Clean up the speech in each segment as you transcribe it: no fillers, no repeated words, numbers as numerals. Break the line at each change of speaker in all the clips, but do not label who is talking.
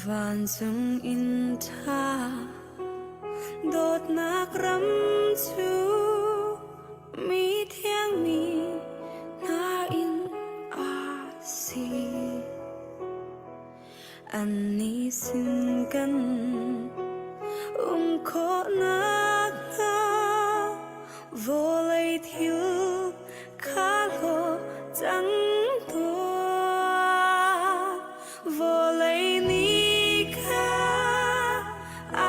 Vancung inn ṭha dawtnak ram cu mithiang mi hna inn a si. Annih sin kan um khawh nakhnga vawlei thil kha hlaw cang tuah. Vawlei ni kha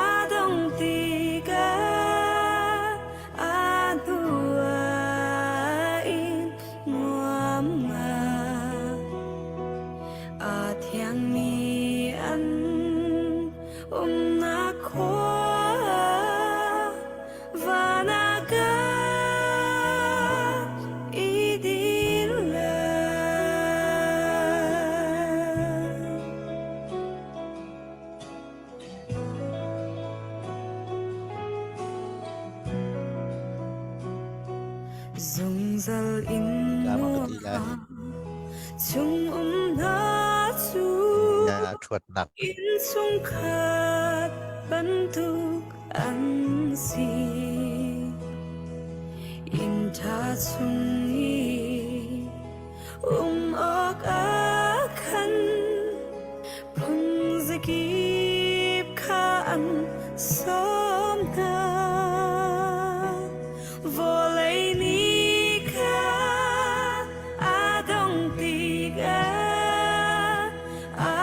a dong tikah a hnuah in muammar. A thiangmi an umnak khua van ah kan i din lai. Zungzal in
Tama ka ti lai.
chung um hna cu
Na ṭhuatnak
innchungkhat bantuk an si. Inn ṭha chung i um awk ah khan phung zakip kha an sawm hna. Vawlei nih kha a dong tikah a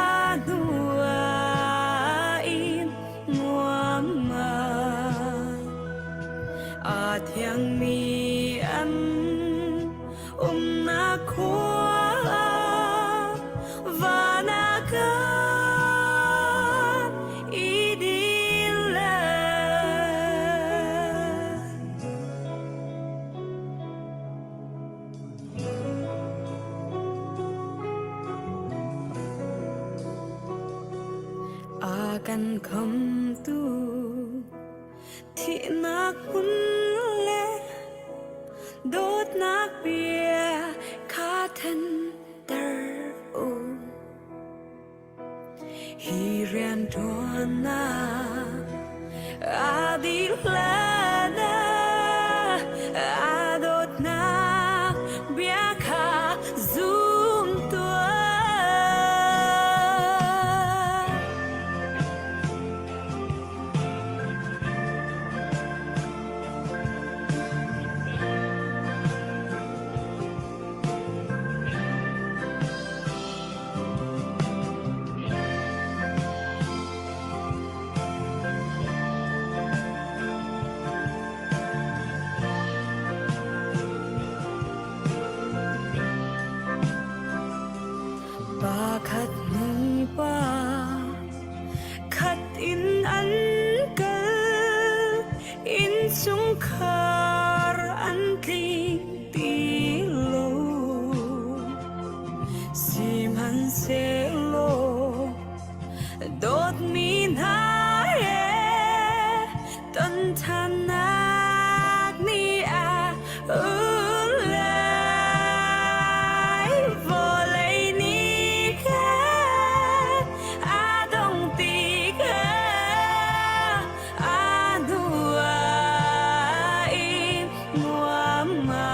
hnuah in muammar. A thiangmi an umnak khua van ah kan i din lai. A kan khamtu Thihnak hmun le dawtnak bia kha thanter u. Hi rianṭuannak a dih hlan ah a dawtnak bia kha zum tuah. Pakhat hnu pa Khat in an kal, innchungkhar an tling ti lo. Sihmanhsehlaw dawtmi hna he ton ṭhannak ni ah um lai. Vawlei nih khan a dong tikah a hnuah i muammar.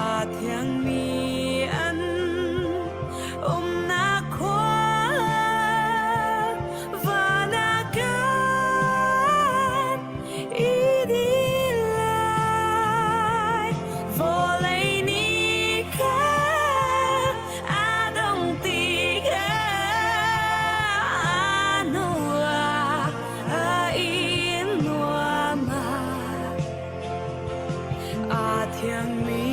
A thiangmi an umnak khua van ah kan i din lai. Vawlei nih khan a dong tikah a hnuah a in nuam ah Aa thiangmi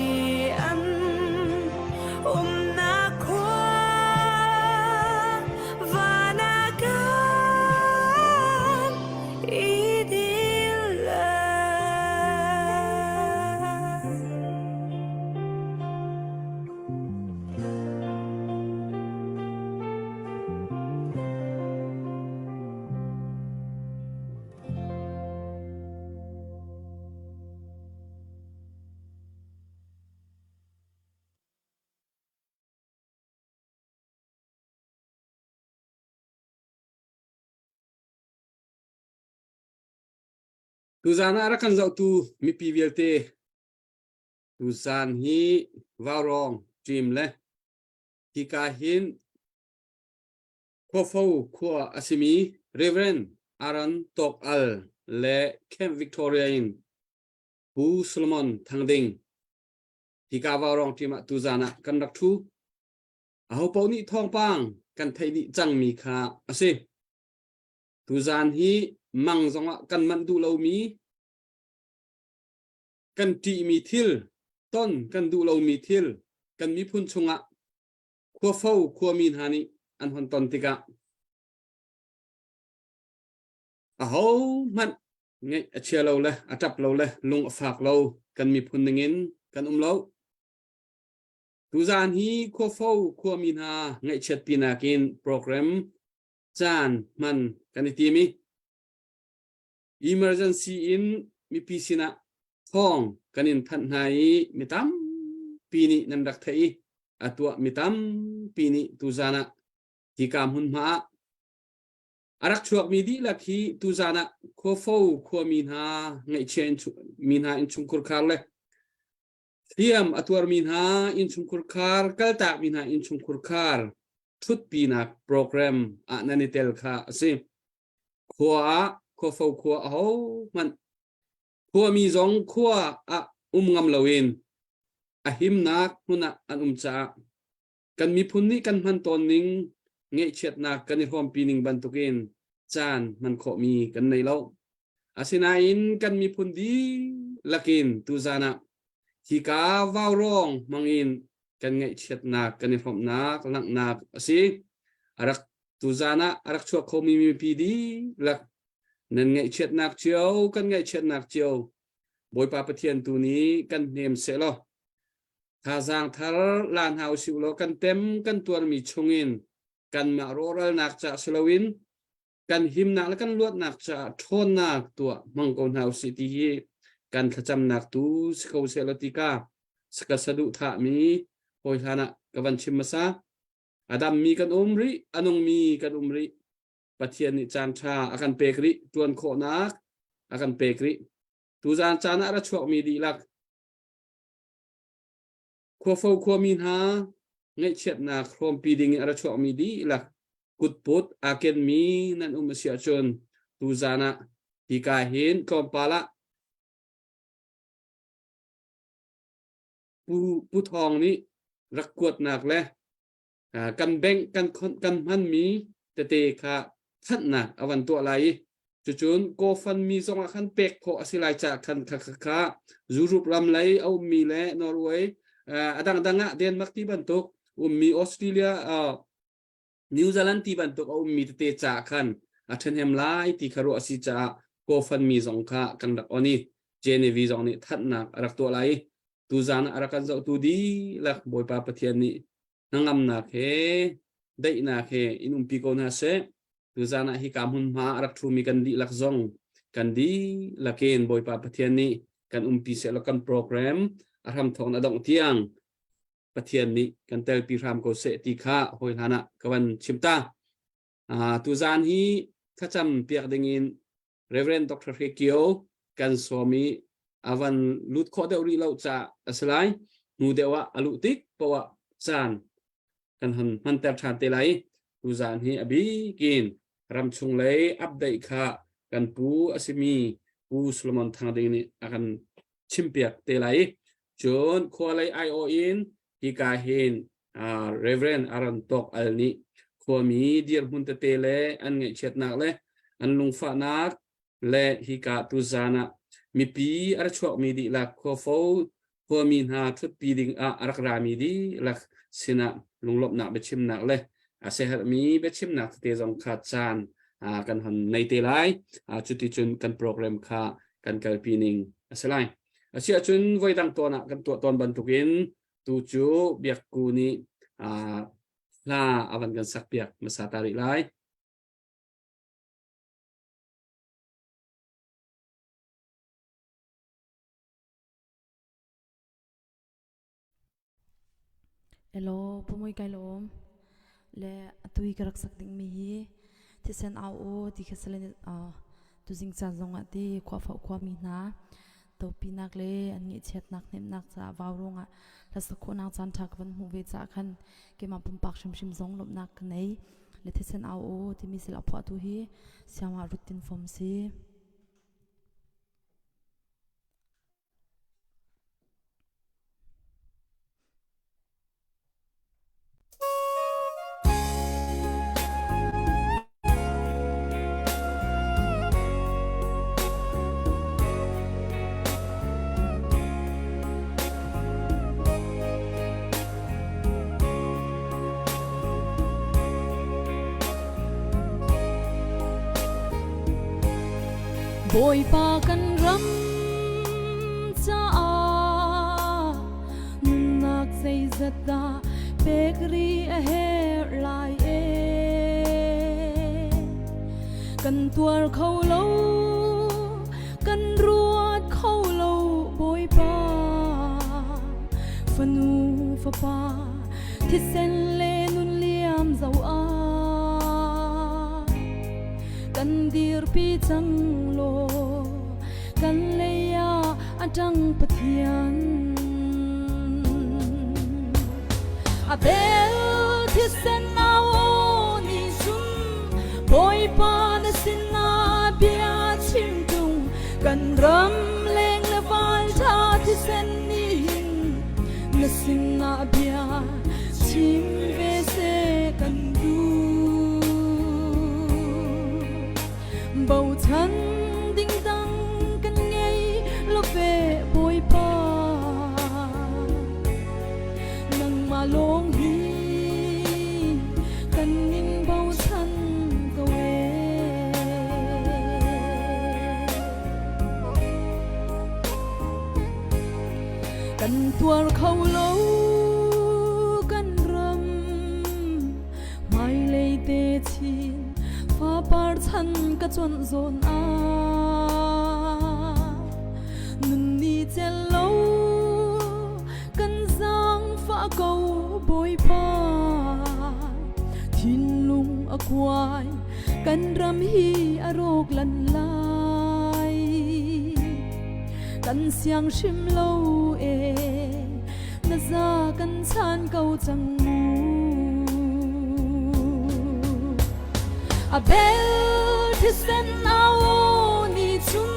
an umnak khua van ah kan i dil lai.
Tuzaan ah rak kan zohtu mipi vialte tuzaan hi Vaurawng team le hika hin Khuafo khua a simi Reverend Aaron Tawk Al le Camp Victoria in Pu Solomon Thang Ding hika Vaurawng team ah tuzaan ah kan rak ṭhu. Ahopaoh nih thawngpang kan theih dih cangmi kha a si. Tuzaan hi mang zongah kan manh duh lomi, kan ṭihmi thil, ton kan duh lomi thil kan miphun chungah khuafo khuami hna nih an hon ton tikah ahohmanh ngeih a chia lo le a ṭap lo le lung a fak lo kan miphun ningin kan um lo. Tuzaan hi khuafo khuami hna ngaihchiatpi nakin program caan hman kan i tim i emergency in mipi sinah thawng kan in thanh hna i mi tampi nih nan rak theih i a tuah mi tampi nih tuzaan ah hika hmunhma ah a rak chuakmi dihlak hi tuzaan ah khuafo khuami hna ngaihchia mi hna innchungkhur khar le hliam a tuarmi hna innchungkhur khar kaltakmi hna innchungkhur khar ṭhutpinak program ah nan i tel kha a si. Khua ah khuafo khua a hohmanh khuami zong khua ah um ngam loin a himnak hmun ah an um caah kan miphun nih kan hman tawn ning ngeihchiatnak kan i hrawmpi ning bantukin caan hman khawhmi kan nei lo. Asinain kan miphun dihlak in tuzaan ah hika vaurawng hmangin kan ngaihchiatnak kan i hrawmhnak langhnak a si. A rak tuzaan ah a rak chuak khomi mipi dihlak nan ngaihchiatnak cio kan ngaihchiatnak cio Bawipa Pathian tu nih kan hnem seh law thazaang thar la hna usih law kan tem kan tuarmi chungin kanmah rawhralnak ca si loin kan himnak le kan luatnak caah ṭhawnnak tuah hmang ko hna usih ti hi kan thlacamnak tu si ko seh law ti ka ka saduhthahmi hawi hlan ah ka van chim hmasa. A dammi kan um rih, a nungmi kan um rih. Pathian nih caan ṭha a kan pek rih, ṭuan khawhnak a kan pek rih. Tuzaan caan ah a ra chuakmi dihlak Khuafo khuami hna ngaihchiatnak hrawmpi ding in a ra chuakmi dihlak kutput aa kenmi nan um a si ahcun tuzaan ah hika hin tlawmpal ah Pu, Pu Thawng nih rak kuatnak le kan bank kan kan hmanmi tete kha thanhnak a van tuah lai i cucun GoFundMe zongah khan pek khawh a si lai caah khan kha kha kha Europe ram lei a ummi le Norway a dangdang ah Denmark ti bantuk ummi Australia New Zealand ti bantuk a ummi tete caah khan a ṭhahnem lai ti kha ruah a si caah GoFundMe zong kha kan rak on i Genevieve zong nih thanhnak a rak tuah lai i tuzaan ah a rak kan zohtu dihlak Bawipa Pathian nih hnangamnak he daihnak he in umpi ko hna seh. Tuzaan ah hika hmunhma a rak ṭhumi kan dihlak zong kan dihlak in Bawipa Pathian nih kan umpi sehlaw kan program a hramthawk in a dongh tiang Pathian nih kan telpi hram ko seh ti kha hawi hlan ah ka van chim ta. Tuzaan hi thlacam piak dingin Reverend Dr. Hre Kio kan sawm i a van lut khawh deuh rih lo caah a si lai. Hnu deuh ah a luh tik poah ah caan kan hon hmanter ṭhan te lai. Tuzaan hi a bik in ramchung lei update kha kan pu a simi Pu Solomon Thang Ding nih a kan chimpiak te lai. Cun khua lei aiawh in hika hin Reverend Aaron Tawk Al nih khuami dirhmun tete le an ngaihchiatnak le an lungfahnak le hika tuzaan ah mipi a ra chuakmi dihlak khuafo khuami hna ṭhutpi ding ah a rak rami dihlak sinah lunglawmhnak biachimnak le a siaherhmi biachimnak tete zong kha caan kan hon nei te lai. Cuticun kan program kha kan kalpi ning a si lai. Asiahcun voidang tawn ah kan tuah tawn bantukin tu cu Biakku nih hla a van kan sakpiak hmasa ta rih lai.
Elaw, pumui kai lawm. Le atui ka rak sak ding mi hi thisen au aw ti kha salen. Tuzing caan zongah ti khuafo khuami hna topinak le an ngaihchiatnak hnemhnak caah vau ruangah hlasak khawhnak caan ṭha ka van hmuh ve caah khan keimah pumpak hrimhrim zong lawmhnak ka nei. Le thisen au aw timi sil a phuahtu hi Siangah Ruttin Fom si. Bawipa kan ram caah nunnak zeizat dah pek rih a herh lai e. Kan tuar kho lo, kan ruat kho lo Bawipa. Fanu fapa thisen le nun liam zo ah kan dirpi cang law kan lei ah a ṭang Pathian. A bel thisen au nih cun Bawipa na sinah bia chim ṭung kan ram leng le val ṭha thisen nih hin na sinah bia chim ve seh kan duh. Bochan ding dang kan ngei lo ve Bawipa. Nangmah lawng hi kan in bochan ko ee. Kan tuar kho lo kan ram hmailei te chin fapar chan ka cuanh zawn ah nun ni cel lo kan zaangfah ko Bawipa thinlung a kuai kan ram hi a rawk lan lai kan siang hrim lo e na za kan chan ko cang mu a bel thisen au ni chun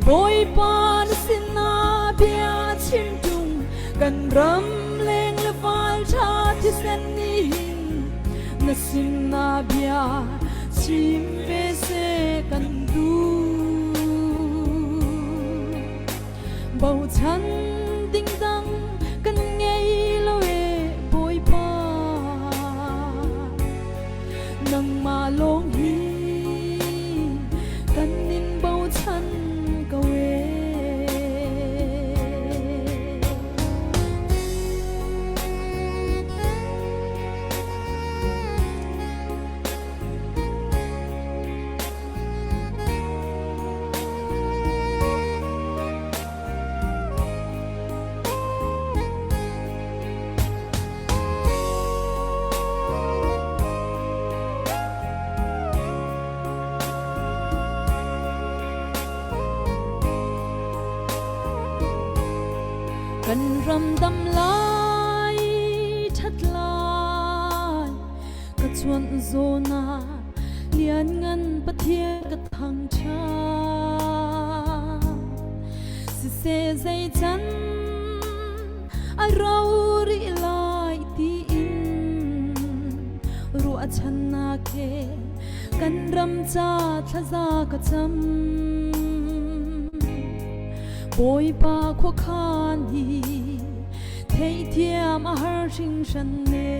Bawipa na sinah bia chim tung kan ram leng le val tha thisen ni hin na sinah bia chim ve se kan duh bochan ding dang kan ngei lo e Bawipa nangmah lawng hi kan in bochan ko e. Kan ram dam lai ṭhat lai ka chuan zawn ah lianngan Pathian ka thangṭhat. Siseh zei can a ro rih lai tiin ruahchannak he kan ram ca thlaza ka cam. Bawipa khuakhan hi theihthiam a har hringhran ne.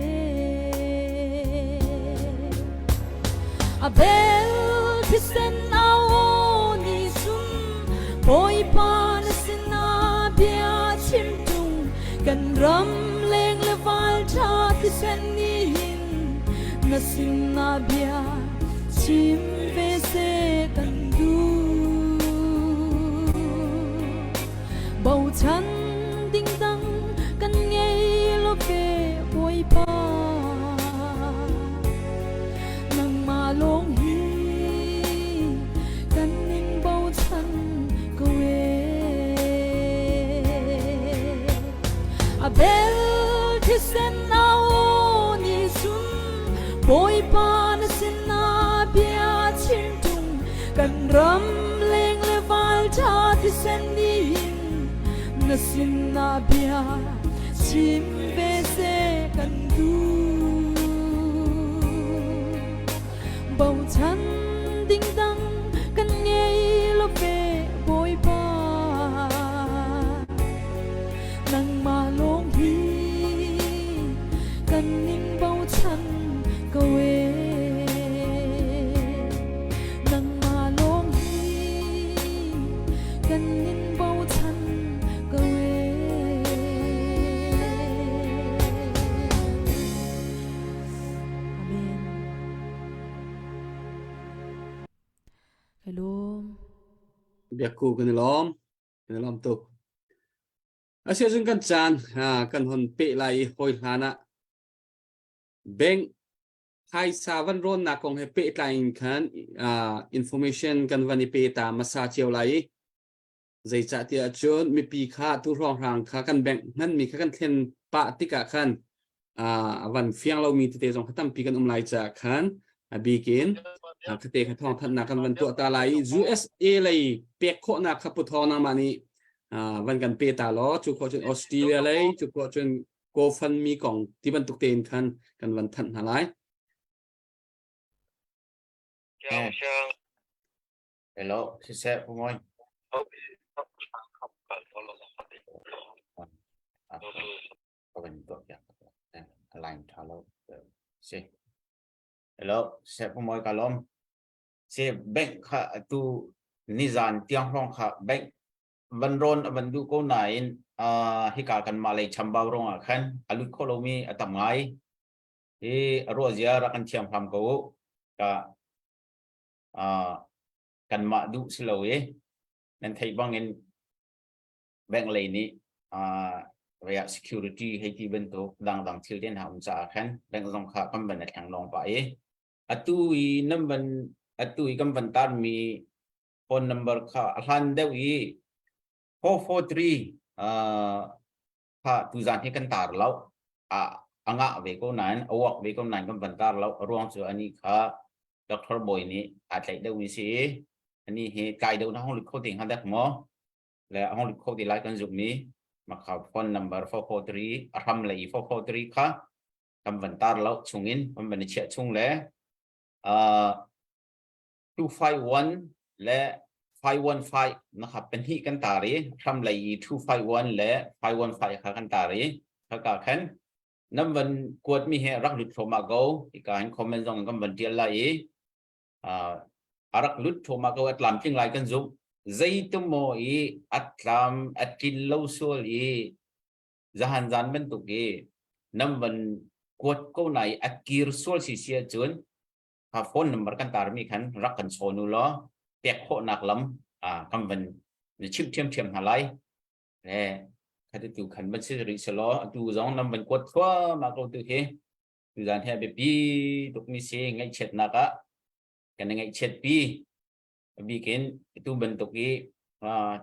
A bel thisen au nih cun Bawipa na sinah bia chim ṭung kan ram leng le val ṭha thisen nih hin na sinah bia chim ve seh kan duh. Bochan ding dang kan ngei lo ve Bawipa nangmah lawng hi kan.
Abel thisen au nih cun Bawipa na sinah bia chim ṭung kan ram leng le val ṭha thisen nih na sinah bia chim ve seh kan duh. Bochan ding dang kan ngei lo ve Bawipa. Nangmah lawng hi kan ning bochan ko ee. Nangmah lawng hi kan nin bochan ko ee. Amen.
Hello.
Biakku kan i lawm. Kan i lawm tuk. Asia cun kan caan kan hon pe lai i hawi hlan ah bank phaisa van rawnnak kong he pehtlai in khan information kan van i pe ta hmasa cio lai i zeicahtiah cun mipi kha tu hrawnghrang kha kan bank hmanmi kha kan thlen pah tikah khan a van fiang lomi tete zong kha tampi kan um lai caah khan a bikin khate kha thawng thanhnak kan van tuah ta lai i USA lei pek khawhnak kha pu thawng nangmah nih van kan pe ta law cu khawh cun Australia lei cu khawh cun GoFundMe kong ti bantuk tein khan kan van thanh hna lai.
Hello, siseh pungoi. Line tha lo. Si. Hello, siseh pungoi ka lom. Si bank kha tu nizan tiang hlong kha bank van rawn a van duh ko nain hika kanmah lei chambau ruangah khan a lut kho lomi a tam ngai. Hi a ruah zia rak kan thiam hram ko u. Ka kanmah duh si lo i nan theih bangin bank lei nih ria security hei ti bantuk dangdang thil te hna um caah khan bank zong kha kan van a thleng lawng pah i atu i nan van atu i kan van tarmi phone number kha a hlan deuh i 443 kha tuzan hi kan tar lo a anga ve ko nain a wak ve ko nain kan van tar lo a ruang cu ani kha doctor boy nih aa tlaih deuh mi si ani hi tlai deuh na hong lut kho ding ha dek maw le hong lut kho ti lai kan zumh mi makha phone number 443 a hram le i 443 kha kan van tar lo chungin kan van i chiah chung le 251 le 515 na kha pahnih kan tar i hramlei i 251 le 515 kha kan tar i khaka khan nan van kuat mi he rak lut thluahmah ko hika hin comment zong kan van tial lai i a rak lut thluahmah ko a tlamtling lai kan zumh zeitum maw i a tlam a tlin lo sual i zahan zan bantuk i nan van kuat ko na i a kir sual si si ahcun kha phone number kan tarmi khan rak kan chawn u law pek khawhnak lam kan van na chimh ṭhiamṭhiam hna lai. Le khati tu khan van si rih selaw atu zong nam van kuat thluahmah ko tu hi tuzan hi a biapi tukmi si ngaihchiatnak ah kan i ngaihchiat pi bikin tu bantuk i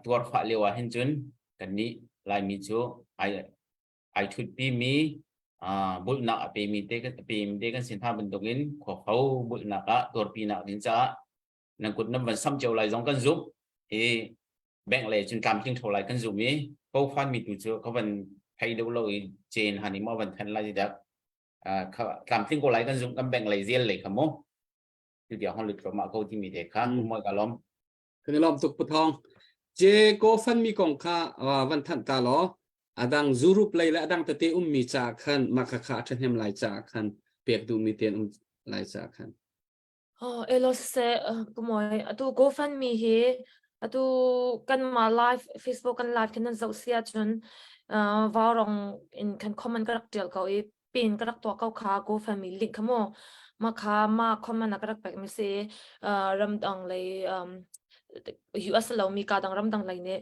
tuar fah lio ah hin cun kannih Laimi cu ai ai ṭhutpimi bulhnak a pemi te kan a pemi te kan si hna bantukin khuakho bulhnak ah tuarpinak ding caah nan kut nan van sam cio lai zong kan zumh i bank lei cun tlamtling tho lai kan zumh i ko mi tu cu ka van thei deuh lo i chen han i maw van than lai dak tlamtling ko lai kan zumh kan bank lei zial lei kha mu tu dia hon lut ma ko ti mi te kha kumoi ka lom
Kan i lawm tuk Pu Thawng. Je GoFundMe kong kha van thanh ta law adang zurup lei le adang tete ummi caah khan mah kha kha a ṭhahnem lai caah khan pek duhmi te an um lai caah khan.
Oh, elo siseh, kumoi atu GoFundMe hi atu kanmah live Facebook kan live khin nan zoh si ahcun vaurong in kan comment ka rak ṭial ko i pin ka rak tuah ko kha GoFundMe link kha mu mah kha mah comment ah ka rak pek mi si ramdang lei US lomi ka dang ramdang lei nih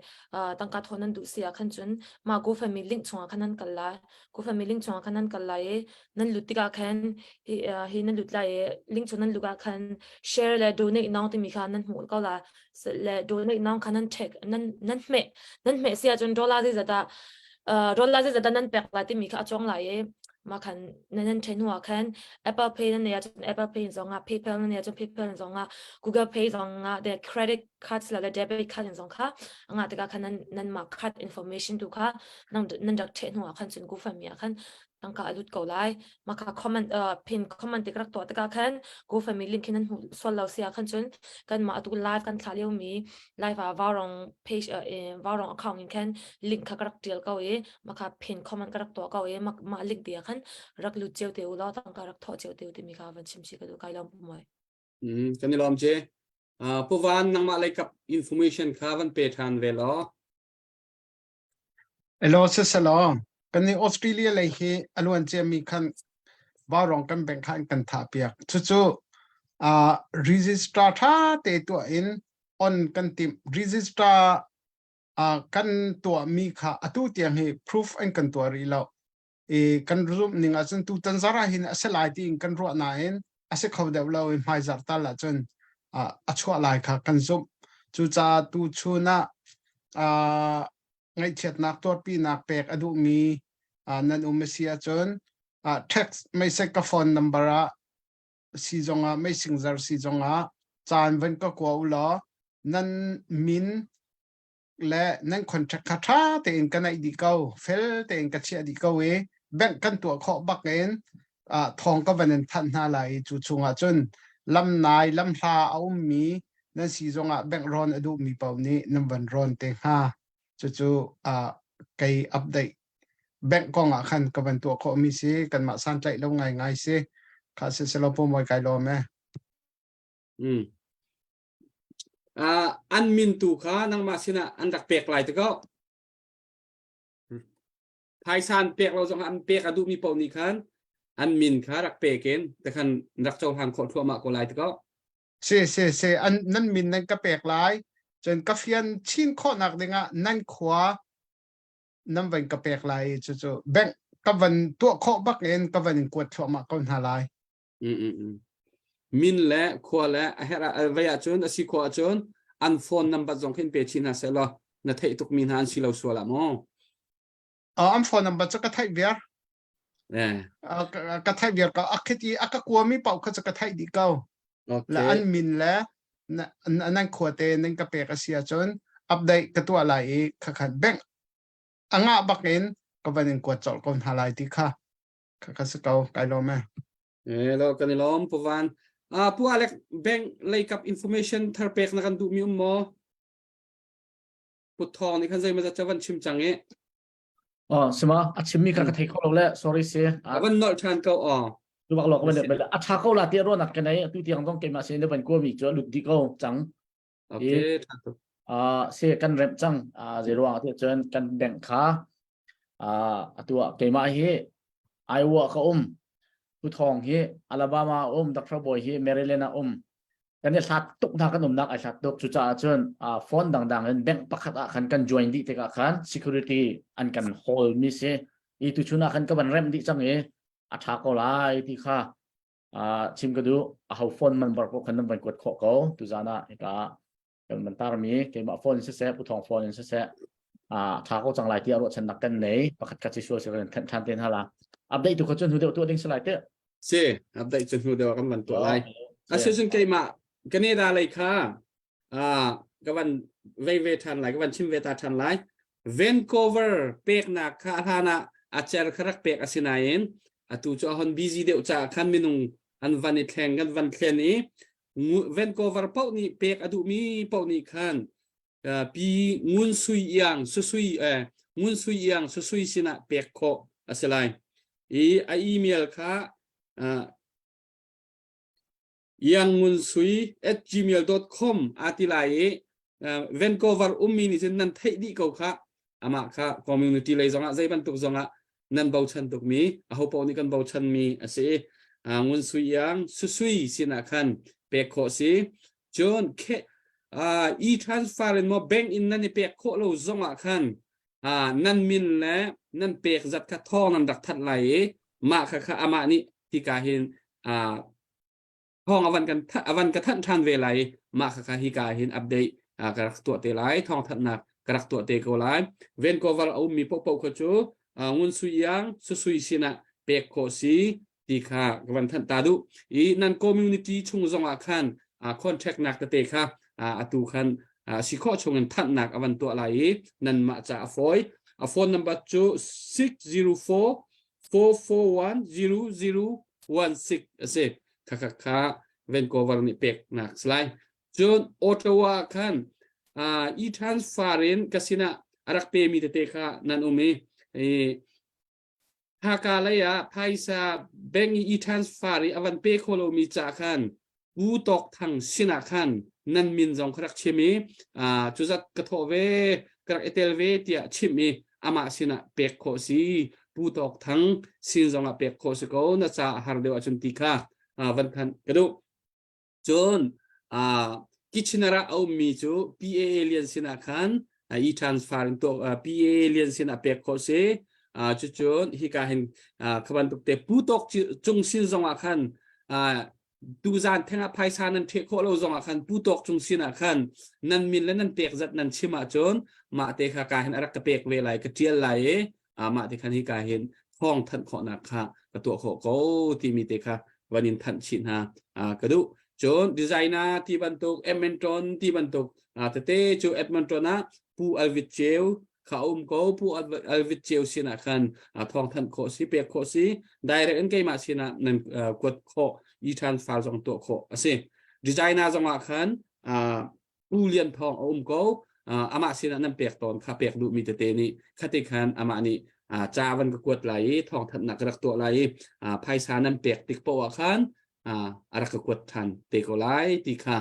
tangka thawn nan duh si ah khan cun mah GoFundMe link chungah khan nan kal lai GoFundMe link chungah khan nan kal lai i nan lut tikah khan hi hi nan lut lai i link chung nan lut ah khan share le donate now timi kha nan hmuh ko la le donate now kha nan check nan nan hmeh nan hmeh si ahcun dollar zeizat ah. Dollar zeizat nan pek lai timi kha a cuang lai i mah khan nan nan ṭhen hnu ah khan Apple Pay nan nei ahcun Apple Pay in zong ah PayPal nan nei ahcun PayPal in zong ah Google Pay zong ah the credit card le debit card in zong kha a ngah tikah khan nan nanmah card information tu kha nan nan rak ṭheh hnu ah khan cun GoFundMe ah khan tangka a lut ko lai. Mah kha comment pin comment tik rak tuah tikah khan GoFundMe link khi nan hmuh sual lo si ah khan cun kanmah atu live kan thlah liomi live ah Vaurong page Vaurong account in khan link kha ka rak tial ko i mah kha pin comment ka rak tuah ko i mah link te ah khan rak lut cio te u law tangka rak thawh cio te u timi kha van chim si ka duh kai lawm pu moi.
Kan i lawm ce. Pu Van nangmah lei kap information kha van pe ṭhan ve law.
Elaw siselaw, kan nih Australia lei hi a luan ciami khan vaurawng kan bank kha an kan thah piak. Cucu uh, register tha te tuah in on kan timh. Register uh, kan tuahmi kha atu tiang hi proof an kan tuah rih lo. I kan zumh ning ahcun tutan zarh ah hin a si lai tiin kan ruah nain a si kho deuh lo i hmaizarh tal ahcun uh, a chuah lai kha kan zumh. Cucaah tu chun ah uh, ngaihchiatnak tuarpinak pek a duhmi uh, nan um a si ahcun uh, text message ka phone number ah si zongah meisingzar si zongah caan van ka kua u law nan min le nan contract kha ṭha tein ka naih dih ko fel tein ka chiah dih ko i bank kan tuah khawh bak in thawng ka van in thanh hna lai i cu chungah cun lam nai lam hla a ummi nan si zongah bank rawn a duhmi paoh nih nan van rawn te hnga cucu kei update bank kong ah khan ka van tuah khawh mi si kanmah santlaih lo ngai ngai si kha si selo pu moi kai lawm e
An min tu kha nangmah sinah an rak pek lai te ko. Phaisa an pek lo zongah an pek a duhmi paoh nih khan an min kha rak pek in te khan rak cohlang khawh thluahmah ko lai te ko.
Si si si an nan min nan ka pek lai cun ka fian chin khawhnak dingah nan khua nan van ka pek lai cucu bank ka van tuah khawh bak in ka van in kuat thluahmah ko hna lai.
Min le khua le a herh ah vei ahcun a si khawh ahcun an phone number zong khin pe chin hna seh law na theih tukmi hna an si lo sual ah maw?
An phone number cu ka theih viar. Ka theih viar ko. A khiti a ka kuami paoh kha cu ka theih dih ko. Le an min le nan khua te nan ka pek a si ahcun update ka tuah lai i khakhat bank a ngah bak in ka van in kuat colh ko hna lai ti kha. Ka si ko kai lawm e.
Eh lo kan i lawm Pu Van. Ah Pu Alec bank lei kap information thar pek na kan duh mi um maw? Pu Thawng nih khan zei mazat van chim cang i.
Oh sima a chim mi kha ka thei kho lo le sorry si.
A van nolh than ko oh.
Tu bak lo ka van bel a tha ko la ti ro nak ka nei tu tiang dong keimah sin ne van ko mi chu lut di ko cang.
Okay.
Ah se kan rem cang ah zeruang ti cun kan bank kha ah atu ah keimah hi Iowa ka um Pu Thawng hi Alabama um Dr. Boy hi Maryland ah um kan i hlat tuk hna kan umnak ai hlat tuk cucaah cun phone dangdang in bank pakhat ah khan kan join dih tikah khan security an kan hold mi si i tu chun ah khan ka van rem dih cang i a tha ko lai ti kha chim ka duh a ho phone number ko khan nan van kuat khawh ko tu zan ah hika kan man tarmi keimah phone in siseh Pu Thawng phone in siseh tha ko cang lai ti ruahchan nak kan nei pakhat khat si sual si kan than than te hna la update tu kha cun hnu deuh tuah ding si lai te
si update cu hnu deuh kan van tuah lai a si cun keimah Canada lei kha ka van vei ve than lai ka van chim ve ta than lai Vancouver peknak kha a hlan ah a cer kha rak pek a si nain atu cu a hon busy deuh caah khan minung an van i thleng kan van thlen i Vancouver paoh nih pek a duhmi paoh nih khan pi Ngun Sui Iang Susui Ngun Sui Iang Susui sinah pek khawh a si lai i a email kha iangunsui@gmail.com aa ti lai i Vancouver ummi nih cun nan theih dih ko kha amah kha community lei zongah zei bantuk zongah nan bochan tukmi aho paoh nih kan bochanmi a si i Ngun Sui Iang Susui sinah khan pek khawh si cun e-transfer in maw bank in nan i pek khawh lo zongah khan nan min le nan pek zat kha thawng nan rak thanh lai i mah kha kha amah nih hika hin thawng avan kan avan ka thanh ṭhan ve lai mah kha kha hika hin update ka rak tuah te lai thawng thanhnak ka rak tuah te ko lai. Vancouver a ummi paohpaoh kha cu Ngun Sui Iang Susui sinah pek khawh si ti kha ka van thanh ta duh. I nan community chung zongah khan contact nak tete kha atu khan si khawh chungin thanhnak a van tuah lai i nanmah ca a fawi. A phone number cu 604 441 0016 a si. Kha kha Vancouver nih peknak si lai. Cun Ottawa khan e-transfer in ka sinah a rak pemi tete kha nan um i Haka lei ah phaisa bank i e-transfer i a van pe kho lomi ca khan Pu Tawk Thang sinah khan nan min zong ka rak chim i cuzat ka thawh ve ka rak i tel ve tiah chimh i amah sinah pek khawh si Pu Tawk Thang sin zongah pek khawh si ko na ca a har deuh ahcun ti kha van thanh ka duh. Cun Kitchener ah a ummi cu PAA lian sinah khan e-transfer in tuah PAA lian sinah pek khawh si. Cucun hika hin kha bantuk te Pu Tawk Cung sin zongah khan tuzan theng ah phaisa nan ṭheh khawh lo zongah khan Pu Tawk Cung sinah khan nan min le nan pek zat nan chim ahcun mah te kha ka hin a rak ka pek ve lai ka ṭial lai i mah te khan hika hin thawng thanh khawhnak kha ka tuah khawh ko timi te kha van in thanh chih hna ka duh. Cun designer ti bantuk Edmonton ti bantuk tete cu Edmonton ah Pu Alvit Ceu kha um ko. Pu Alvit Ceu sinah khan thawng thanh khawh si pek khawh si direct in keimah sinah nan kuat khawh e-transfer zong tuah khawh a si. Designer zongah khan Pu Lian Thawng a um ko. Amah sinah nan pek tawn kha pek duhmi tete nih khati khan amah nih ca van ka kuat lai i thawngthanhnak ka rak tuah lai i phaisa nan pek tik poah ah khan a rak ka kuat ṭhan te ko lai ti kha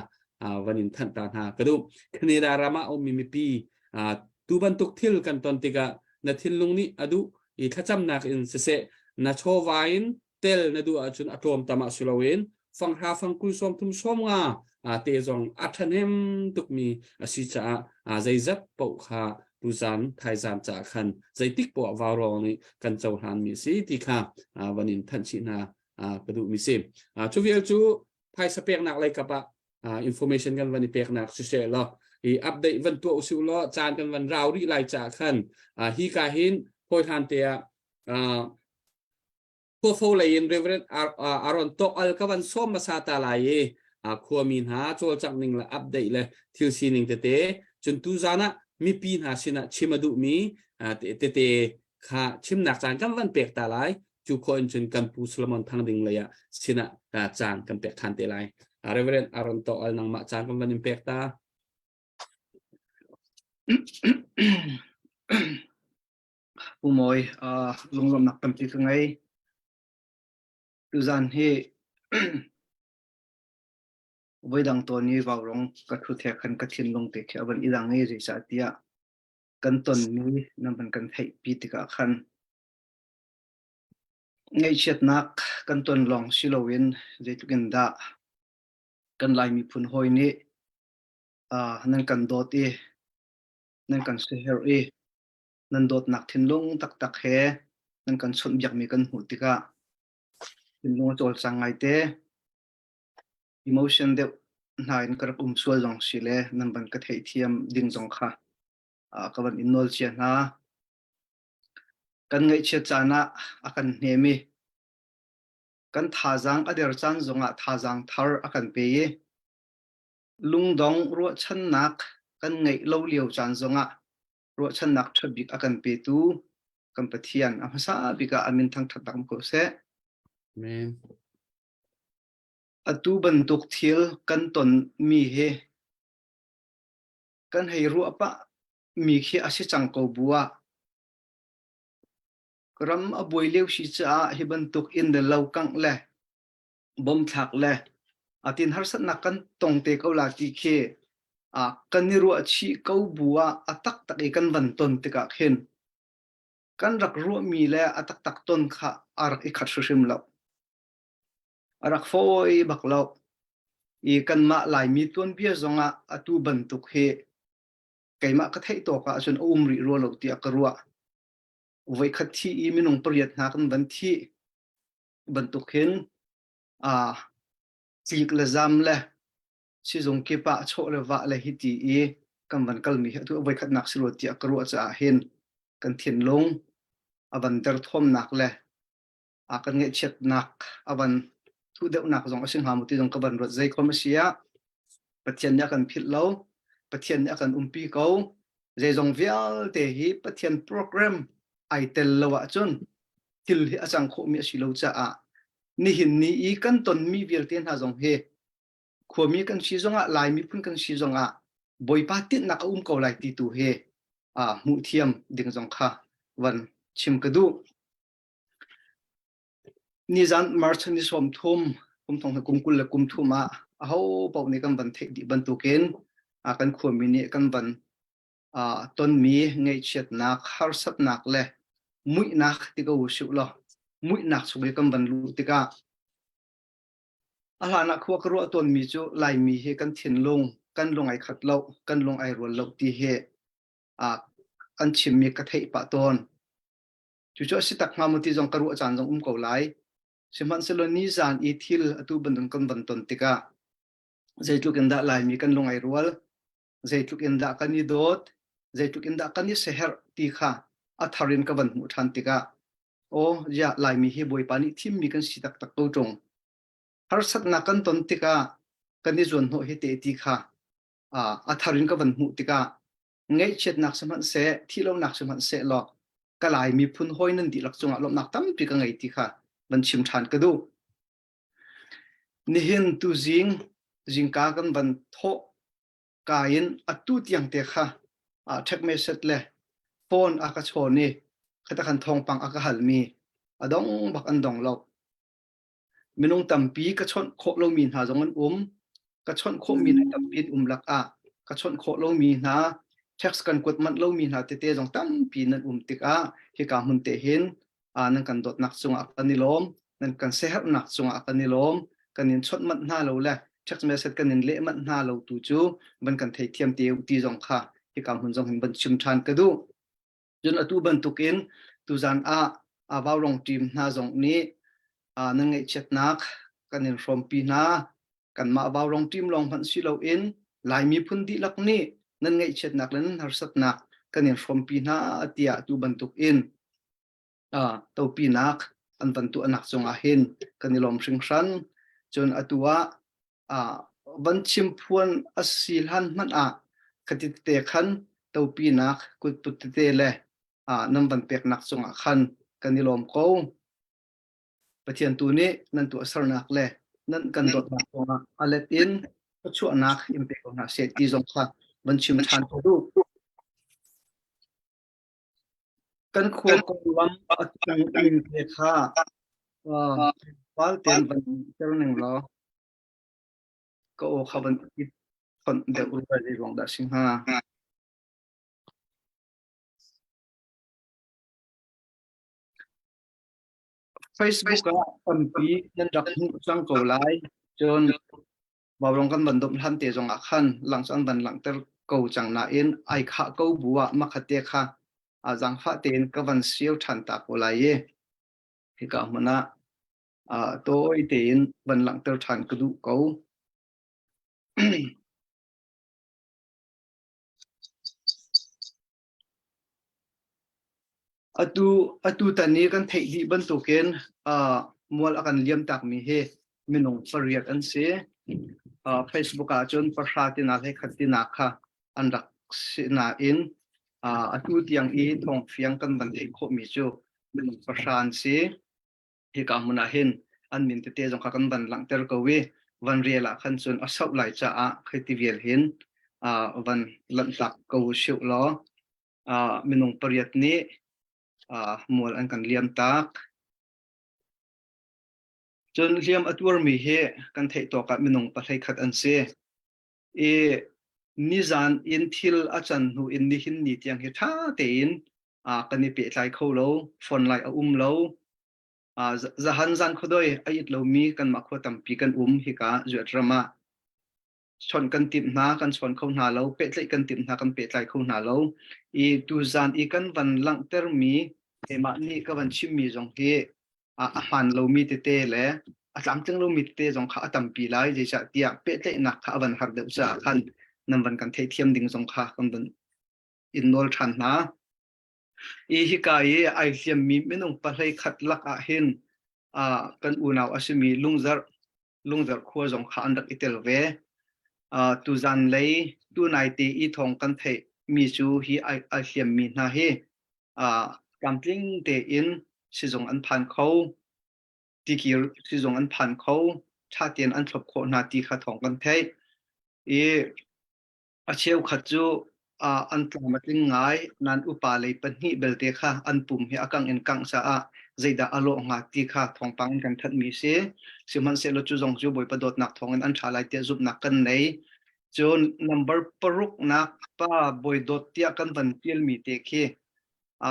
van in thanh ta hna ka duh. Canada ram ah a ummi mipi tu bantuk thil kan ton tikah na thinlung nih a duh i thlacamnak in siseh na chawva in tel na duh ahcun a tlawm tam ah si loin fanghra fangkul 30 sawmnga te zong a ṭhahnem tukmi a si caah zeizat paoh kha tuzan thaizan caah khan zeitik poah vaurawng nih kan cohlanmi a si ti kha van in thanh chih hna ka duhmi si. Cu vial cu phaisa peknak lei kap ah information kan van i peknak siseh law i update van tuah usih law caan kan van rau rih lai caah khan hi ka hin hawi hlan te ah Khuafo lei in Reverend Aaron Tawk Al ka van sawm hmasa ta lai i khuami hna cawlcangh ning le update le thil sining tete cun tuzan ah mipi hna sinah chim a duhmi tete kha chimnak caan kan van pek ta lai cu khawh in cun kan pu Solomon Thang Ding lei ah sinah caan kan pek than te lai. Reverend Aaron Tawk Al nangmah caan kan van in pek ta.
Pu Mawi, lunglawmhnak tampi ka ngei. Tuzan hi voidang tawn i vaurawng ka ṭhut he khan ka thinlung te khi a van i dang i zeicahtiah kan tonmi nan van kan theihpi tikah khan ngaihchiatnak kan ton lawng si loin zeitluk in dah kan Lai miphun hawi nih nan kan dawt i nan kan siaherh i nan dawtnak thinlung taktak he nan kan chawnhbiakmi kan hmuh tikah thinlung a cawlcang ngaite. Emotion deuh hna in ka rak um sual zong si le nan van ka theihthiam ding zong kha ka van in nawl cia hna. Kan ngaihchiat caan ah a kan hnem i kan thazaang a der caan zongah thazaang thar a kan pe i lungdong ruahchannak kan ngeih lo lio caan zongah ruahchannak ṭha bik a kan petu kan Pathian a hmasa bik ah a min thangṭhatnak um ko seh.
Amen.
Atu bantuk thil kan ton mi hi kan hei ruah pah mi khi a si cang ko bu ah ram a buai lio si caah hi bantuk inn le lo kangh le bom thlak le atin harsatnak kan tong te ko la ti khi kan i ruah chih ko bu ah a taktak i kan van ton tikah khin kan rak ruahmi le a taktak ton kha a rak i khat hrimhrim lo. A rak fawi bak lo. I kanmah Laimi tuanbia zongah atu bantuk hi keimah ka theih tawk ah cun a um rih rua lo tiah ka ruah. Voikhat thi i minung pariat hna kan van thih bantuk hin tlik le zam le sizung kip ah chawh le vah le hi ti i. kan van kalmi hi atu a voikhatnak si rua tiah ka ruah caah hin kan thinlung a van derthawmnak le a kan ngaihchiatnak a van thuh deuhnak zong a si hnga mu ti zong ka van ruat zei khom a si ah Pathian nih a kan philh lo Pathian nih a kan umpi ko zeizong vialte hi Pathian program ai tel lo ahcun thil hi a cang khawhmi a si lo caah nihin ni i kan tonmi vialte hna zong hi khuami kan si zongah Lai miphun kan si zongah Bawipa tinhnak a um ko lai ti tu hi hmuh thiam ding zong kha van chim ka duh. Nizan March ni 30 kum thong kum 23 ah aho paoh nih kan van theih dih bantukin kan khuami nih kan van tonmi ngaihchiatnak, harsatnak le muihnak ti ko usih law muihnak chung i kan van luh tikah A hlan ah khua ka ruah tawnmi cu Laimi hi kan thinlung, kan lung ai khat lo, kan lung ai rual lo ti hi an chimmi ka theih pah tawn. Cucu a si tak hnga maw ti zong ka ruah caan zong um ko lai. Sihmanhsehlaw nizan i thil atu bantuk kan van ton tikah zeitluk in dah Laimi kan lung ai rual, zeitluk in dah kan i dawt, zeitluk in dah kan i siaherh ti kha a thar in ka van hmuh ṭhan tikah Aw, ziah Laimi hi Bawipa nih thimmi kan si taktak ko ṭung. Harsatnak kan ton tikah kan i zuanhnawh hi te ti kha a thar in ka van hmuh tikah ngaihchiatnak sihmanhseh, thihlonak sihmanhseh law ka Lai miphun hawi nan dihlak cungah lawmhnak tampi ka ngei ti kha van chim ṭhan ka duh. Nihin tuzing zingka kan van thawh ka in atu tiang te kha text message le phone a ka chawn i khata khan thawngpang a ka halmi a dong bak an dong lo. Minung tampi ka chawnh khawh lomi hna zong an um. Ka chawnh khawhmi hna tampi an um lakah ka chawnh khawh lomi hna text kan kuat manh lomi hna tete zong tampi nan um tikah hika hmun te hin nan kan dawtnak cungah kan i lawm nan kan siaherhnak cungah kan i lawm kan in chawnh manh hna lo le text message kan in leh manh hna lo tu cu van kan theithiam te ti zong kha hika hmun zong hin van chim ṭhan ka duh cun atu bantukin tuzan ah Vaurong team hna zong nih nan ngaihchiatnak kan in hrawmpi hna kanmah Vaurong team lawng hmanh si loin Lai miphun dihlak nih nan ngaihchiatnak le nan harsatnak kan in hrawmpi hna tiah tu bantukin topinak an van tuahnak cungah hin kan i lawm hringhran. Cun atu ah van chimphuan a si hlan hmanh ah khati tete khan topinak kutput tete le nan van peknak cungah khan kan i lawm ko. Pathian tu nih nan tuahsernak le nan kan dawtnak cungah a let in thluachuahnak in pe ko hna seh ti zong kha van chim ṭhan ko duh. Kan khua konglam a cang ning te kha val tein van ter ning law ka aw kha van i fonh deuh rua zei ruang dah si hnga. Facebook ah tampi nan rak hmuh cang ko lai. Cun Vaurawng kan van domh hlan te zong ah khan lang cu an van langhter ko cang nain ai khah ko bu ah makhat te kha a zaangfah tein ka van siau ṭhan ta ko lai i hika hmun ah tawi tein van langhter ṭhan ka duh ko. Atu atu tan i kan theih dih bantukin uh, mual a kan liam takmi hi minung pariat an si. Uh, Facebook ah cun pahra tina hlei khat tina kha an rak si nain uh, atu tiang i thawngfiang kan van theih khawhmi cu minung pahra an si. Hika hmun ah hin an min tete zong kha kan van langhter ko i van rel ah khan cun a sauh lai caah khi ti vial hin uh, van lanhtak ko siu law uh, minung pariat nih uh, mual an kan liam tak. Cun hliam a tuarmi hi kan theih tawk ah minung pahlei khat an si. I nizan in thil a can hnu in nihin ni tiang hi ṭha tein uh, kan i pehtlai kho lo, phone lai a um lo. Uh, zahan zan khuadoi a it lomi kanmah khua tampi kan um hika zuat ram ah. Chawnh kan timh hna, kan chawn kho hna lo, pehtlaih kan timh hna, kan pehtlai kho hna lo. I tuzan i kan van langhtermi keimah nih ka van chimmi zong hi a hmaan lomi tete le a tlamtling lomi tete zong kha a tampi lai zeicahtiah pehtlaihnak kha a van har deuh caah khan. nan van kan theihthiam ding zong kha kan van in nawl ṭhan hna. I hika i ai hliammi minung pahlei khat lak ah hin uh, kan unau a simi Lungzarh Lungzarh khua zong kha an rak i tel ve. Uh, tuzan lei tunai te i thawng kan theih mi cu hi ai, ai hliammi hna hi uh, tlamtling tein sizung an phan kho tikir sizung an phan kho ṭha tein an thlop khawh hna ti kha thawng kan theih. I A cheukhat cu an tlam a tling ngai nain upa lei pahnih belte kha an pum hi a kangh in kangh caah zeidah a lawh hnga ti kha thawngpang in kan thanhmi a si. Sihmanhsehlaw cu zong cu Bawipa dawtnak thawngin an ṭha lai tiah zumhnak kan nei. Cun number paruknak pa Bawi Dawt tiah kan van ṭialmi te khi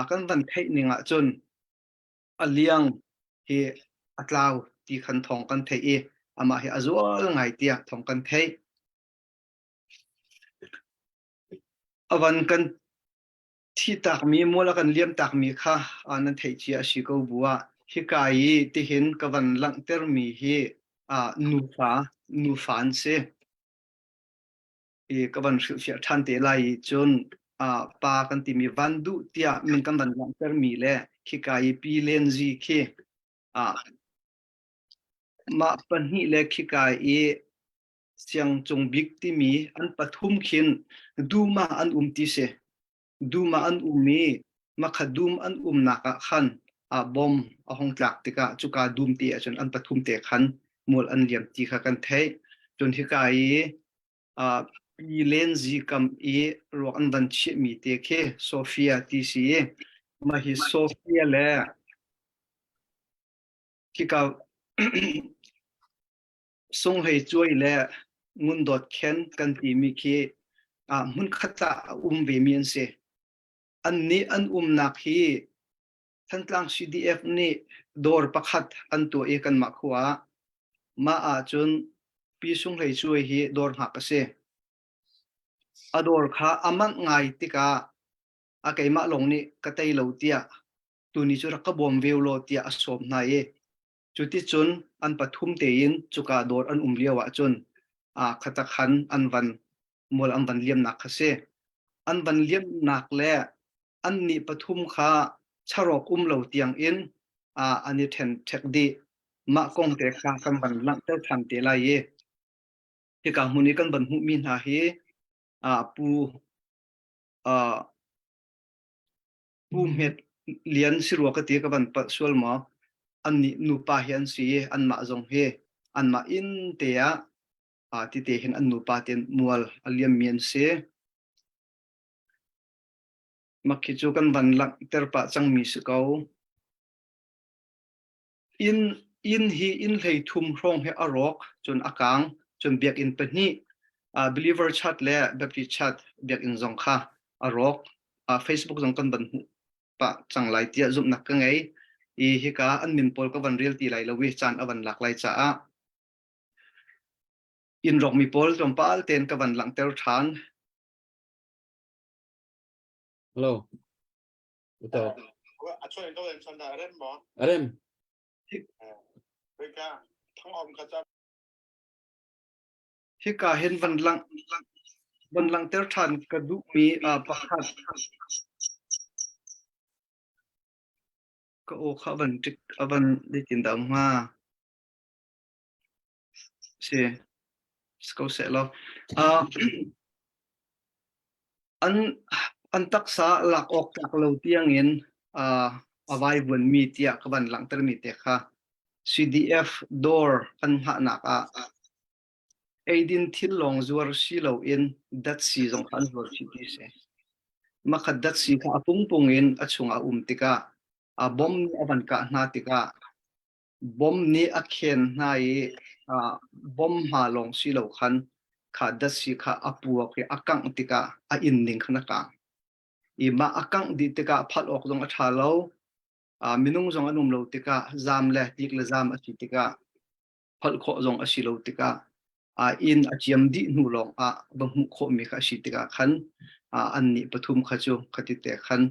kan van theih ning ahcun a liang hi a tlau ti khan thawng kan theih i amah hi a zual ngai tiah thawng kan theih. A van kan thihtakmi, mual a kan liamtakmi kha nan theih cia a si ko bu ah hika i tihin ka van langhtermi hi nufa, nufa an si. I ka van hrilhfiah ṭhan te lai i cun pa kan timi van duh tiah min kan van langhtermi le khika i pi Len Zi khi mah pahnih le khika i Siangcung bik timi an pathum khin dum ah an um ti si. Dum ah an um i makha dum an umnak ah khan ah bom a hong tlak tikah cuka dum te ahcun an pathum te khan mual an liam ti kha kan theih. Cun hika i uh, Pi Len Zi kam i ruak an van chiahmi te khi Sophia ti si i mah hi Sophia le hika Sunghlei cuai le ngundawt khen kan timi khi hmunkhat ah a um vemi an si. Annih an umnak hi Thantlang CDF nih dawr pakhat an tuah i kanmah khua ah. Mah ahcun Pi Sunghlei Cuai hi dawr hngak a si. A dawr kha a manh ngai tikah a keimah lawng nih ka tei lo tiah tuni cu rak ka bawm ve law tiah a sawm hna i Cuticun an pathum tein cuka dawr an um lio ahcun aa khatakhan an van mual an van liamnak kha si. An van liamnak le annih pathum kha charawk um lo tiangin aa an i ṭhen ṭhek dih. Mah kong te kha kan van langhter ṭhan te lai i hika hmun i kan van hmuhmi hna hi aa pu aa Pu Hmet Lian si rua ka ti ka van palh sual maw? Annih nupa hi an si i anmah zong hi anmah inn te ah tite hin an nupa tein mual a liammi an si. Mak hi cu kan van langhter pah cangmi si ko. Inn, inn hi inn hlei thum hrawng hi a rawk, cun a kaang, cun biakinn pahnih, uh, Believer Church le Baptist Church biakinn zong kha a rawk. Uh, Facebook zong kan van hmuh pah cang lai tiah zumhnak ka ngei. I hika an min pawl ka van rel ti lai lo i caan a van lak lai caah inn rawkmi pawl tlawmpal tein ka van langhter ṭhan.
Hello. Betul. Arem.
Hika hin van lang van langhter ṭhan ka duhmi uh, pakhat ka aw kha van ṭik a van zeitin dah um hnga si si ko seh law uh, an an taksa lak awk tlak lo tiangin uh, a vaivuanmi tiah ka van langhtermi te kha CDF dawr an hngahnak ah eidin thil lawng zuar si loin datsi zong kha an zuar chih ti si. Makhat datsi kha a pungpung in a chungah a um tikah a bom nih a van kah hna tikah Bom nih a khen hna i bom hma lawng si lo khan kha datsi kha a puak i a kangh tikah a inn ning khan a kang. I mah a kangh dih tikah phalh awk zong a ṭha lo. Minung zong an um lo tikah zaam le tlik le zaam a si tikah phalh khawh zong a si lo tikah inn a ciam dih hnu lawng ah va hmuh khawhmi kha a si tikah khan annih pathum kha cu khati te khan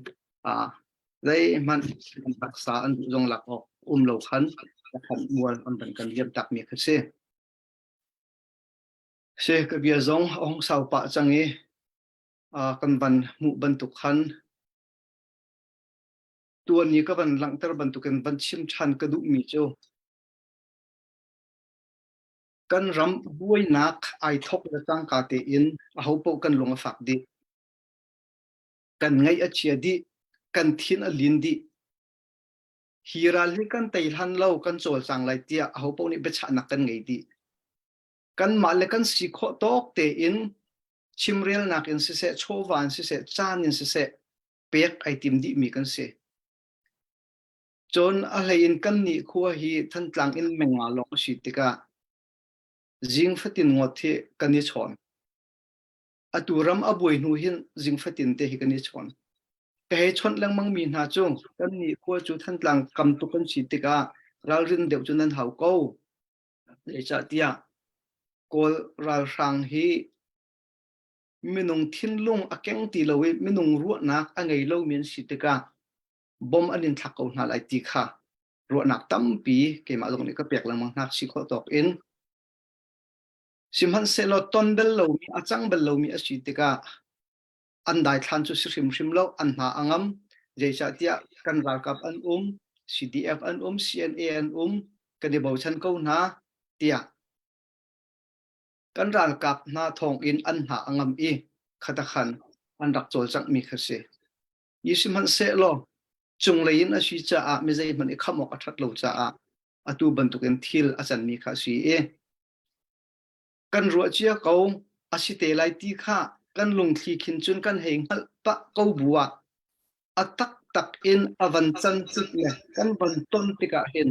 zeihmanh an taksa an duh zong lak awk um lo khan khan mual an van kan liam takmi kha si. Si ka bia zong a hung sau pah cang i kan van hmuh bantuk khan tuan i ka van langhter bantukin van chim ṭhan ka duhmi cu kan ram buainak ai thok le cangka tein ahopaoh kan lung a fak dih. Kan ngaih a chia dih, kan thin a lin dih. Hi ral hi kan tei hlan lo kan cawlcang lai tiah ahopaoh nih biachahnak kan ngei dih. Kanmah le kan si khawh tawk tein chimrelnak in siseh, chawva in siseh, caan in siseh pek ai tim dihmi kan si. Cun a hlei in kannih khua hi Thantlang in menga lawng a si tikah zing fatin ngawt hi kan i chawn. Atu ram a buai hnu hin zing fatin te hi kan i chawn. Ka hei chawnh lengmang mi hna cu kannih khua cu Thantlang kam tuk kan si tikah ralrin deuh cu nan hau ko. Zeicahtiah Kawl ralhrang hi minung thinlung a keng ti lo i minung ruahnak a ngei lomi an si tikah bom an in thlak ko hna lai ti kha ruahnak tampi keimah zong nih ka pek lengmang hna si khawh tawk in. Sihmanhsehlaw ton bel lomi a cang bel lomi a si tikah an daithlan cu si hrimhrim lo an hna a ngam zeicahtiah kan ralkap an um CDF an um CNA an um kan i bochan ko hna tiah kan ralkap hna thawng in an hna a ngam i khatakhan an rak cawlcangh mi kha si yi sihmanhsehlaw cunglei in a si caah mi zeihmanh i khamh awk a ṭhat lo caah atu bantukin thil a canmi kha a si i kan ruah cia ko a si te lai ti kha kan lungthli khin cun kan hei hngalh pah ko bu ah a taktak in a van can tik le kan van ton tikah hin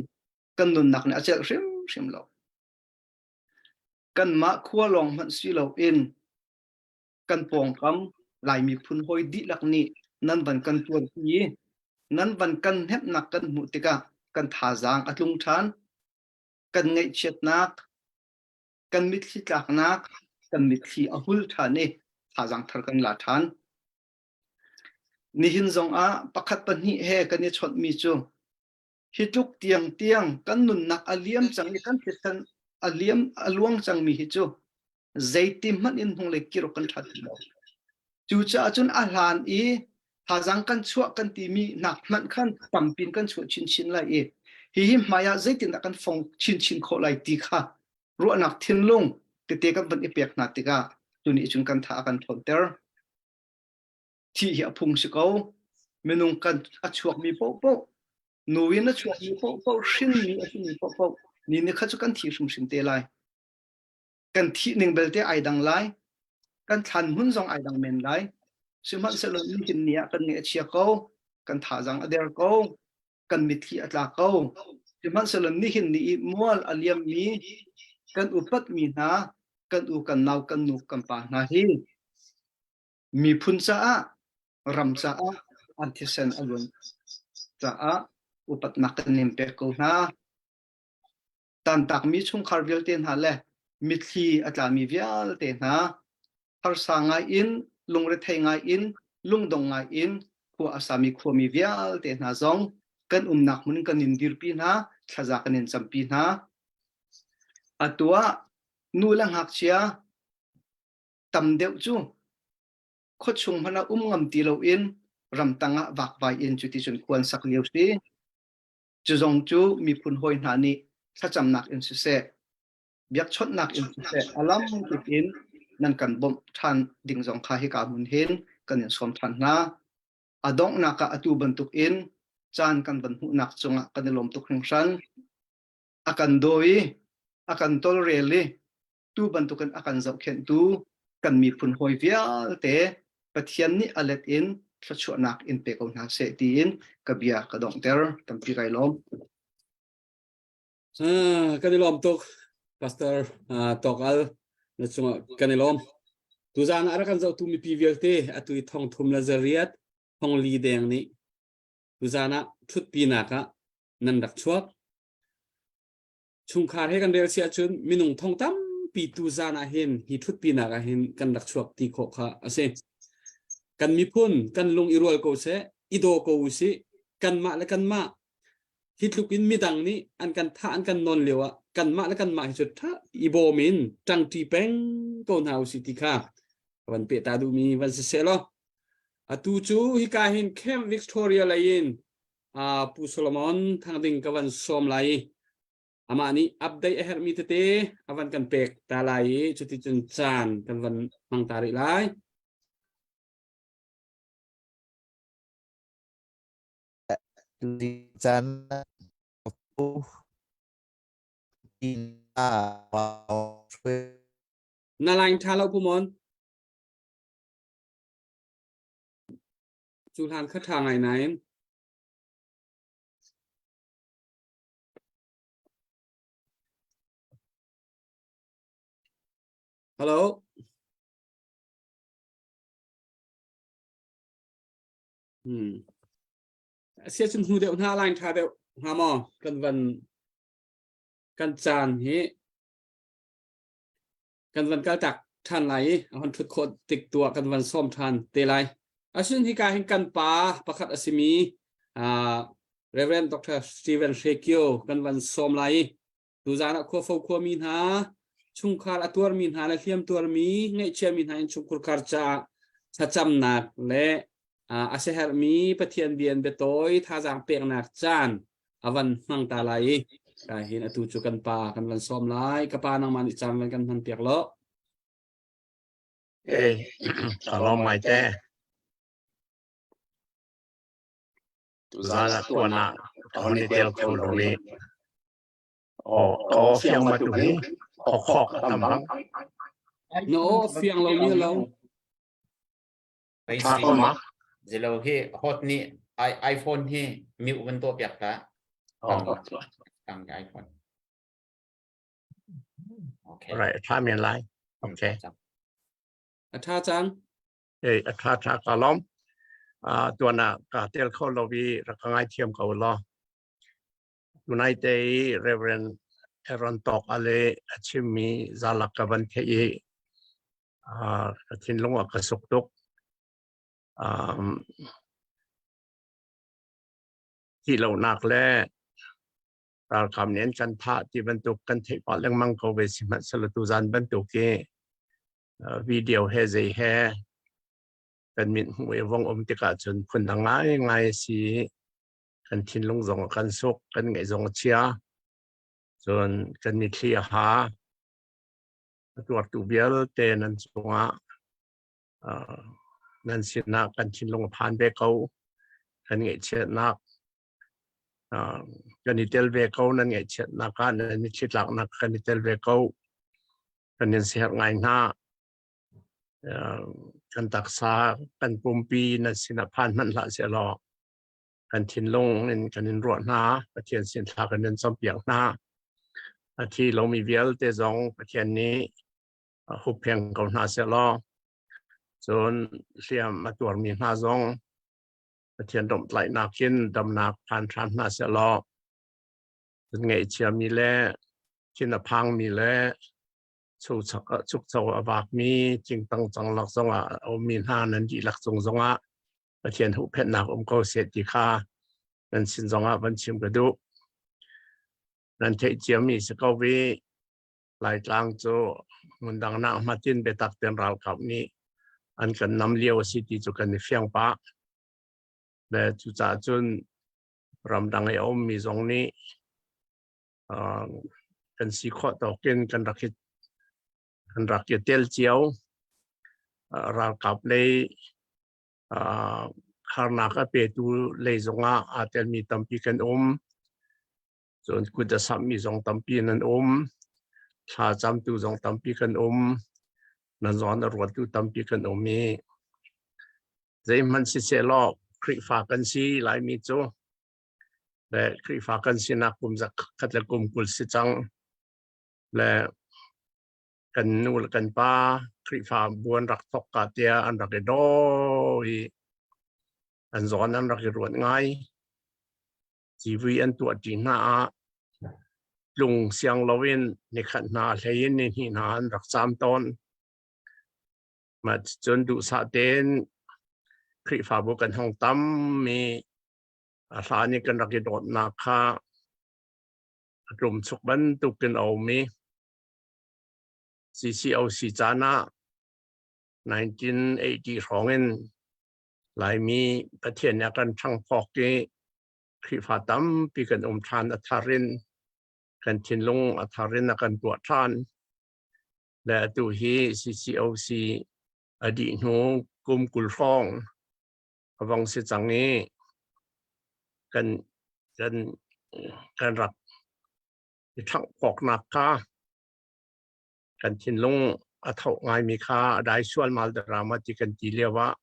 kan nunnak nih a celh hrimhrim lo. Kanmah khua lawng hmanh si loin kan pawngkam Lai miphun hawi dihlak nih nan van kan tuarpi i nan van kan hnemhnak kan hmuh tikah kan thazaang a tlung ṭhan. Kan ngaihchiatnak, kan mitthli tlaknak, kan mitthli a hul ṭhan i thazaang thar kan la ṭhan. Nihin zongah pakhat pahnih he kan i chawnhmi cu hi tluk tiang tiang kan nunnak a liam cang i kan thisen a liam a luang cangmi hi cu zeiti hmanh in hnunglei kir awk kan ṭha ti lo. Cucaah cun a hlan i thazaang kan chuah kan timi nak hmanh khan tampin kan chuah chinchin lai i hihi hmai ah zeitindah kan fong chinchin khawh lai ti kha ruahnak thinlung tete kan van i pek hna tikah tuni cun kan tha a kan ṭhawnter. Thih hi a phung si ko. Minung kan a chuakmi paohpaoh nu in a chuakmi paohpaoh hrinmi a simi paohpaoh ni ni kha cu kan thi hrimhrim te lai. Kan thih ning belte ai dang lai. Kan thlan hmun zong ai dang men lai. Sihmanhsehlaw nihin ni ah kan ngaih a chia ko. Kan thazaang a der ko. Kan mitthli a tla ko. Sihmanhsehlaw nihin ni i mual a liammi kan upatmi hna, kan u kan nau kan nu kan pa hna hi miphun caah ram caah an thisen a luan caah upatnak kan in pek ko hna. Tantakmi chungkhar vialte hna le mitthli a tlami vialte hna harsa ngai in lungrethei ngai in lungdong ngai in khua a sami khuami vialte hna zong kan umnak hmun kan in dirpi hna thlaza kan in campi hna. Atu ah nu le ngakchia tam deuh cu khuachung hmanh ah um ngam ti loin ramtang ah vakvai in cuticun khua an sak lio si. Cu zong cu miphun hawi hna nih thlacamnak in siseh, biakchawnhnak in siseh, a lam kip in nan kan bawmh ṭhan ding zong kha hika hmun hin kan in sawm ṭhan hna. A donghnak ah atu bantuk in caan kan van hmuhnak cungah kan i lawm tuk hringhran. A kan daw i a kan tawlrel i tu bantukin a kan zohkhenhtu kan miphun hawi vialte Pathian nih a let in thluachuahnak in pe ko hna seh tiin ka bia ka donghter tampi kai lawm.
Kan i lawm tuk Pastor Tawk Al na cungah kan i lawm. Tuzaan ah rak kan zohtu mipi vialte atu i thong thum le zariat thong li deng nih tuzaan ah ṭhutpinak ah nan rak chuak. Chungkhar he kan rel si ahcun minung thong tampi tuzaan ah hin hi ṭhutpinak ah hin kan rak chuak ti khawh kha a si. Kan miphun kan lung i rual ko seh, i daw ko usih, kanmah le kanmah hi tluk in midang nih an kan thah an kan nawn lio ah Kanmah le kanmah hi cu tha i bawm in ṭangṭi peng ko hna usih ti kha van pe ta duhmi van si seh law atu cu hika hin Camp Victoria lei in Pu Solomon Thangding ka van sawm lai i amah nih update a herhmi tete a van kan pek ta lai i cuticun caan kan van hmang ta rih lai.
Caan
Na line ṭha lo Pu Mon. Cu hlan kha ṭha ngai nain. Hello. Sia cun hnu deuh hna line ṭha deuh hnga maw kan van kan caan hi kan van kal tak ṭhan lai i a hon ṭhut khawh tik tuah kan van sawm ṭhan te lai. Asin hika hin kan pa pakhat a simi Reverend Dr. Stephen Hrekio kan van sawm lai i tuzaan ah khuafo khuami hna chungkhar a tuarmi hna le hliam tuarmi ngaihchiami hna in chungkhar caah thlacamnak le a siaherhmi Pathian bia in biatawi thazaang peknak caan a van hmang ta lai i ka hin atu cu kan pa kan van sawm lai ka pa nangmah nih caan van kan hman piak lo
Eh, ka lawm ngai te. Tuzaan ah tuan ah ka hon i tel kho lo i aw ka aw fiang ma tu hi aw khok a tam bang.
Na aw fiang lo mi lo.
Tha ko ma?
Zilo hi hot nih iPhone hi mute van tuah piak ta. Tang iPhone. Okay.
Right, tha men lai. Okay.
A tha cang.
Ei, a tha tha ka lom. Tuan ah ka tel kho lo i rak ka ngai thiam ko law. Tunai te i Reverend Aaron Tok ale a chimmi zalak ka van theih i ka thinlung ah ka suk tuk. Thih lonak le ralkap nih an kan thah ti bantuk kan theih pah lengmang ko ve sihmanhsehlaw tuzan bantuk hi video he zei he kan mit hmuh i vong um tikah cun phundang ngaingai a si i kan thinlung zong a kan suk kan ngaih zong a chia cun kan mitthli a ha a tuartu vialte nan cungah nan sinah kan thinlung a phan ve ko kan ngaihchiatnak kan i tel ve ko nan ngaihchiatnak ah nan mitthli tlaknak kan i tel ve ko kan in siherh ngai hna kan taksa kan pumpi nan sinah phan hmanh hlah sehlaw kan thinlung in kan in ruah hna Pathian sin thla kan in campiak hna a thi lomi vialte zong Pathian nih huppheng ko hna sehlaw cun hliam a tuarmi hna zong Pathian domhtlaihnak in damnak phan hram hna sehlaw ngaihchiami le thin a phangmi le chukcho a vakmi cingtang cang lak zongah a ummi hna nan dihlak cung zongah Pathian huhphenhnak um ko seh ti kha nan sin zongah van chim ka duh. Nan theih ciami si ko vi Laitlang cu hmundang nak hmatin biatak ten ralkap nih an kan nam lio a si ti cu kan i fiang pah. Le cucaah cun ramdang i a ummi zong nih kan si khawh tawkin kan rak i kan rak i tel cio. Ralkap lei harnak a petu lei zongah aa telmi tampi kan um. Cun kut a samhmi zong tampi nan um. Thla camtu zong tampi kan um. Nan zawn a ruattu tampi kan um i zeihmanh sisehlaw Khrihfa kan si Laimi cu le Khrihfa kan sinak kum zakhat le kum 20 si cang le kan nu le kan pa Khrihfa bu an rak thok ka tiah an rak i daw i an zawn an rak i ruat ngai. Civui an tuah ṭi hna ah tlung siang loin nikhat hna hlei in ni hnih hna an rak caam tawn. Mah cun duhsah tein Khrihfabu kan hong tam i a hlan i kan rak i dawtnak kha. A tlumchuk bantukin a um i CCOC caan ah 1980 hrawng in Laimi Pathian nih a kan ṭhangphawk i Khrihfa tampi kan um ṭhan a thar in kan thinlung a thar in a kan tuah ṭhan. Le atu hi CCOC a dih hnu kum 20 hrawng a vong si cang i kan kan kan rak i ṭhanghpawknak kha kan thinlung a tho ngaimi kha a dai sualmal drama ti kan ti lio ah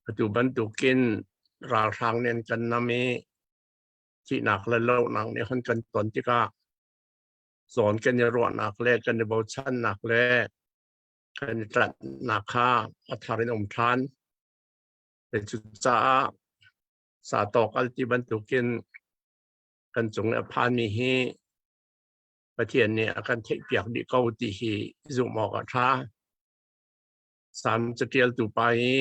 atu bantukin ralhrang nih an kan nam i thihnak le lohnak nih hun kan ton tikah zawn kan i ruahnak le kan i bochannak le kan i tlanhnak kha a thar in um ṭhan. Cucaah sa tawk al ti bantukin kan cung i a phanmi hi Pathian nih a kan theihpiak dih ko ti hi zumh awk a ṭha. Salm caṭialtu pa hi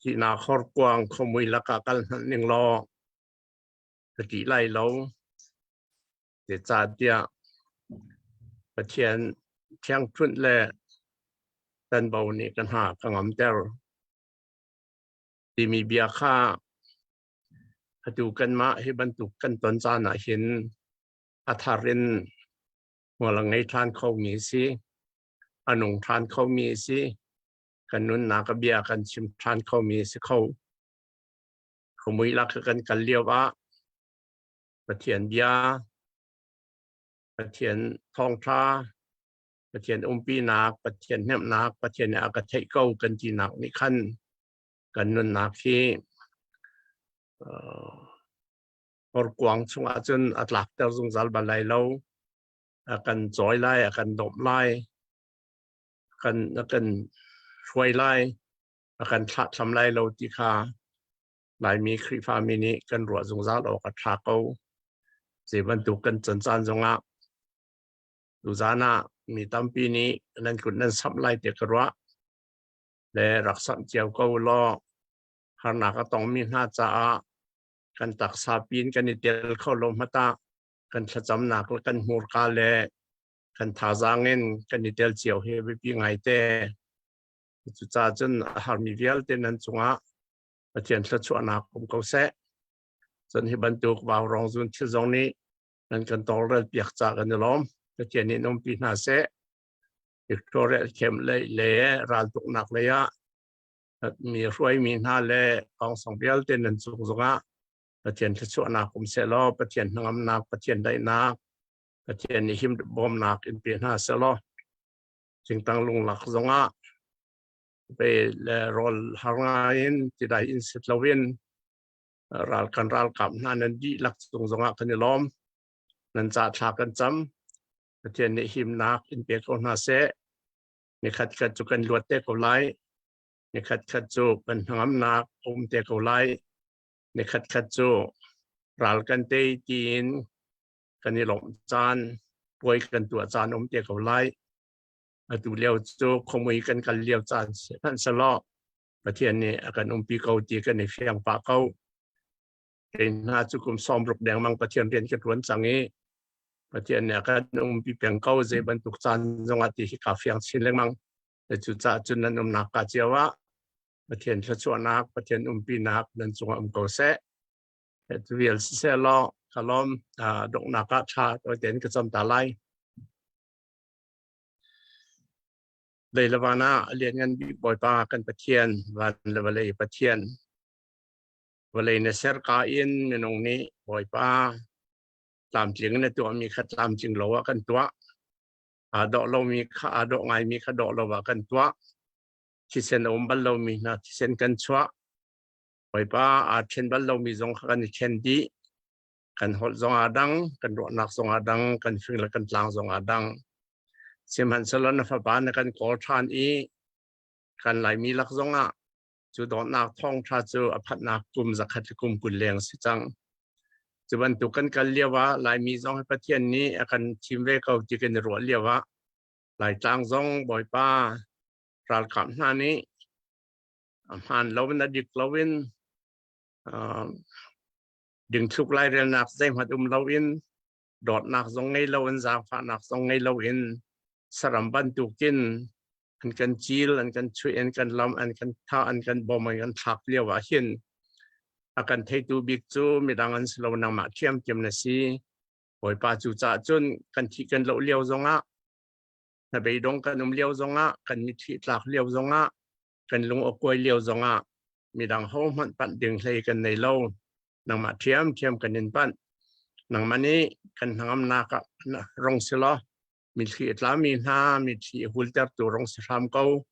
thihnak horkuang khuamui lakah kal hmanh ning law ka ṭih lai lo. Zeicahtiah Pathian thiangṭhunh le tanbo nih ka hna ka ngamter timi bia kha atu kanmah hi bantuk kan ton caan ah hin a thar in hmual a ngei ṭhan khomi a si, a nung ṭhan khomi a si, kan nunnak a bia kan chim ṭhan khomi a si kho. Khumui lak kan kal lio ah Pathian bia, Pathian thawngṭha, Pathian umpinak, Pathian hnemhnak, Pathian nih a ka theih ko kan tinak nih khan kan nunnak hi horkuang chungah cun a tlakter zungzal bal lai lo. A kan cawi lai, a kan dawmh lai, a kan hruai lai, a kan thlahthlam lai lo ti kha Laimi Khrihfami nih kan ruah zungzal awk a ṭha ko. Zei bantuk kan can caan zongah tuzaan ah mi tampi nih nan kut nan samh lai tiah ka ruah. Le rak samh cio ko law harnak a tongmi hna caah kan taksa pin kan i tel kho lo hmata kan thlacamnak le kan hmurka le kan thazaang in kan i tel cio hi biapi ngai te. Cucaah cun a harmi vialte nan cungah Pathian thluachuahnak um ko seh. Cun hi bantuk vaurawng zun thil zong nih nan kan tawlrel piak ca kan i lawm. Pathian nih umpi hna seh. Victoria khem lei le raltuknak lei ah mi hruaimi hna le kawngsong vialte nan cung zongah Pathian thluachuahnak um seh law Pathian hnangamnak, Pathian daihnak, Pathian nih him bawmnak in pe hna seh law Cingtang lunglak zongah pe le rawl har ngai in tidai in sit loin ral kan ralkap hna nan dihlak cung zongah kan i lawm. Nan ca thla kan cam. Pathian nih himnak in pe ko hna seh. Nikhat khat cu kan luat te ko lai. Nikhat khat cu kan hnangamnak um te ko lai. Nikhat khat cu ral kan tei tiin kan i lawmh caan, puai kan tuah caan um te ko lai. Atu lio cu khuamui kan kal lio caan sihmanhsehlaw Pathian nih a kan umpi ko ti kan i fiang pah ko. Kei hna cu kum 60 dengmang Pathian rian ka ṭuan cang i Pathian nih a kan umpi peng ko zei bantuk caan zongah ti hi kaa fiang chin lengmang. Cucaah cun nan umnak ka cio ah Pathian thluachuahnak, Pathian umpinak nan cungah um ko seh. Tu vial siseh law ka lawm donghnak ah ṭha tawi tein ka cam ta lai. Lei le van ah a lianngan bik Bawipa kan Pathian, van le vawlei Pathian. Vawlei na ser ka in minung nih Bawipa tlamtling na tuahmi kha tlamtling lo ah kan tuah. Aa dawh lomi kha aa dawh ngaimi kha dawh lo ah kan tuah. Thisen a um bal lomi hna thisen kan chuah. Bawipa aa ṭhen bal lomi zong kha kan i ṭhen dih. Kan holh zong aa dang, kan ruahnak zong aa dang, kan fing le kan tlang zong aa dang. Sihmanhsehlaw na fapa na kan kawl ṭhan i kan Laimi lak zongah cu dawtnak thawngṭha cu a phanhnak kum 100 le kum 20 leng si cang. Cu bantuk kan kal lio ah Laimi zong hi Pathian nih a kan thim ve ko ti kan i ruah lio ah Laitlang zong Bawipa ralkap hna nih a hmaan loin a dik loin dingthluk lairelnak zeihmanh um loin. Dawtnak zong ngei lo in zaangfahnak zong ngei lo in saram bantukin an kan cil, an kan chuih, an kan lam, an kan thah, an kan bom, an kan thlak lio ah hin a kan theitu bik cu midang an si lo nangmah ṭhiamṭhiam na si. Bawipa cu caah cun kan thih kan loh lio zongah hnabeidong kan um lio zongah kan mitthli tlak lio zongah kan lung a kuai lio zongah midang hohmanh panh ding hlei kan nei lo. Nangmah ṭhiamṭhiam kan in panh. Nangmah nih kan hnangamnak ah rong si law mitthli a tlami hna mitthli a hultertu rong si hram ko.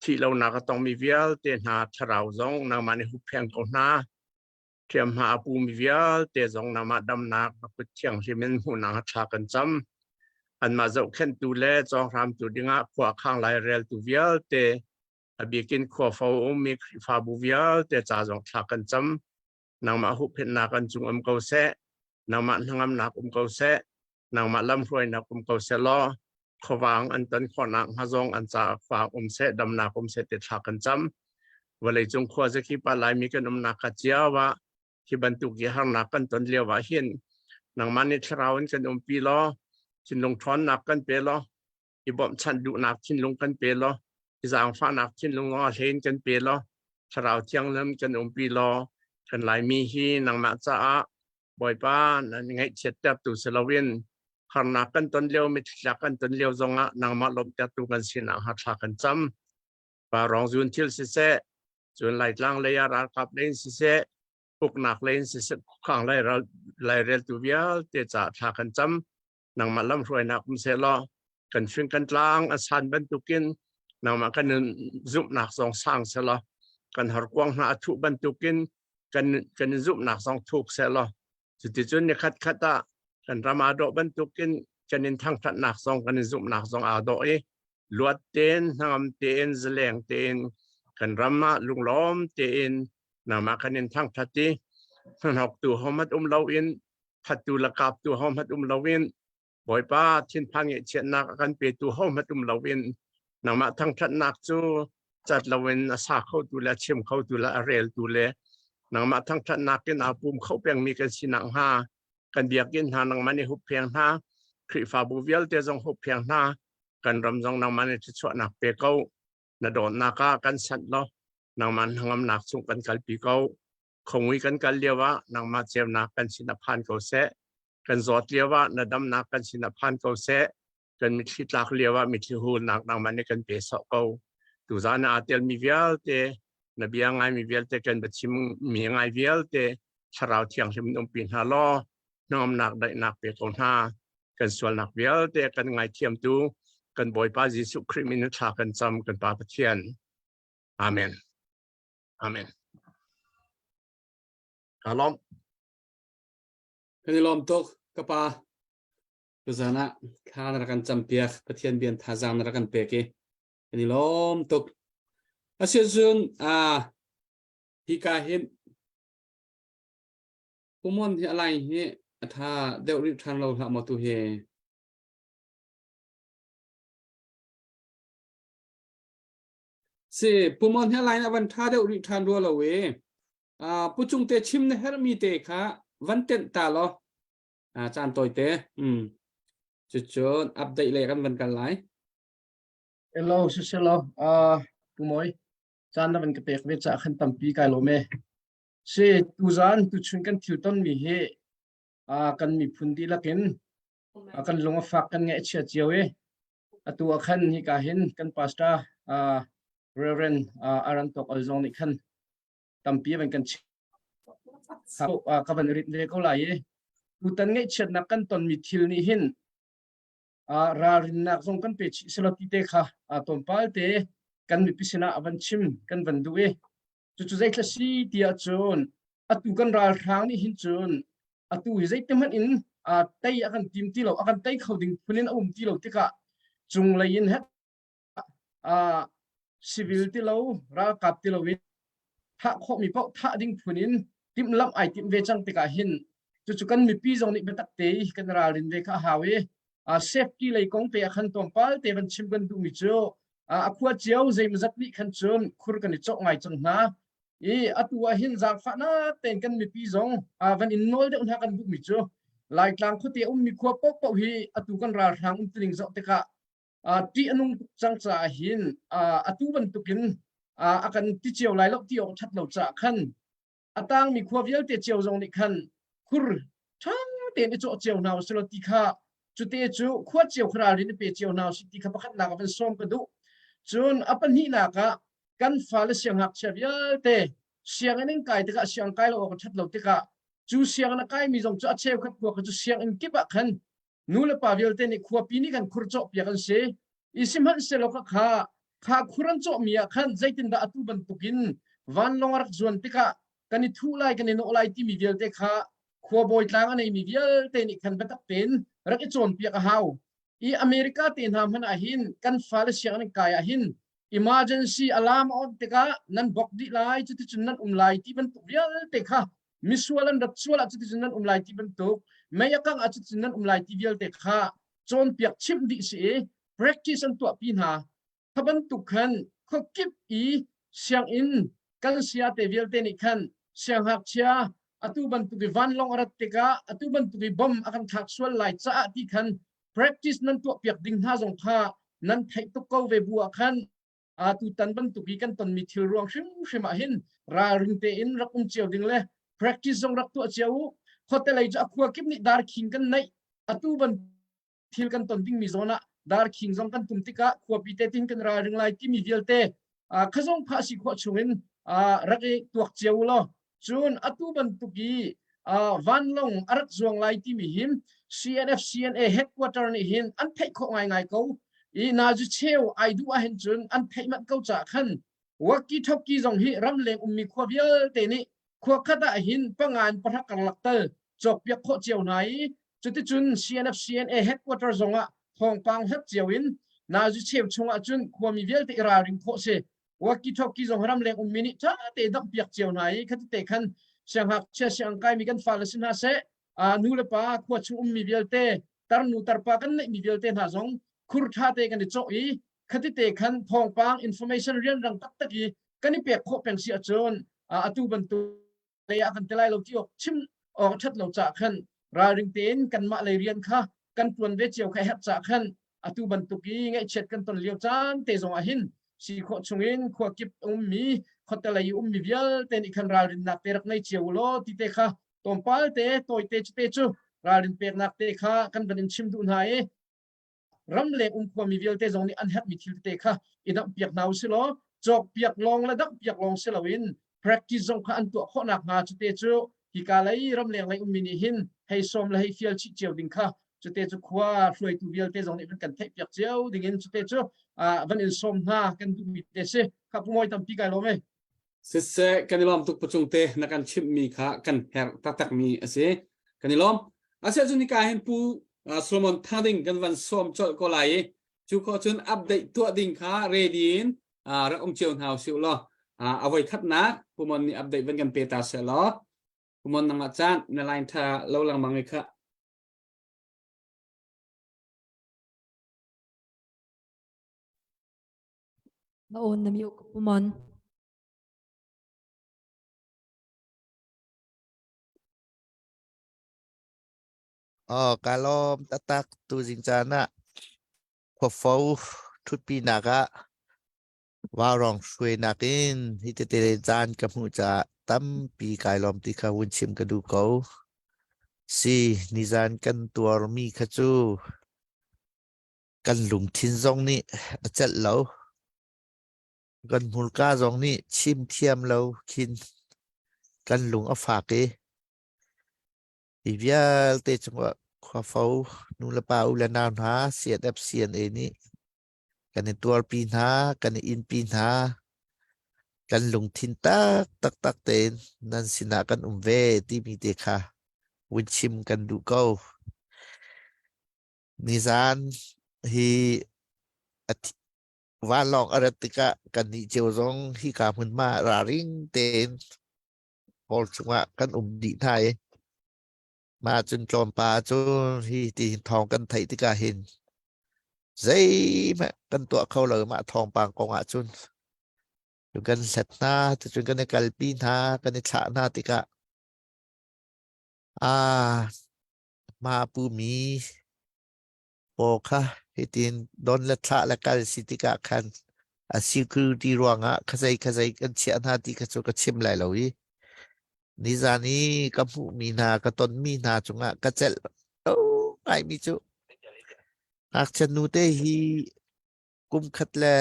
Thih lonak a tongmi vialte hna thlarau zong nangmah nih huppheng ko hna. Hriamhma a pumi vialte zong nangmah damnak na kut thianghlim in hmuhnak thla kan cam. Anmah zohkhenhtu le cawnghramtu dingah khua khang laireltu vialte a bikin khuafo ummi Khrihfabu vialte ca zong thla kan cam. Nangmah huhphenhnak an cung um ko seh. Nangmah hnangamnak um ko seh. Nangmah lamhruainak um ko seh law khuavang an ton khawhnak hnga zong an caah khua um seh damnak um seh ti thla kan cam. Vawlei cung khua zakip ah Laimi kan umnak ka cio ah hi bantuk hi harnak kan ton lio ah hin nangmah nih thlarau in kan umpi law thinlung ṭhawnnak kan pe law i bawmhchanh duhnak thinlung kan pe law i zaangfahnak thinlung a hlein kan pe law thlarau thianghlim kan umpi law kan Laimi hi nangmah caah Bawipa nan ngaihchiattertu si loin harnak kan ton lio mitthli kan ton lio zongah nangmah lawmhtertu kan sinak hnga thla kan cam. Pa rong zun thil siseh, cun Laitlang lei ah ralkap lei in siseh, uknak lei in siseh, khukhang lai laireltu vialte caah thla kan cam. Nangmah lamhruainak um seh law kan fing kan tlang a san bantukin nangmah kan zumhnak zong sang seh law kan horkuang hna a thuh bantukin kan kan zumhnak zong thuk seh law cuticun ni khat khat ah kan ram aa dawh bantukin kan in thangthatnak zong kan in zumhnak zong aa dawh i luat tein hnangam tein zaleng tein kan ram ah lunglawm tein nangmah kan in thangthat i hnahnawktu hohmanh um loin thattu le kaptu hohmanh um loin Bawipa thinphan ngaihchiatnak a kan petu hohmanh um loin nangmah thangthatnak cu cat loin a sa khotu le a chim khotu le a reltu le nangmah thangthatnak in aa pum kho pengmi kan si nakhnga kan biakinn hna nangmah nih huppheng hna Khrihfabu vialte zong huppheng hna kan ram zong nangmah nih thluachuahnak pe ko na dawtnak ah kan sanh law nangmah hnangamnak chung kan kalpi ko khongui kan kal lio ah nangmah ceunak kan sin a phan ko seh kan zawt lio ah na damnak kan sin a phan ko seh kan mitthli tlak lio ah mitthli hulnak nangmah nih kan pe sawh ko tuzan aa telmi vialte na bia ngaimi vialte kan biachim mi ngai vialte thlarau thianghlim in umpi hna law hnangamnak daihnak pe ko hna kan sualnak vialte kan ngaithiamtu kan Bawipa Jesuh Khrih min in thla kan cam kan Pa Pathian Amen Amen Ka lawm
Kan i lawm tuk ka pa tuzan ah thla na rak kan campiak Pathian bian thazaang na rak kan pek i kan i lawm tuk asicun a hika hin pumon hi alai hi a tha deuh rih ṭhan lo hlah maw tu hi si pumon hi alai a van tha deuh rih ṭhan rua lo e pu cung te chim na herhmi te kha van tenh ta law caan tawi te cucun update le kan van kal lai
Hello siselo uh pu moi caan na van ka pek ve ca khan tampi kai lawm e si tuzan tuchun kan thil ton mi hi uh, kan miphun dihlak in uh, kan lung a fak kan ngaihchia cio i atu ah khan hi ka hin kan pastor uh, Reverend uh, Aran Tok Ol zong nih khan tampi van kan ka van rit ve ko lai i tutan ngaihchiatnak kan tonmi thil nih hin ralrinnak zong kan pe chih selaw ti te kha tlawmpal te kan mipi sinah a van chim kan van duh i cucu zeithla si ti ahcun atu kan ralhrang nih hin cun atu hi zeitihmanh in tei a kan tim ti lo a kan tei kho ding phun in a um ti lo tikah cunglei in het civil ti lo ralkap ti lo in thah khawhmi paoh thah ding phun in timhlamh ai timh ve cang tikah hin cucu kan mipi zong nih biatak te kan ralrin ve kha a hau i safety lei kong te ah khan tlawmpal te van chim kan duhmi cu a khua cio zeimazat nih khan cun khur kan i cawk ngai cang hna i atu ah hin zaangfahnak tein kan mipi zong van in nawl deuh hna kan duhmi cu. Laitlang khuate ummi khua paohpaoh hi atu kan ralhrang umtuning zoh tikah ṭih a nung tuk cang caah hin atu bantukin a kan ti cio lai lo ti awk ṭhat lo caah khan a tangmi khua vialte cio zong nih khan khur ṭha tein i cawh cio hna usih law ti kha cute cu khua cio kha ralrin i pe cio hna usih ti kha pakhatnak ah van sawm ka duh. Cun a pahnihnak ah kan fale siangngakchia vialte sianginn in kai tikah siang kai lo awk a ṭhat lo tikah cu sianginn a kaimi zong cu a cheukhat khua kha cu sianginn kip ah khan nu le pa vialte nih khuapi nih kan khur cawhpiak an si. I sihmanhsehlaw kha kha kha khur an cawhmi ah khan zeitindah atu bantukin vanlawng a rak zuan tikah kan i thuh lai kan i nawh lai timi vialte kha khuabawi tlang a neimi vialte nih khan biatak tein rak i cawnpiak a hau. I America te hna hmanh ah hin kan fale sianginn kai ah hin emergency alarm a on tikah nan bok dih lai cuticun nan um lai ti bantuk vialte kha misual an rat sual ah cuticun nan um lai ti bantuk mei a kangh ah cuticun nan um lai ti vialte kha cawnpiak chimh dih si i practice an tuahpi hna. Kha bantuk khan khuakip i sianginn kan sia te vialte nih khan siangngakchia atu bantuk i vanlawng a rat tikah atu bantuk i bom a kan thlak sual lai caah ti khan practice nan tuahpiak ding hna zong kha nan theih tuk ko ve bu ah khan tutan bantuk i kan tonmi thil ruang hrimhrim ah hin ralring tein rak um cio ding le practice zong rak tuah cio u. Khuate lei cu a khua kip nih darkhing kan neih atu ban thil kan ton dingmi zawn ah darkhing zong kan tum tikah khuapi te tin kan ralring lai timi vialte khazong pha si khawh chungin rak i tuak cio u law cun atu bantuk i vanlong a rak zuang lai timi hin CNF CNA headquarter nih hin an theih khawh ngaingai ko i nazi cheu ai duh ahhin cun an theih manh ko caah khan walkie talkie zong hi ramleng ummi khua vialte nih khua khat ah hin panga in pahra karlak tal cawkpiak khawh cio hna i cuticun CNF CNA headquarter zong ah thawngpang hlat cio in nazi cheu chungah cun khuami vialte i ralring khawh si walkie talkie zong ramleng ummi nih ṭha te damhpiak cio hna i khati te khan siangngakchia siangkaimi kan fale si hna seh nu le pa khua chung ummi vialte tarnu tarpa kan neihmi vialte hna zong khur ṭha te kan i cawh i khati te khan thawngpang information rianrang taktak i kan i pek khawh peng si ahcun atu bantuk lei ah kan ti lai lo ti awk chim awk ṭhat lo caah khan ralring tein kanmah lei rian kha kan ṭuan ve cio kha herh caah khan atu bantuk i ngaihchiat kan ton lio caan te zong ah hin si khawh chungin khua kip ummi khuate lei ummi vialte nih khan ralrinnak te rak nei cio u law ti te kha tlawmpal te tawite cu te cu ralrin peknak te kha kan van in chim duh hna i ramleng um khuami vialte zong nih an herhmi thil tete kha i damhpiak hna usih law cawkpiak lawng le damhpiak lawng si loin practice zong kha an tuah khawh nakhnga cute cu hika lei ramleng lei ummi nih hin hei sawm le hei fial chih cio ding kha cute cu khua hruaitu vialte zong nih van kan theihpiak cio ding in cute cu van in sawm hna kan duhmi te si kha pu tampi kai lawm e
Siseh, kan i lawm tuk pachung te na kan chimhmi kha kan herh taktakmi a si. Kan i lawm. Asiah cun hika hin Pu Solomon Thading kan van sawm colh ko lai i cu khawh cun update tuah ding kha ready in rak um cio hna usih law a voi khatnak Pu Mon nih update van kan pe ta seh law Pu Mon nangmah caan na line tha lo lengmang i kha
Na on na mute Pu Mon.
Oh, ka lawm taktak tuzing caan ah khuafo ṭhutpinak ah vaurawng hruainak in hi tete caan ka hmuh caah tampi kai lawm ti kha vun chim ka duh ko. Si, nizan kan tuarmi kha cu kan lungthin zong nih a celh lo. Kan hmurka zong nih chim thiam lo khin kan lung a fak i hi vialte cungah khuafo nulepa u le nau hna CNF CNA nih kan i tuarpi hna, kan i inpi hna, kan lungthin tak taktak tein nan sinah kan um ve timi te kha vun chim kan duh ko. Nizan hi vanlawng a rat tikah kannih cio zong hika hmunhma ralring tein hall chungah kan um dih hna i mah cun tlawmpal cu hi ti thawng kan theih tikah hin zeihmanh kan tuah kho lo mah thawngpang kong ah cun kan hlat hna cucun kan i kalpi hna kan i thlah hna tikah ah. Hma pumi paw kha hitin don le thlah le kal si tikah khan a security ruangah khazei khazei kan chiah hna ti kha cu ka chim lai lo i nizan i ka hmuhmi hna ka tonmi hna cungah ka celh lo ngaimi cu ngakchia nu te hi kum khat le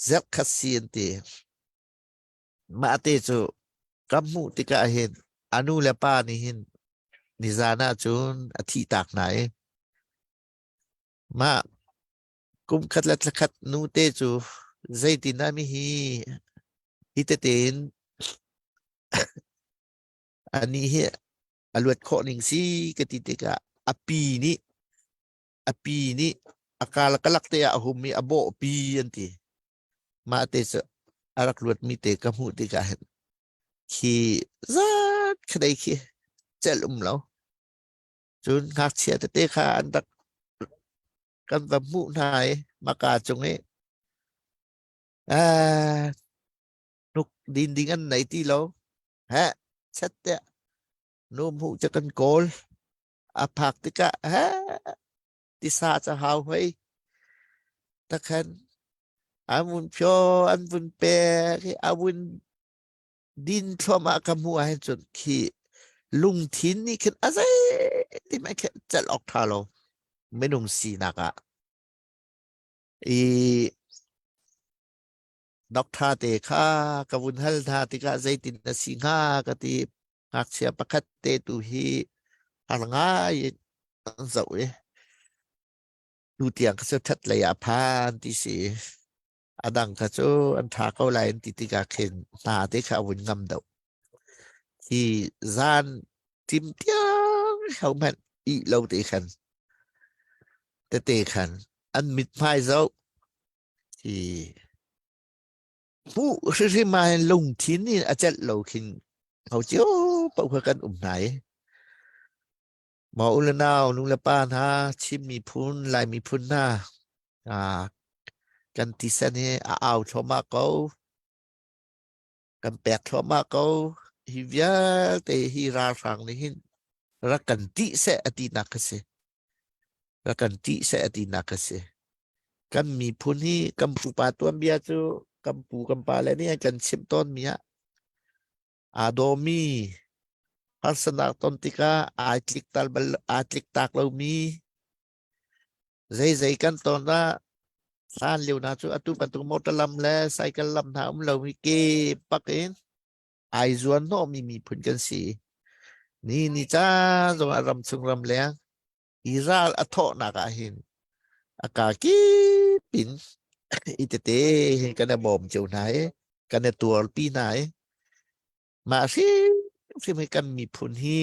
zerh khat si an ti. Mah te cu ka hmuh tikah hin a nu le pa nih hin nizan ah cun a thih tak hna i mah kum khat le thla khat nu te cu zeitin dah mi hi hi tete in anih hi a luat khawh ning si ka ti tikah a pi nih a pi nih a kal kalak te ah a hum i a bawh pi an ti. Mah te cu a rak luatmi te ka hmuh tikah hin khi zat khadei khi celh um lo. Cun ngakchia tete kha an rak kan va hmuh hna i maka cung i ah hnuk din ding an nei ti lo. He chet tiah nu hmuh cu kan kawl. A phak tikah he tisa ca hau hoi takhan an vun phyo an vun pek i a vun din thluahmah ka hmuh ahhin cun khi lungthin nih khin a zei ti mah khin celh awk ṭha lo minung sinak ah i doctor te kha ka vun hal hna tikah zeitin na si hnga ka ti ngakchia pakhat te tu hi har ngai in an zoh i tu tiang kha cu ṭhat lei ah phan ti si a dang kha cu an ṭha ko lai an ti tikah khin hna te kha a vun ngam deuh hi zan tim tiang hohmanh ih lo te khan tete khan an mithmai zoh hi hmuh hrimhrim ah hin lungthin in a celh lo khin ho cio paoh kha kan um hna i maw u le nau nu le pa hna Chin miphun Lai miphun hna kan tisen hi a au thluahmah ko kan pek thluahmah ko hi vialte hi ralhrang nih hin rak kan tih seh a tinak kha si rak kan ṭih seh a tinak kha si. Kan miphun hi kan pupa tuanbia cu kan pu kan pa le nih an kan chimh tawnmi ah aa dawmi harsanak ton tikah ai tlik tal bal aa tlik tak lomi zeizei kan ton ah hlan lio hna cu atu bantuk motor lam le cycle lam hna um lomi ke pak in ai zuan hnawhmi miphun kan si. Ni ni ca zongah ramchung ramleng hi ral a thawhnak ah hin a ka kip in i tete hin kan i bawm cio hna i kan i tuarpi hna i mah hrimhrim hi kan miphun hi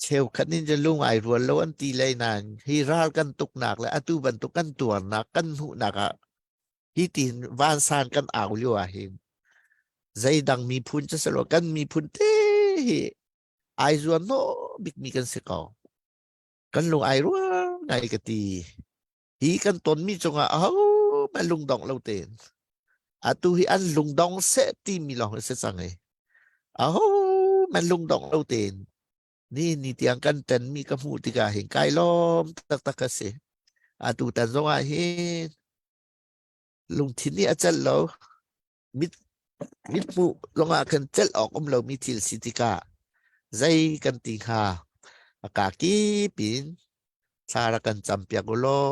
cheukhat nih cun lung ai rual lo an ti lei nain hi ral kan tuknak le atu bantuk kan tuarnak kan hmuhnak ah hi tin vansan kan au lio ah hin zeidang miphun cu silo kan miphun te hi ai zuan no bikmi kan si ko kan lung ai rual ngai ka ti hi kan tonmi cungah aho hmanh lungdong lo tein atu hi an lungdong seh timi lawng si cang i aho hmanh lungdong lo tein ni ni tiang kan tenmi ka hmuh tikah hin kai lawm taktak ka si atu tan zongah hin lungthin nih a celh lo mit mithmuh zongah khan celh awk um lomi thil si tikah zei kan ti hnga a ka kip in thla rak kan campiak u law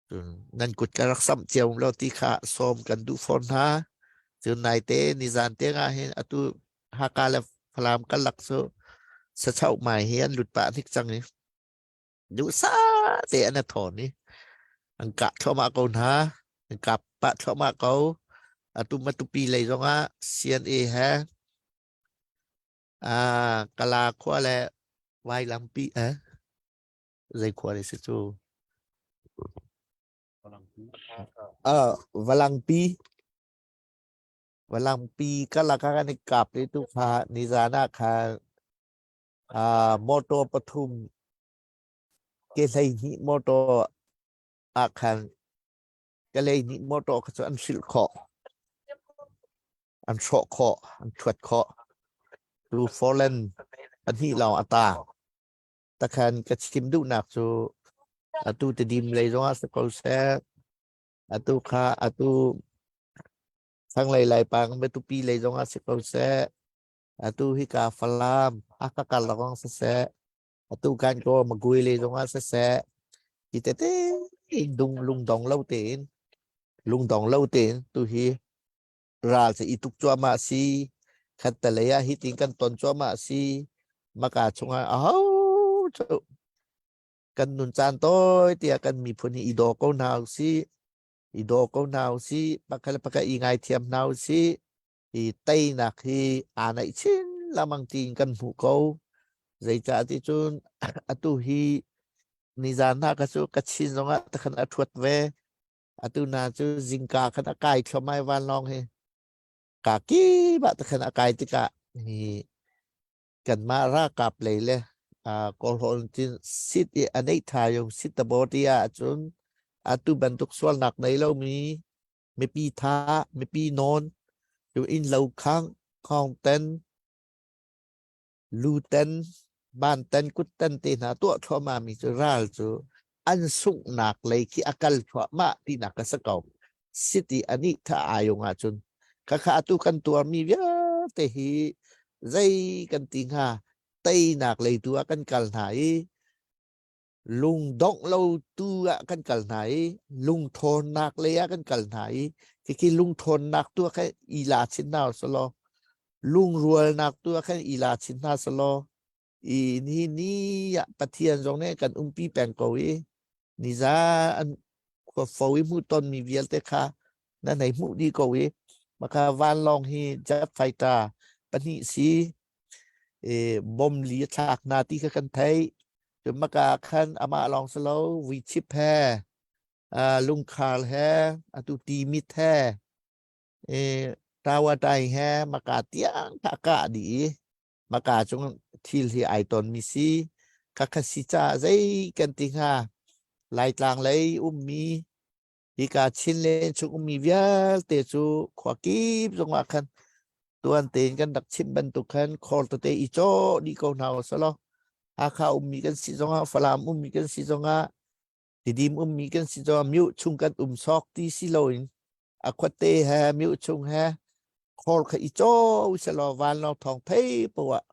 cun nan kut ka rak samh cio law ti kha sawm kan duh fawn hna cun naite nizan te nga hin atu Haka le Falam karlak cu sachoh mai hi an lut pah hnik cang i duhsah te an i thawn i an kah thluahmah ko hna an kap pah thluahmah ko atu matupi lei zongah CNA he ah Kala khua le Vailampi eh zei khua le si cu ah Valangpi Valangpi karlak ah kan i kap i tu kha nizan ah khan Ah, motor pathum ke 12 motor ah khan ke 12 motor kha cu an hrilh khawh. An hrawh khawh, an thuat khawh. Tu Forland Pahnih lawng a tang. Takhan ka chim duhnak cu atu Tedim lei zongah si ko seh, atu kha atu thlanglei Laipang Matupi lei zongah si ko seh, atu hika Falam Hakha karlak zong siseh, atu kan ko Magui lei zongah siseh, hi tete in dung lungdong lo tein lungdong lo tein tu hi ral cu i tuk cuahmah si khattelei ah hitin kan ton cuahmah si maka chungah aho cu kan nun caan tawi tiah kan miphun hi i daw ko hna usih i daw ko hna usih pakhat le pakhat i ngaithiam hna usih i teinak hi aa naih chin lengmang tiin kan hmuh ko zeicah ti cun atu hi nizan hna ka cu ka chin zongah takhan a thuat ve Atu na cu zingka khan a kai thluahmah i vanlawng hi ka kip ah takhan a kai tikah hi kanmah ralkap lei le uh, Kawlhawl cun sit i a neih tha yung sit ta bawti ah cun atu bantuk sualnak nei lomi mipi tha mipi nawn cu inn lo khang khong ten luten banten kutten te hna tuah thluahmah mi cu ral cu an sunghnak lei khi a kal thluahmah tinak ka si ko. City anih tha ayung ahcun khakha atu kan tuarmi vialte hi zei kan ti hnga teinak lei tu ah kan kal hna i lungdongh lo tu ah kan kal hna i lungthawnnak lei ah kan kal hna i khikhi lungthawnnak tu ah khan i la chin hna selaw lungrualnak tu ah khan i la chin hna selaw i ni ni ah Pathian zong nih kan umpi peng ko i niza an khuafo i hmuh tonmi vialte kha na nei hmuh dih ko i maka vanlawng hi jet fighter pahnih si e bom li a thlak hna ti kha kan theih cun maka khan amah lawng si lo vuichip he lungkhar he atu timit he e tawatai he maka tiang kha a kah dih i maka cung thil hi ai ton mi si khakha si ca zei kan ti hnga Laitlang lei ummi Hika Chinland chung ummi vialte cu khua kip zongah khan tuan tein kan rak chim bantuk khan khor tete i cawh dih ko hna usalaw Hakha ummi kan si zongah Falam ummi kan si zongah Tidim ummi kan si zongah myu chung kan um sawk ti si loin a khuate he myu chung he khor kha i cawh usalaw vanlawng thawng thei poah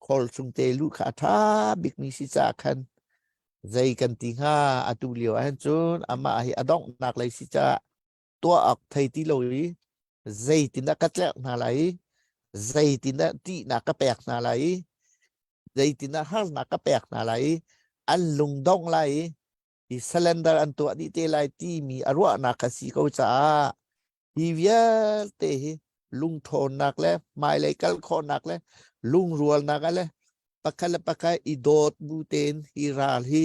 Khawl chung te luh kha a ṭha bikmi si caah khan zei kan ti hnga atu lio ahhin cun amah hi a donghnak lei si caah tuah awk thei ti lo i zeitindah ka tlerh hna lai i zeitindah ṭihnak ka pek hna lai i zeitindah harnak ka pek hna lai i an lungdong lai i hi cylinder an tuah dih te lai timi a ruahnak kha si ko caah Hi vialte hi lungṭhawnnak le hmailei kal khawhnak le lungrualnak le pakhat le pakhat i dawt bu tein hi ral hi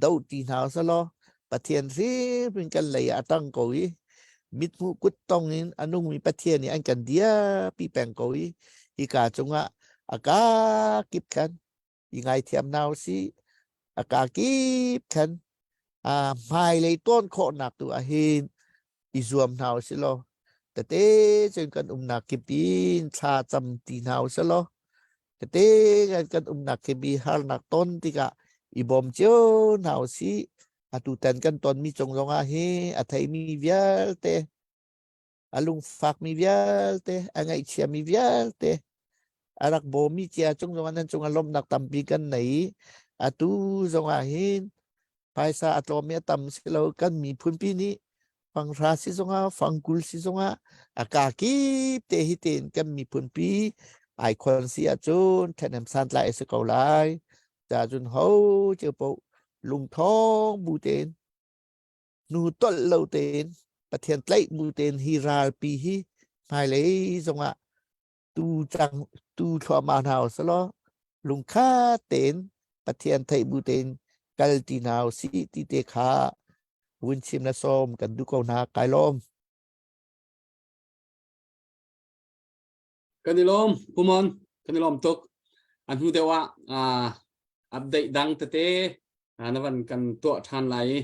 doh ti hna usalaw Pathian hrimhrim kan lei ah a ṭang ko i mithmuh kuttong in a nungmi Pathian nih an kan dirpi peng ko i hika cungah a kakip khan i ngaithiam hna usih a kakip khan hmailei tawn khawhnak tu ah hin i zuam hna usih law tete cun kan umnak kip in thla cam ti hna usih law tete kan kan umnak kip i harnak ton tikah i bawm cio hna usih atu tan kan tonmi cung zongah hi a theimi vialte a lungfakmi vialte a ngaihchiami vialte a rak bawmi cia cung zongah nan cungah lawmhnak tampi kan nei i atu zongah hin phaisa a tlawm i a tam si lo kan miphunpi nih fanghra si zongah fangkul si zongah a ka kip te hi tein kan miphunpi ai khon si ahcun ṭhahnem santlai a si ko lai ca cun ho cio paoh lungthawng bu tein hnu tolh lo tein Pathian tlaih bu tein hi ralpi hi hmailei zongah tu cang tu thluahmah hna usalaw lungkhat tein Pathian theih bu tein kal ti hna usih ti te kha vun chim na sawm kan duh ko hna kai lawm.
Kan i lawm Pumon kan i lawm tuk a hnu deuh ah update dang tete na van kan tuah ṭhan lai i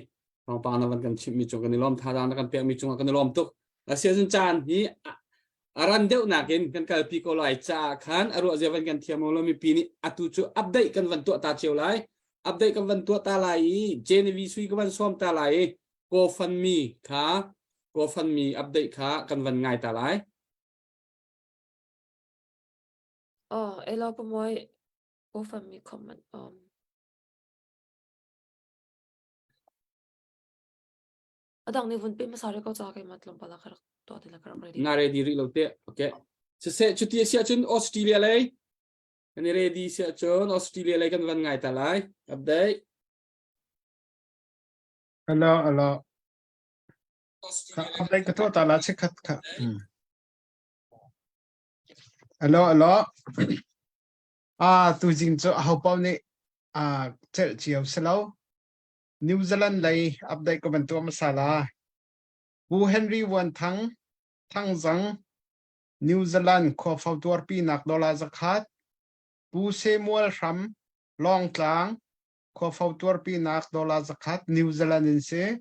thawngpang na van kan chimhmi cung kan i lawm thazaang na kan pekmi cungah kan i lawm tuk. Asiahcun caan hi. A ran deuh nakin kan kalpi ko lai caah khan a ruah zia van kan thiam lo mipi nih atu cu update kan van tuah ta cio lai. Update kan van tuah ta lai i Genevieve Sui ka van sawm ta lai i GoFundMe kha GoFundMe update kha kan van ngai ta lai.
Oh, elo pamoy GoFundMe comment um Adang nih vun pe hmasa rih ko ca keimah tlawmpal ah ka rak tuah ti la ka rak ready.
Na ready rih lo te. Okay. Siseh cuti a si ahcun Australia lei kan i ready si ahcun Australia lei kan van ngai ta lai. Update.
Hello, hello. Update ka tuah ta la chikhat kha. Hello, hello. Ah, tu jing cu aho paoh nih ah celh cio si lo. New Zealand lei update ka van tuah hmasa la. Pu Henry Vuan Thang, Thangzang, New Zealand khuafo tuarpinak dollar zakhat, Pu Samuel Hram, Lawngtlang, khuafo tuarpinak dollar zakhat New Zealand in si.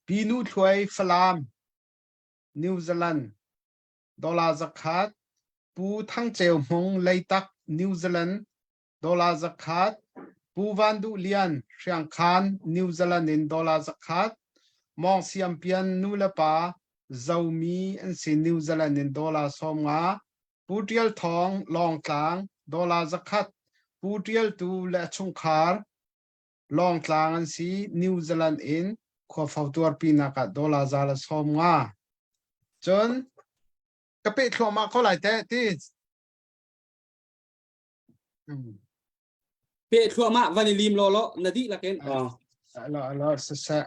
Pi Nu Thluai, Falam, New Zealand, dollar zakhat, Pu Thang Ceu Hmung, Leitak, New Zealand, dollar zakhat, Pu Van Duh Lian, Hriangkhan, New Zealand in dollar zakhat, Mawng Siam Pian nu le pa Zomi an si New Zealand in dollar 50, Pu Tial Thawng, Lawngtlang, dollar zakhat, Pu Tial Tu le a chungkhar Lawngtlang an si New Zealand in khuafo tuarpinak ah dollar 150. Cun ka peh thluahmah ko lai teh ti.
Pe thluahmah van i lim law law na dihlak in.
Alo alo siseh.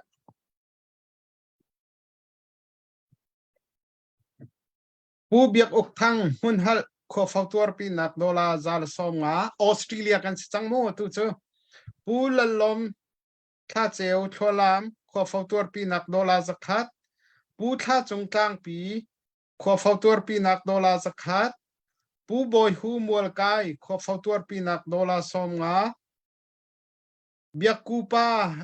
Pu Biak Uk Thang hmunhalh khuafo tuarpinak dollar 150 Australia kan si cang mu tu cu. Pu Lallom Thlaceu Thlualam khuafo tuarpinak dollar 100 Pu Thla Cung Tlangpi Khuafo tuarpinak dollar 100, Pu Bawi Hu Mualkai khuafo tuarpinak dollar 50, Biakku pa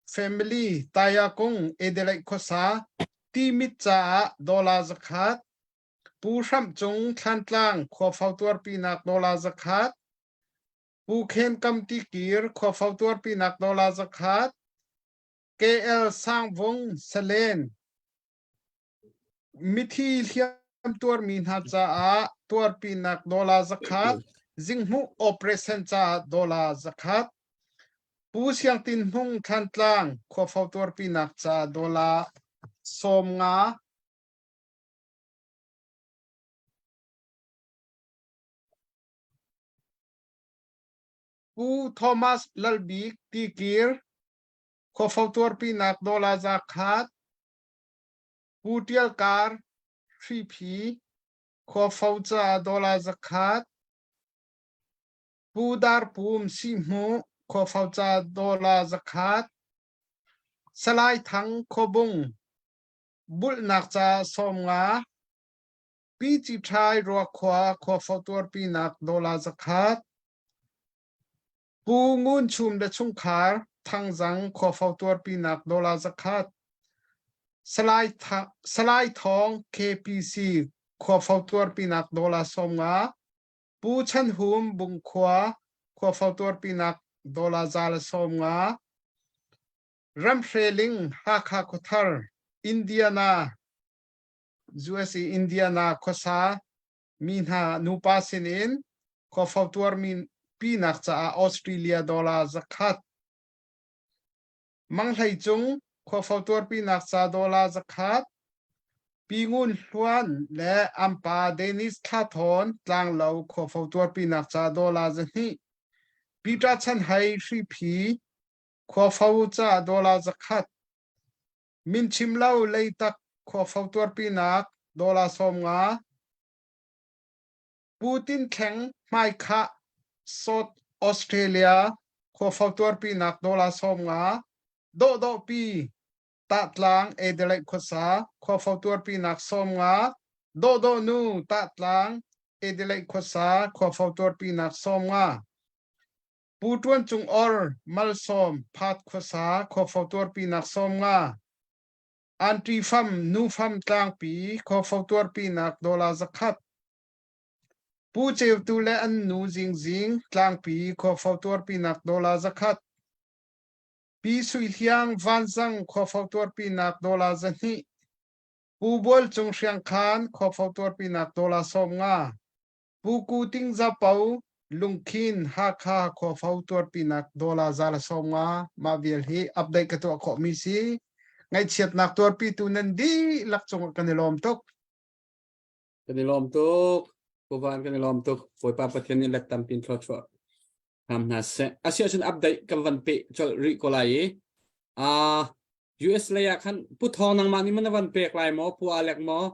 family Tayakung Adelaide khuasa Timit caah dollar 100, Pu Hramh Cung Thlantlang khuafo tuarpinak dollar 100, Pu Khen Kam Tikir khuafo tuarpinak dollar 100, KL Sangvung Salen Mithi hliamtuarmi hna caah tuarpinak dollar 100, zinghmuh operation caah dollar 100, Pu Siang Tin Hmung Thlantlang khuafo tuarpinak caah dollar 50, Pu Thomas Lalbik Tikir khuafo tuarpinak dollar 100, Pu Ṭial Kar Hriphi Khuafo caah dollar 100, Pu Dar Pum Sihhmuh Khuafo caah dollar 100, Salai Thang Khuabung bulhnak caah 50, Pi Ci Ṭhai Ruakhua Khuafo tuarpinak dollar 100, Pu Ngun Chum le chungkhar Thangzang khuafo tuarpinak dollar 100, Salai, Salai Thawng KPC khuafo tuarpinak dollar 50, Pu Chan Hum Bungkhua khuafo tuarpinak dollar 150, Ramhre Ling Hakha Khuathar Indiana USA Indiana khuasa mi hna nupa sinin khuafo tuarmi pinak caah Australia dollar 100 Manghlei cung khuafo tuarpinak ca dollar 100 Pi Ngun Hluan le ampa Dennis Thlathawn Tlanglo khuafo tuarpinak ca dollar 200 Peter Chan Hai Hriphi khuafo ca dollar 100 Min chim lo Leitak khuafo tuarpinak dollar 50 Pu Tin Thleng hmaikhah South Australia khuafo tuarpinak dollar 50 Dawhdawhpi Tahtlang Adelaide khuasa khuafo tuarpinak 50 Dawhdawhnu Tahtlang Adelaide khuasa khuafo tuarpinak 50 Pu Ṭuan Cung Or Malsawm Phat khuasa khuafo tuarpinak 50. Anṭi fam nu fam tlangpi khuafo tuarpinak dollar 100. Pu Ceutu le an nu Zingzing tlangpi khuafo tuarpinak dollar 100. Pi Sui Hliang Vanzang khuafo tuarpinak dollar 200. Pu Bual Cung Hriangkhan khuafo tuarpinak dollar 50. Pu Ku Ting Zapo Lungkhin Hakha khuafo tuarpinak dollar 150 mah vial hi update ka tuah khawhmi si. Ngaihchiatnak tuarpitu nan dihlak cungah kan i lawm tuk.
Kan i lawm tuk. Pu Van kan i lawm tuk. Bawipa Pathian nih let tampi in thluachuah hram hna seh. Asiahcun update kan van pe colh rih ko lai i uh, US lei ah khan Pu Thawng nangmah nih man na van pek lai maw Pu Alek maw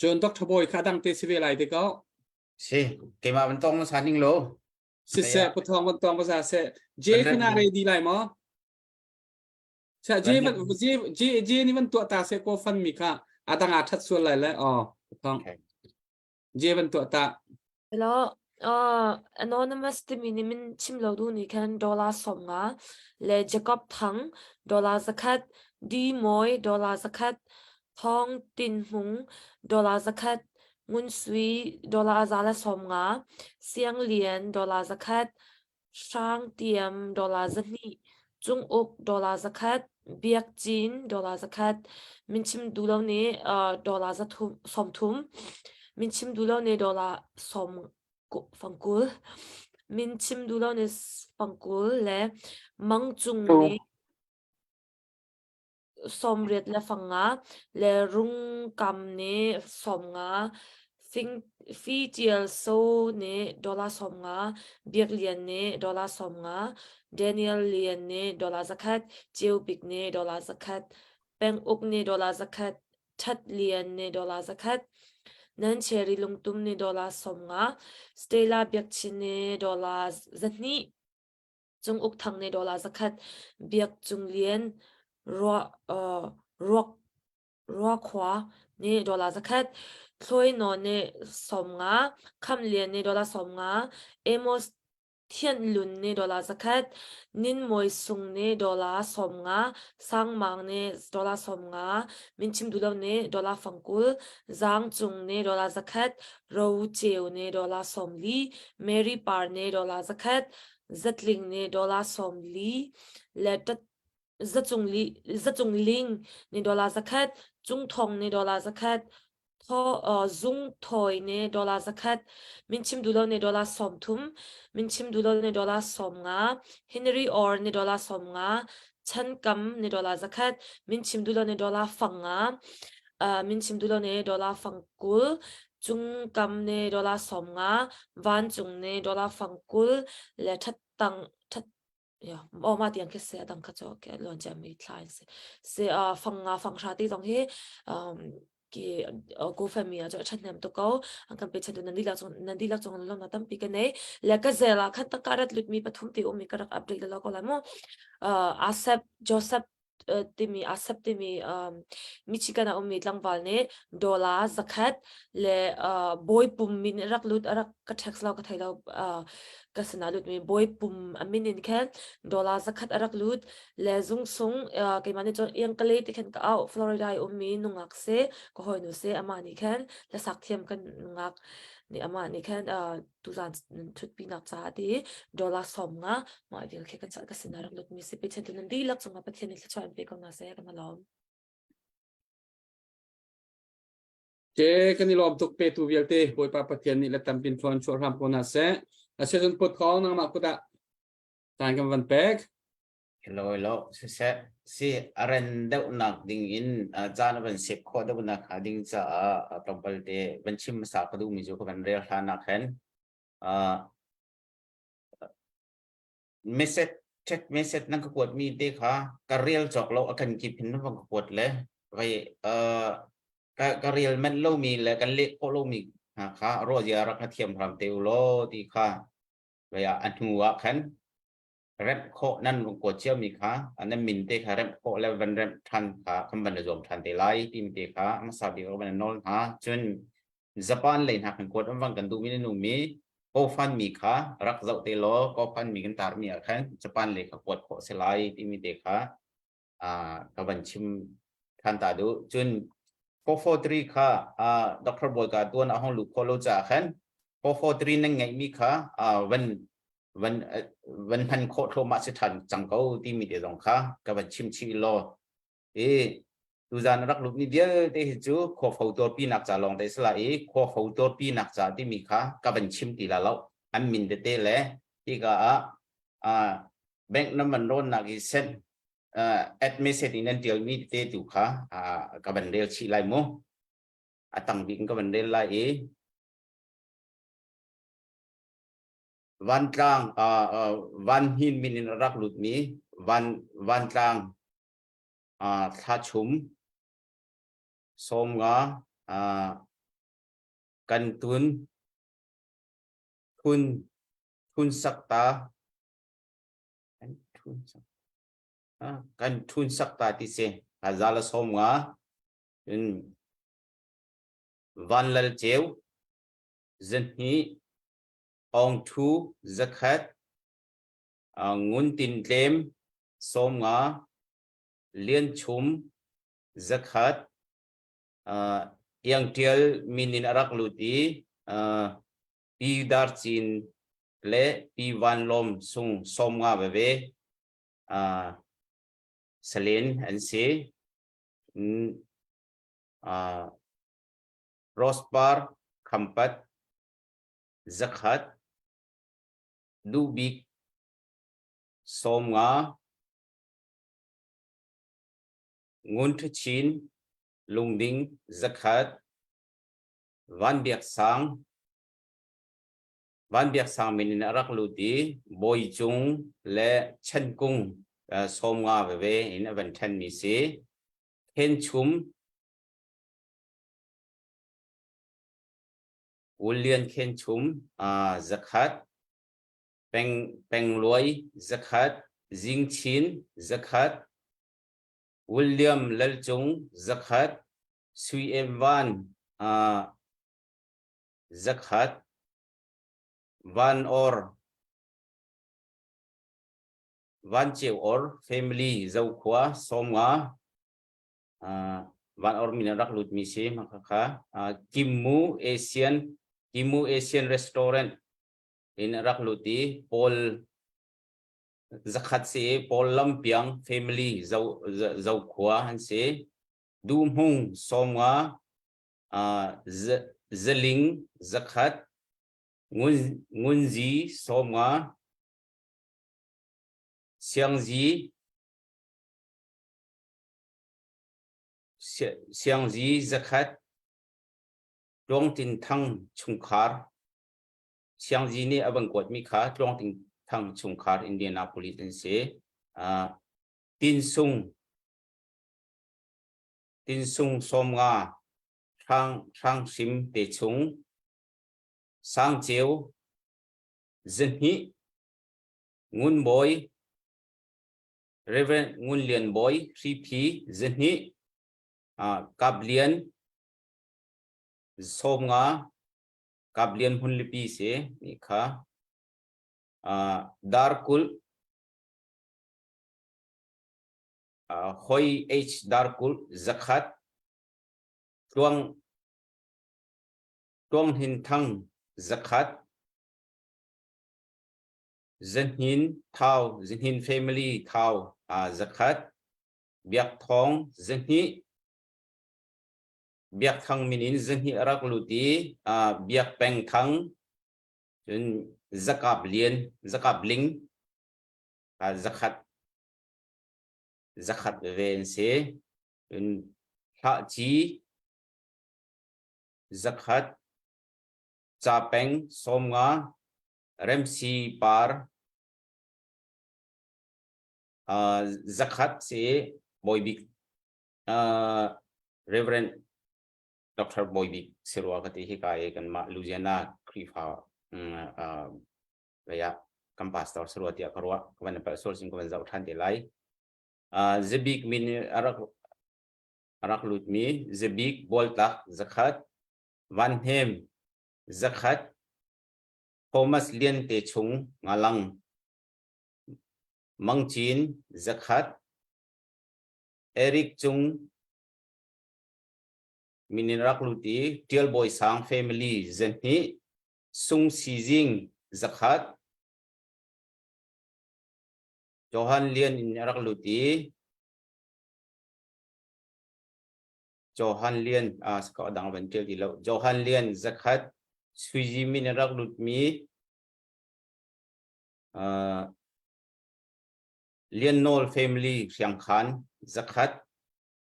Cun Dr. Bawi kha dang te si ve lai te ko.
Si, keimah van tong sa ning lo.
Siseh, Pu Thawng van tong ba seh. J khi na ready lai maw? Sa J van J J J ni van tuah ta seh ko fan mi kha adang a that sual lai le oh Pu Thawng. J van tuah ta.
Hello, uh, anonymous timi nih min chim lo duh nih khan dollar 50 le Jacob Thang dollar 100, D Mawi dollar 100, Thawng Tin Hmung dollar 100, Ngun Sui dollar 150, Siang Lian dollar 100, Hrang Tiam dollar 200, Cung Uk dollar 100, Biak Cin dollar 100, min chim duh lo nih uh, dollar 30, min chim duh lo nih dollar 10 fangkul, min chim duh lo nih fangkul le Mang Cung nih 80 le 5 le Rungkam nih 50, Fing, Fi Tial So nih dollar 50, Biak Lian nih dollar 50, Daniel Lian nih dollar 100, Ceu Bik nih dollar 100, Peng Uk nih dollar 100, That Lian nih dollar 100, Nan Cherry Lungtum nih dollar 50, Stella Biak Chin nih dollar 200, Cung Uk Thang nih dollar 100, Biak Cung Lian Ruah, uh, Ruak Ruakhua nih dollar 100, Thloi Nawn nih 50, Kham Lian nih dollar 50, Amos Thianh Lun nih dollar 100, Nin Mawi Sung nih dollar 50, Sang Mang nih dollar 50, Min Chim Duh Lo nih dollar 50, Zang Cung nih dollar 100, Ro Ceu nih dollar 40, Mary Par nih dollar 100, Zatling nih dollar 40, le Zacung li zacung ling nih dollar 100, Cung Thong nih dollar 100, Tho uh, Zung Thawi nih dollar 100, Min Chim Duh Lo nih dollar 30, Min Chim Duh Lo nih dollar 50, Henry Orr nih dollar 50, Chan Kam nih dollar 100, Min Chim Duh Lo nih dollar 5, uh, Min Chim Duh Lo nih dollar 20, Cung Kam nih dollar 50, Van Cung nih dollar 20 le That Tang That ya aw ma tiang khi se adang kha cho ke lon cha mi thla in se se a fang nga fang hra ti zong hi um ki go family a cho chan nem to ko an kan pe chan tu nan dilak chung nan dilak chung lon na tampi ke nei le ka zela khan ta karat lut mi pathum ti um mi ka rak update la ko la mo asep joseph timi asap timi Michigan ah ummi tlangval nih dollar 100 le bawi pum min rak lut rak ka text lo ka thei lo ka sinah lut mi bawi pum a min in khan dollar 100 a rak lut le zung sung keimah nih cun iang kale ti khan ka au Florida i ummi nungak se ka hawinu se amah nih khan hlasak thiam kan nungak nih amah nih khan tuzan thutpinak caah ti dollar 50 mah vial khi kan ka sin rak lut mi si pe chen nan dihlak cungah Pathian nih thluachuah in pe ko hna seh kan lawm.
Ke kan i lawm tuk pe tu vialte Bawipa Pathian nih le tampin thluan chuah hram ko hna seh. Asicun put khong nangmah kut ah caan kan van pek.
Hello hello siseh si a ren deuhnak ding in caan a van sep khawh deuhnak hnga ding caah tlawmpal te van chim hmasa ka duhmi cu ka van rel hlan ah khan message chat message nan ka kuat mi te kha ka rel cawk lo a kan kip hin nan van ka kuat le vai ka ka rel manh lomi le kan leh khawh lomi hna kha ruah zia rak ka thiam hram te u law ti kha vai ah a hnu ah khan remh khawh nan rung kuat ciami kha nan min te kha remh khawh le van remh ṭhan kha kan van i zuam ṭhan te lai timi te kha hmasa bik ah van nawl hna cun Japan lei hna kan kuat an van kan duhmi na numi kofan mi kha rak zoh te law kofan mi kan tarmi ah khan Japan lei kha kuat khawh si lai timi te kha ka van chim ṭhan. than ta du cun 443 kha Dr. Bawi ka tuan a hong lu kho lo ca khan 443 nan ngeih mi kha van van van hman khawh thluahmah si than cang ko timi te zong kha ka van chim chih law i tuzan rak lut mi vialte hi cu khua fo tuarpi nak ca lawng te sala i khua fo tuarpi nak ca timi kha ka van chim ti la lo an min tete le hika ah bank nan van rawn nak i send add message in nan tial mi tete tu kha ka van rel chih lai mu a tang bik in ka van rel lai i Vantlang Van Hnin min in rak lut mi Van Vantlang Thlachum 50 kan tun thun thun sakta kan thun sak kan thun sakta ti si zala 50 in Van Lal Ceu 200 Aung Thu 100 Ngun Tin Tlem 50 Lian Chum 100 Iang Tial min in a rak lut i Pi Dar Cin le Pi Van Lawm Sung 50 veve Salen an si. Rosepar Khampat 100 Duhbik 50 Ngun Ṭha Chin Lungding 100 Van Biak Sang Van Biak Sang min in a rak lut i Bawi Cung le Chan Kung 50 veve in a van ṭhenmi si. Khen Chum William Khen Chum 100 Peng Peng Luai 100 Zing Chin 100 William Lal Cung 100 Sui Em Van 100 Van Or Van Ceu Or family Zokhua 50 Van Or min rak lut mi si kha Kimmu Asian Kimmu Asian Restaurant in rak lut i Paul 100 si Paul Lampiang family zo Zokhua an si Duhmung 50 Zaling 100 Ngun Ngunzi 50 Siangzi Siangzi 100 Tluangtin Thang chungkhar Siangzi nih a van kuatmi kha Tluangtin Thang chungkhar Indianapolis an si. Tin Sung Tin Sung 50 Hrang Hrang Hrim te chung Sang Ceu 200 Ngun Bawi Reverend Ngun Lian Bawi Hriphi 200 Kap Lian 50 Kap Lian Hmunlipi si ni kha Darkulh Hoi H Darkulh 100 Tluang Tluang Hnin Thang 100 Zahnin Thau Zahnin family Thau 100 Biak Thawng 200 Biak Thang min in 200 a rak lut i Biak Peng Thang cun Zakap Lian Zakap Ling 100 100 veve an si cun Hlah Ci 100 Ca Peng 50 Remsi Par 100 si Bawi Bik Reverend Dr. Bawi Bik si rua ka ti hi ka i kanmah Louisiana Khrihfa lei ah kan pastor si rua tiah ka ruah ka van palh sual sin ka van zoh ṭhan te lai. Zabik min a rak a rak lutmi Zabik Bualtak 100 Van Hnem 100 Thomas Lian te chung Ngalang Mang Cin 100 Eric Cung. Min in rak lut i Tial Bawi Sang family 200, Sung Si Zing 100, Johan Lian in rak lut i Johan Lian ah ka dang van tial ti lo Johan Lian 100, Sui Zi min in rak lut mi uh, Lian Nawl family Hriangkhan 100,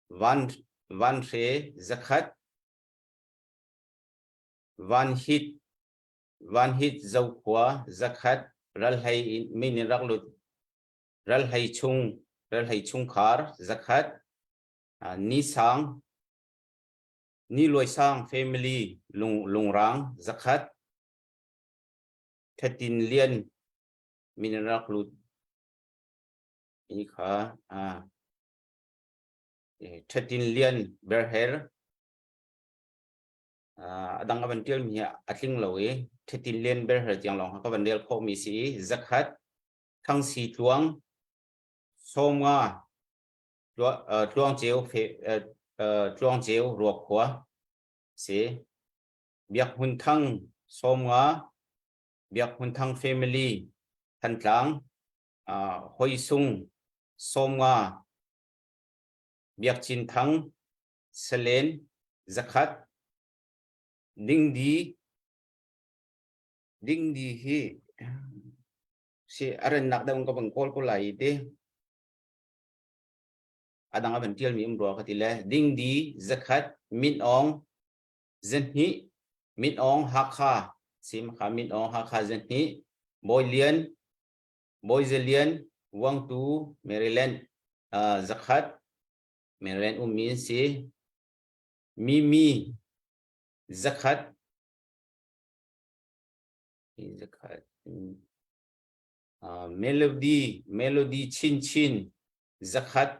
Van Van Hre 100, Van Hit Van Hit Zokhua 100, Ralhlei min in rak lut Ralhlei chung Ralhlei chungkhar 100, Ni Sang Ni Luai Sang family Lung Lungrang 100, Thatin Lian min in rak lut i kha Thatin Lian Berher a dang a van tial mi hi a tling lo i Thatin Lian Berher tiang lawng ka van rel khawh mi si i 100 Thang Si Tluang 50 Tluang Ceu Tluang Ceu Ruakhua si Biak Hmun Thang 50 Biak Hmun Thang family Thantlang Hoi Sung 50 Biak Cin Thang Salen 100 Dingdi Dingdi hi si a rennak deuh ka bang kawl ko lai ti adang a van tial mi um rua ka ti le Dingdi 100 Min Aung 200 Min Aung Hakha sim kha Min Aung Hakha 200 Bawi Lian Bawi Za Lian Wangtu Maryland 100 Maryland ummi an si Mimi 100 100 Melody Melody Chin Chin 100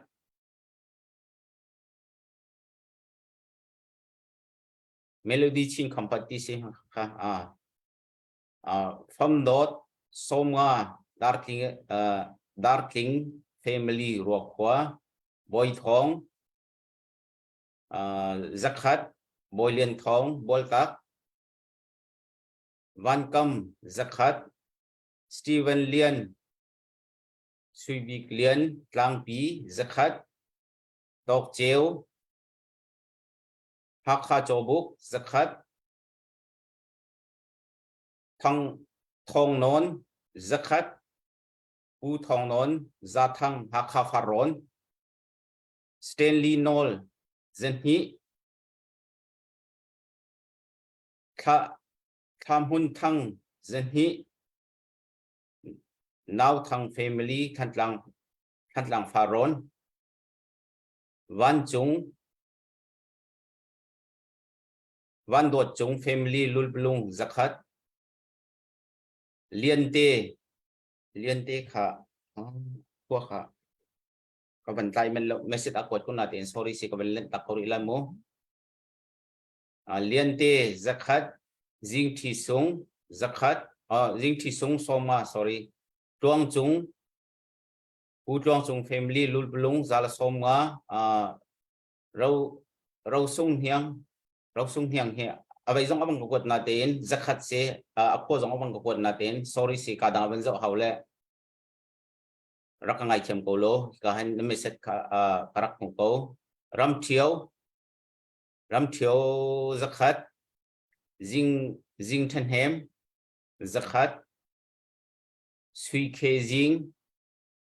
Melody Chin Khampat ti si kha a Fam Dawt 50 Dartling Dartling family Ruakhua Bawi Thawng 100 Bawi Lian Thawng Bualtak Van Kam 100 Steven Lian Sui Bik Lian Tlangpi 100 Tawk Ceu Hakha Cawbuk 100 Thang Thawng Nawn 100 Pu Thawng Nawn Zathang Hakha Farrawn Stanley Nawl 200 Thla Thla Hmun Thang 200 Nau Thang Family Thantlang Thantlang Farrawn Vancung Van Dawt Cung family Lulplung 100 Liante Liante kha khua kha ka van tlai men lo message a kuat ko na tein sorry si ka van lent tak ko rih lai mu Liante 100 Zing Thi Sung 100 Zing Thi Sung Soma sorry Tluang Cung Pu Tluang Cung family Lulplung zala 50 ro ro sung hniang ro sung hniang hi avei zong abang ka kuat na tein 100 si a khua zong abang ka kuat na tein sorry si ka dang ban zoh hau le rak ka ngai thiam ko lo ka han na message ka ka rak hmu ko ram thio ram thio 100 zing zing than hem 100 sui khe zing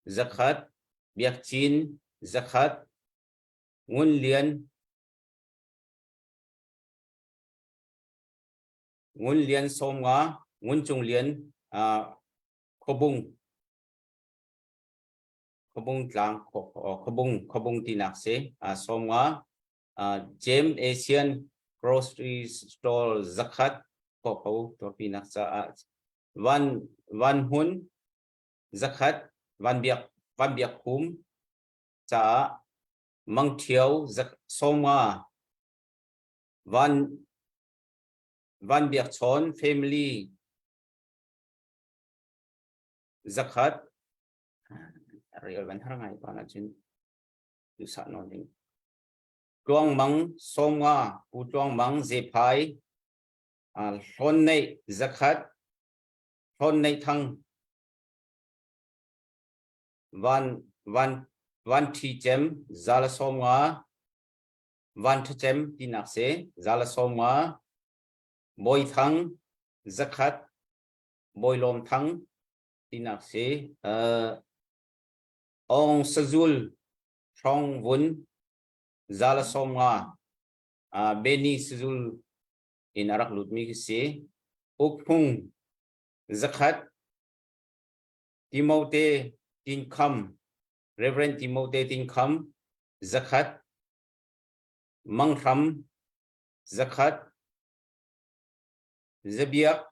100 biak cin 100 Ngun Lian Ngun Lian 50 Ngun Cung Lian Khuabung Khuabung tlang Khuabung Khuabung tinak si 50 James Asian Grocery Store 100 Khuapho tuarpinak caah Van Van Hmun 100 Van Biak Van Biak Hum caah Mang Ṭhio 50 Van Van Biak Chawn family 100 real van har ngai pa na cun duhsah nawn ding. Tluang Mang 50, Pu Tluang Mang Zephai, Hlawn Neih 100, Hlawn Neih Thang, Van Van Van Ṭhi Cem 150, Van Ṭha Cem tinak si 150, Bawi Thang 100, Bawi Lawm Thang tinak si. Uh, Aung Sazul Hrawng Vun 150, uh, Benny Sazul in a rak lutmi khi si. Uk Hmung 100, Timote Tin Kham, Reverend Timote Tin Kham 100, Mang Hram 100, Zabiak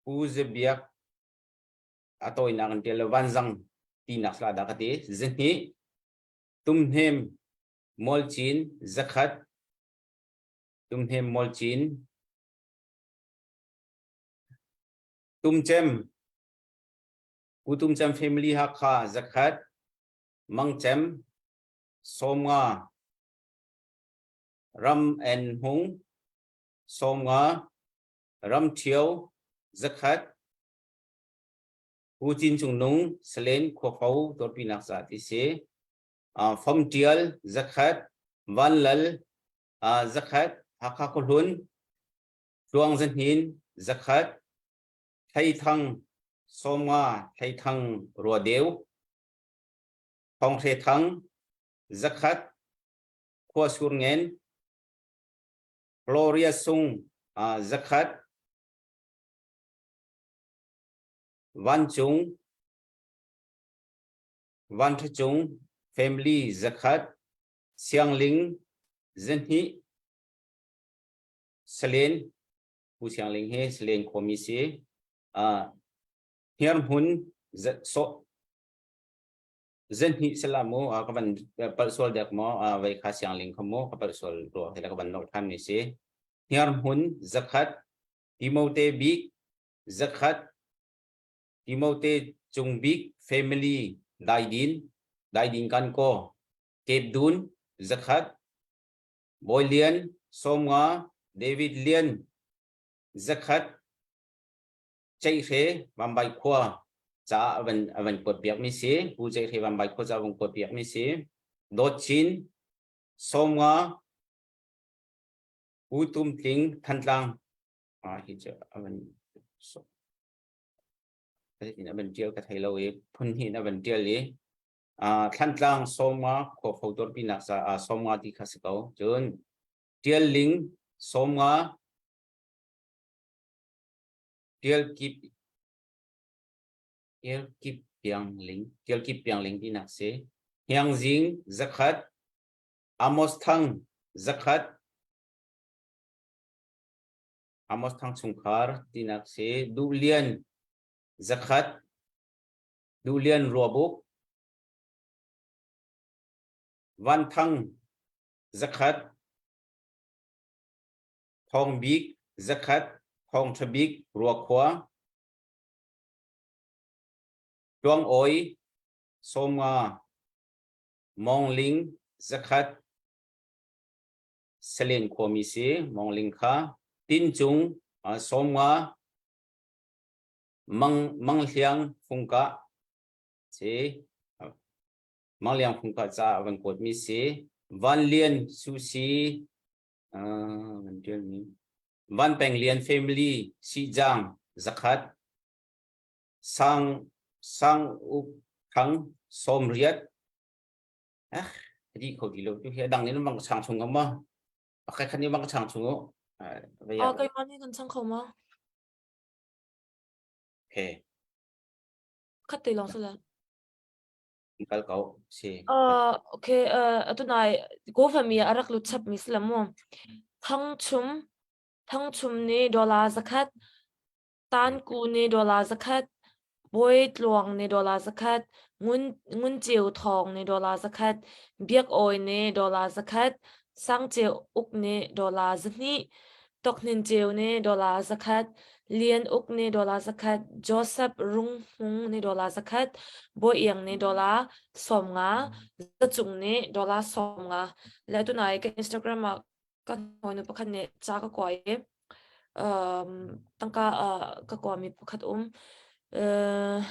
Pu Zabiak a tawinak in tial vanzang tinak sla dah ka ti 2 Tumhnem Mualcin 100 Tumhnem Mualcin Tumcem Pu Tumcem family Hakha 100 Mangcem 50 Ram En Hmung 50 Ram Ṭhio 100 Pu Cin Cung Nung Salen Khuafo tuarpinak ca ti si. Fom Ṭial 100 Van Lal 100 Hakha Khuahlun Tluang Zahnin 100 Thlei Thang 50 Thlei Thang Ruadeu Thawng Hre Thang 100 Khua Sur Ngen Gloria Sung 100 Vancung Vanṭhacung Family 100 Siangling 2 Salen Pu Siangling hi Salen khuami si. Uh, Hniarhmun so 2 sila mu ka van palh sual dek maw vei kha Siangling kha mu ka palh sual rua ka van nolh than mi si. Hniarhmun 100 Timote Bik 100 Timote Cung Bik Family Daidin Daidin kan ko Kep Dun 100 Bawi Lian 50 David Lian 100 Ceihre Vambai khua caah a van a van kuat piakmi si Pu Ceihre Vambai khua caah a van kuat piakmi si Dawt Chin 50 Pu Tum Tling Thantlang ah hi cu a van so in a van tial ka thei lo i phun hnih in a van tial i Thlantlang 50 khua fo tuarpinak caah 50 ti kha si ko cun Tial Ling 50 Tial Kip Tial Kip Piang Ling Tial Kip Piang Ling tinak si Hniang Zing 100 Amos Thang 100 Amos Thang chungkhar tinak si Duh Lian 100 Duh Lian Ruabuk Van Thang 100 Thawng Bik 100 Thawng Ṭha Bik Ruakhua Tluang Awi 50 Mawng Ling 100 Salen khuami si Mawng Ling kha Tin Cung 50 Mang Mang Hliang Fungkah si Mang Liang Fungkah caah van kuatmi si Van Lian Susi van ṭialmi Van Peng Lian family Sihjang 100 Sang Sang Uk Thang 80 eh di kho ti lo tu hi dang in bang chang chung ma pakhat khan ni bang chang chung u
Ah, keimah nih kan chang kho ma?
Okay.
Khat te lawng si la.
Kal ko si.
Uh, okay, uh, atu nai GoFundMe a rak lut chap mi si la mu. Thang chum, thang chum nih dollar 100, Tan Ku nih dollar 100, Bawi Tluang nih dollar 100, Ngun Ngun Ceu Thawng nih dollar 100, Biak Awi nih dollar 100, Sang Ceu Uk nih dollar 2, Tok Hnin Ceu nih dollar 100, Lian Uk nih dollar zakhat, Joseph Rung Hmung nih dollar zakhat, Bawi Iang nih dollar 50, Zacung nih dollar 50. Le tunai ka Instagram ah kan hawinu pakhat nih ca ka kua i um, tangka uh, ka kuami pakhat um. Uh,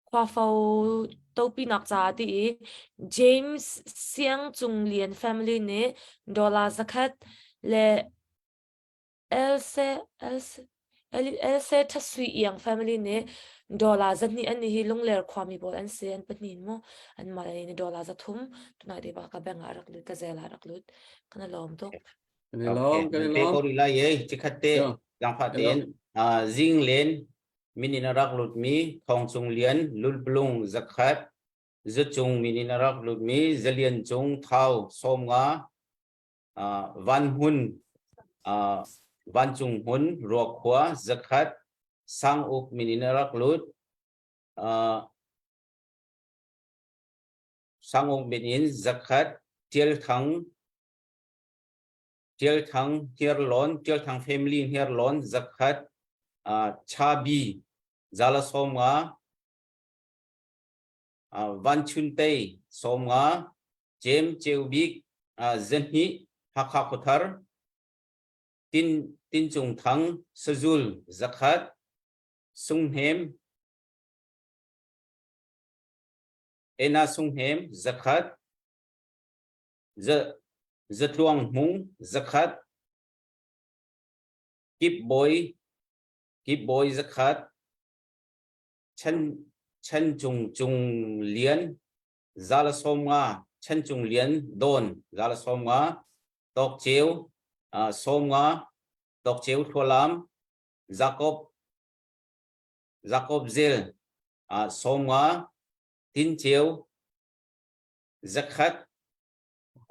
Khuafo topinak caah ti i James Siang Cung Lian family nih dollar zakhat le Else Else Else Thasui Iang family nih dollar zahnih an hi Lungler khuami pawl an si an pahnih mu anmah le nih dollar 300 tunai te ba ka bank ah rak lut ka zel ah rak lut kan i lawm tuk.
Kan i lawm kan i lawm.
Ko rih lai ye chikhat te langfah tein zing len min in a rak lutmi Thawng Cung Lian, Lulplung zakhat, Zucung min in a rak lutmi Zalian Cung Thau 50, Van Hmun Vancung Hmun Ruakhua zakhat, Sang Uk min in a rak lut Sang Uk min in zakhat, Tial Thang Tial Thang Hniarlawn, Tial Thang family Hniarlawn zakhat, Chabi Zala 50, Van Chun Tei 50, Jem Ceu Bik 200, Hakha Khuathar, Tin Tin Cung Thang Sazul zakhat, Sung Hnem Ena Sung Hnem zakhat, Zatluang Hmung zakhat, Kip Bawi Kip Bawi zakhat, Chan Chan Cung Cung Lian zala 50, Chan Cung Lian Dawn zala 50, Tawk Ceu 50, Tawk Ceu Thlualam, Jacob Jacob Zel 50, Tin Ceu zakhat,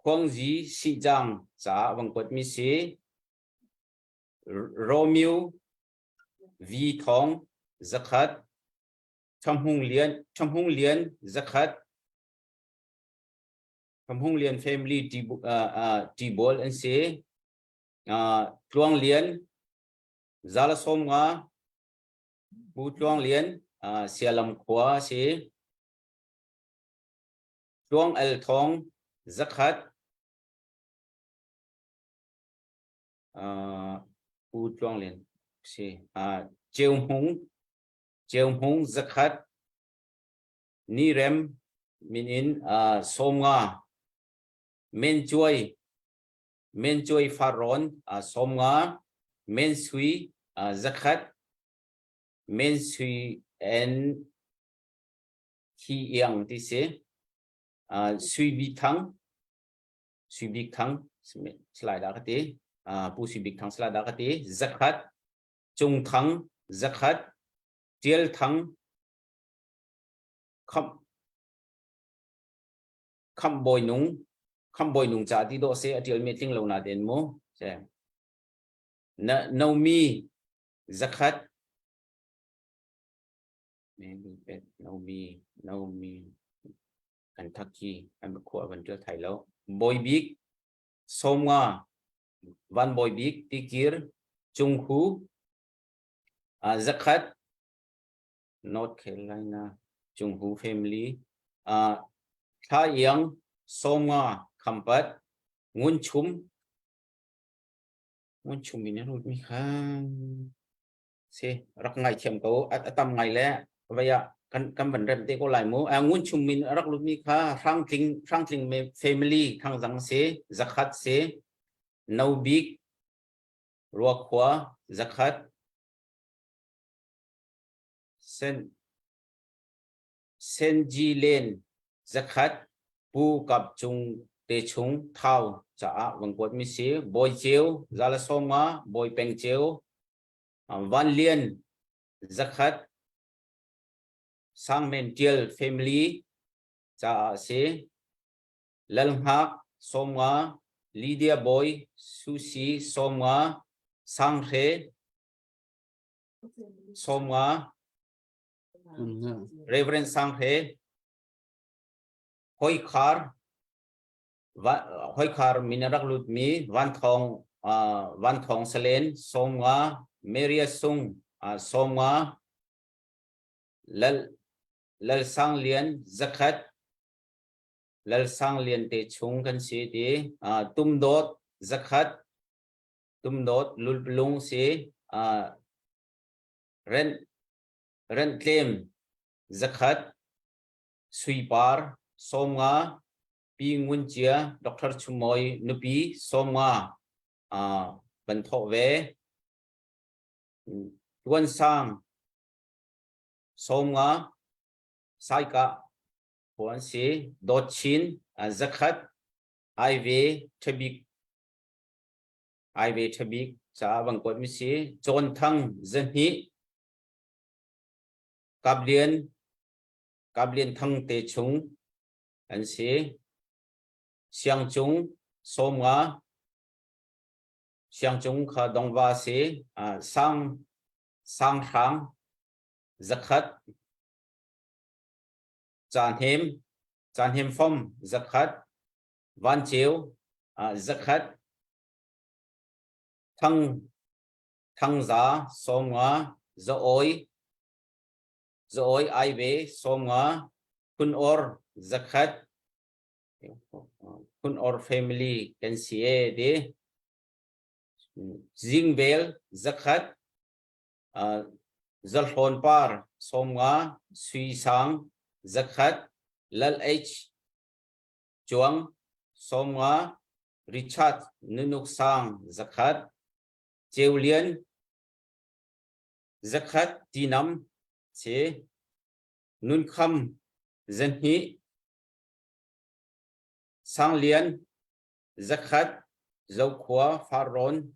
Khuangzi Sihcang caah vang kuatmi si. Romeo V Thawng zakhat, Ṭhahmung Lian Ṭhahmung Lian zakhat, Ṭhahmung Lian family ṭibawl an si. Tluang Lian Zala 50, Pu Tluang Lian Sialam khua a si. Tluang El Thawng zakhat, Pu Tluang Lian si. Ceu Hmung Ceu Hmung zakhat, Ni Rem min in 50, Men Cuai Men Cuai Farrawn 50, Men Sui zakhat, Men Sui and Hi Iang ti si. Sui Bik Thang Sui Bik Thang salai dah ka ti. Pu Sui Bik Thang salai dah ka ti. Zakhat Cung Thang zakhat Tial Thang Khamh Khamh Bawi Nung Khamh Bawi Nung ca ti dawh se a tial mi tling lo na den mu. Na Nomi zakhat Naomi, Naomi, Kentucky, an khua van ṭial thai lo. Bawi Bik, 50, Van Bawi Bik, Tikir, Cung Hu, zakhat, North Carolina, Cung Hu family, Thla Iang, 50, Khampat, Ngun Chum, Ngun Chum in an mi kha si rak ngaithiam ko a tam ngai le vai ah kan kan van rem te ko lai mu ngun chum min rak lut mi kha hrangtling hrangtling me family thangzang si zakhat si no bik ruakhua zakhat sen Senji Len zakhat Pu Kap Cung te chung thau caah vang kuat mi si Bawi Ceu zala 50 Bawi Peng Ceu Van Lian zakhat Sangmen Tial family caah a si. Lal Hngak 50 Lydia Bawi Susi 50 Sanghre 50 Reverend Sanghre Hoi Khar Hoikhar min a rak lutmi Van Thawng Van Thawng Salen 50 Maria Sung. Sawmnga, Lal, Lal Sang Lian zakhat, Lal Sang Lian te chung kan si ti. Tum Dawt zakhat, Tum Dawt Lulpalung si. Rent, Rent Tlem zakhat, Suipar 50, Pi Ngun Cia, Dr. Chumawi nupi 50 van thawh ve. Tuan Sang 50, Saikah khua an si. Dawt Chin zakhat, Aive Ṭhabik Aive Ṭhabik caah van kuat mi si. Cawn Thang 200, Kaplian Kaplian Thang te chung an si. Siangcung 50, Siangcung kha Dongva si. Sang Sanghrang 100, Cahnem Cahnem Fom 100, Vanceu 100, Thang Thangza 50, Zaoi Zaoi Aive 50, Phun Or 100, Phun Or family kan si e ti. Zingvel 100, Zahlawn Par 50, Sui Sang 100, Lal H Cuang 50, Richard Nunuk Sang 100, Ceu Lian 100, Tinam si Nun Kham 200, Sang Lian 100, Zokhua Farrawn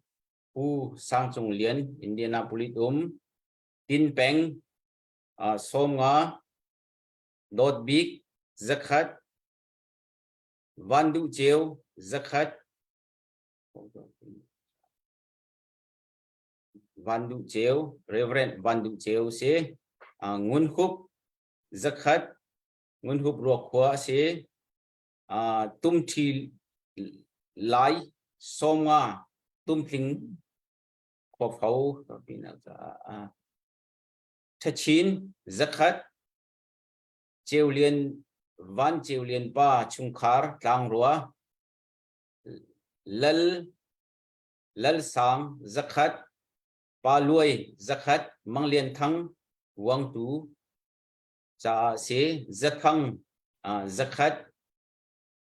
Pu Sang Cung Lian Indianapolis um Tin Peng 50, Dawt Bik 100, Van Duh Ceu 100, Van Duh Ceu Reverend Van Duh Ceu si Ngun Hup 100, Ngun Hup Ruakhua si Tum Ṭhi Lai 50, Tumtling Khuafo Ṭhachin 100, Ceu Lian Van Ceu Lian pa chungkhar Tlangrua Lal Lal Sang 100, Pa Luai 100, Mang Lian Thang Wangtu caah si Zathang 100,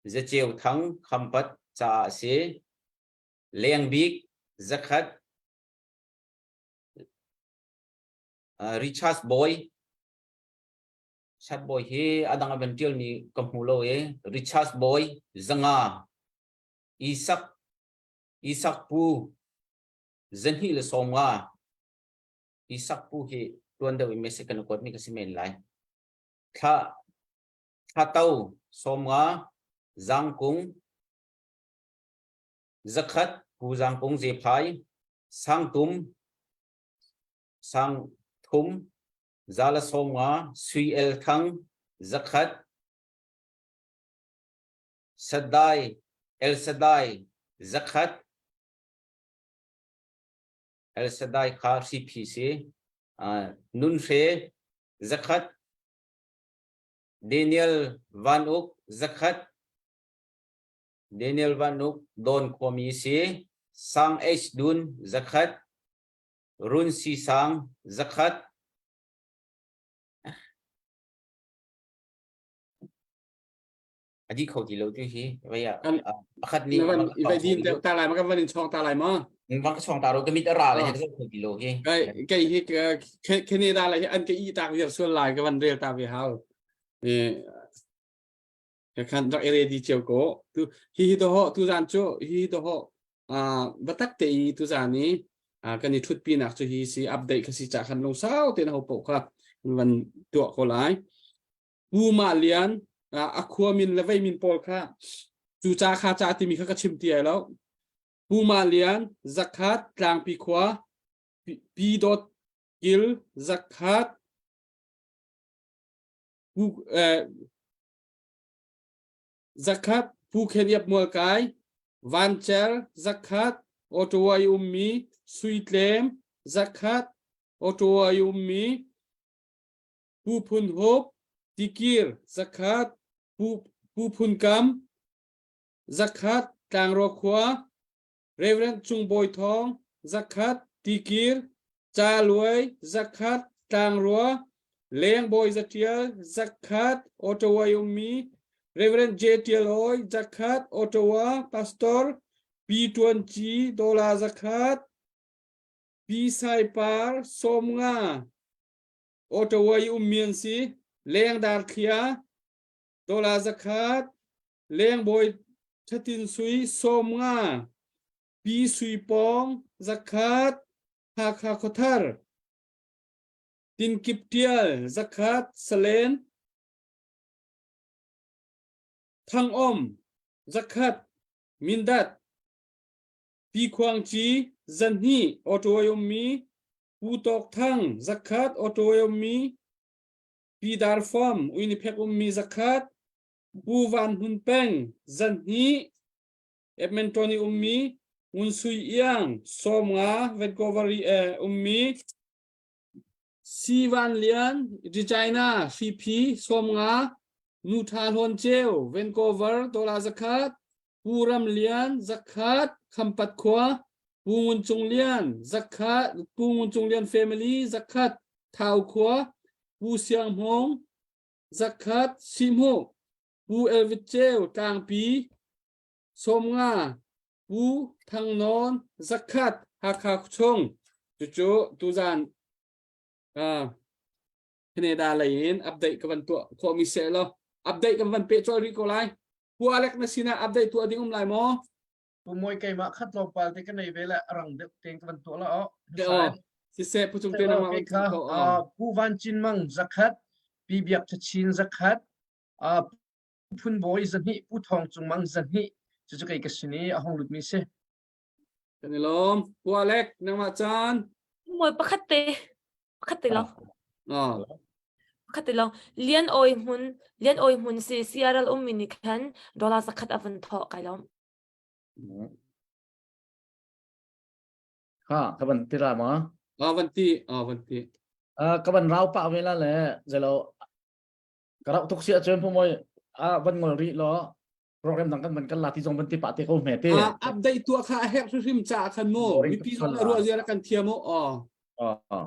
Zaceu Thang Khampat caah si Leng Bik 100, Richard Boy Richard Boy hi adang a van ṭialmi ka hmu lo i Richard Boy 500, Isak Isak Pu 250, Isak Pu hi tuan deuh in message kan kuatmi ka si men lai. Thla Thla To 50, Zangkung 100, Pu Zangkung Zephai Sangtum Sang thum 150, Sui El Thang 100, Shaddai El Shaddai 100, El Shaddai kha hriphi si. Nun Hre 100, Daniel Van Uk 100, Daniel Van Uk Dawn khuami si. Sang H Dun 100, Run Si Sang 100, A di kho ti lo tu hi vai ah pakhat nih
i vai din deuh ta lai ma kan van in chong ta lai ma
van ka chong ta ro ka mit a ra le ka zoh kho ti lo hi
kai kai hi Canada lai hi an ka i tak viar sual lai ka van rel ta ve hau e khan rak ready cio ko tu hi hi do ho tu zan chu hi do ho batak te i tu zan i kan i thut pi nak chu hi si update kha si cha khan lung sau te na ho po kha van tuah ko lai Pu Mah Lian a khua min le vei min pawl kha cu ca kha ca timi kha ka chim ti ai lo. Pu Mah Lian 100 Tlangpi khua Pi Dawt Kil 100 Pu eh, 100 Pu Khen Iap Mualkai Van Cer 100 Ottawa i ummi Sui Tlem 100. Ottawa i ummi Pu Phun Hop, Tikir zakhat, Pu, Pu Phun Kam zakhat, Tlangro khua, Reverend Cung Bawi Thawng zakhat, Tikir, Ca Luai zakhat, Tlangrua, Leng Bawi Zatial zakhat, Ottawa i ummi Reverend J. Tial Awi zakhat, Ottawa Pastor Pi Tuan Ci Dola zakhat, Pi Sai Par 50, Ottawa i ummi an si. Leng Dar Thlia Dola zakhat, Leng Bawi Thatin Sui 50, Pi Sui Pawng zakhat, Hakha Khuathar, Tinkip Tial zakhat, Salen, Thangom zakhat, Mindat, Pi Khuang Ci 200, Ottawa ummi, Pu Tawk Thang zakhat, Ottawa ummi, Pi Dar Fom, Winnipeg ummi zakhat, Pu Van Hun Peng 200, Edmonton i ummi Ngun Sui Iang 50 Vancouver i eh, ummi Si Van Lian Regina Hripi 50 Nu Tha Hlawn Ceu Vancouver dola zakhat Pu Ram Lian zakhat Khampat khua Pu Ngun Cung Lian zakhat Pu Ngun Cung Lian family zakhat Thau khua Pu Siang Hmung zakhat Sihmuh Pu Elvit Ceu Tlangpi 50 Pu Thang Nawn zakhat Hakha khuachung cucu tuzan uh, Canada lei in update ka van tuah khawh mi se lo update kan van pe chol rih ko lai Pu Alec na sinah update tuah ding um lai maw
Pu Moi keimah khat tlawmpal te ka nei ve le rang deuh tein ka van tuah la o.
Siseh pu cung te nangmah van tuah ko.
Pu Van Cin Mang zakhat, Pi Biak Thachin zakhat, Phun Bawi 200, Pu Thawng Cung Mang 200, cucu kei ka sin i a hong lutmi si.
Kan i lawm. Pu Alec, nangmah caan.
Moi pakhat te pakhat te long.
Oh.
Pakhat te long. Lian Oi Hmun, Lian Oi Hmun si CRL ummi nih khan dollar zakhat a van thawh kai lawm.
Ha, ka van ti ra ma?
Ah, van ti, ah, van ti.
Ah, ka van rau pa ve la le zelo ka rauh tuk si ahcun pumoi a van ngol rih law program dang kan van kan la ti zong van ti pah te ko hme te
a update tuah kha a herh hrimhrim ca khan mu mipi zong a ruah zia kan thiam o
oh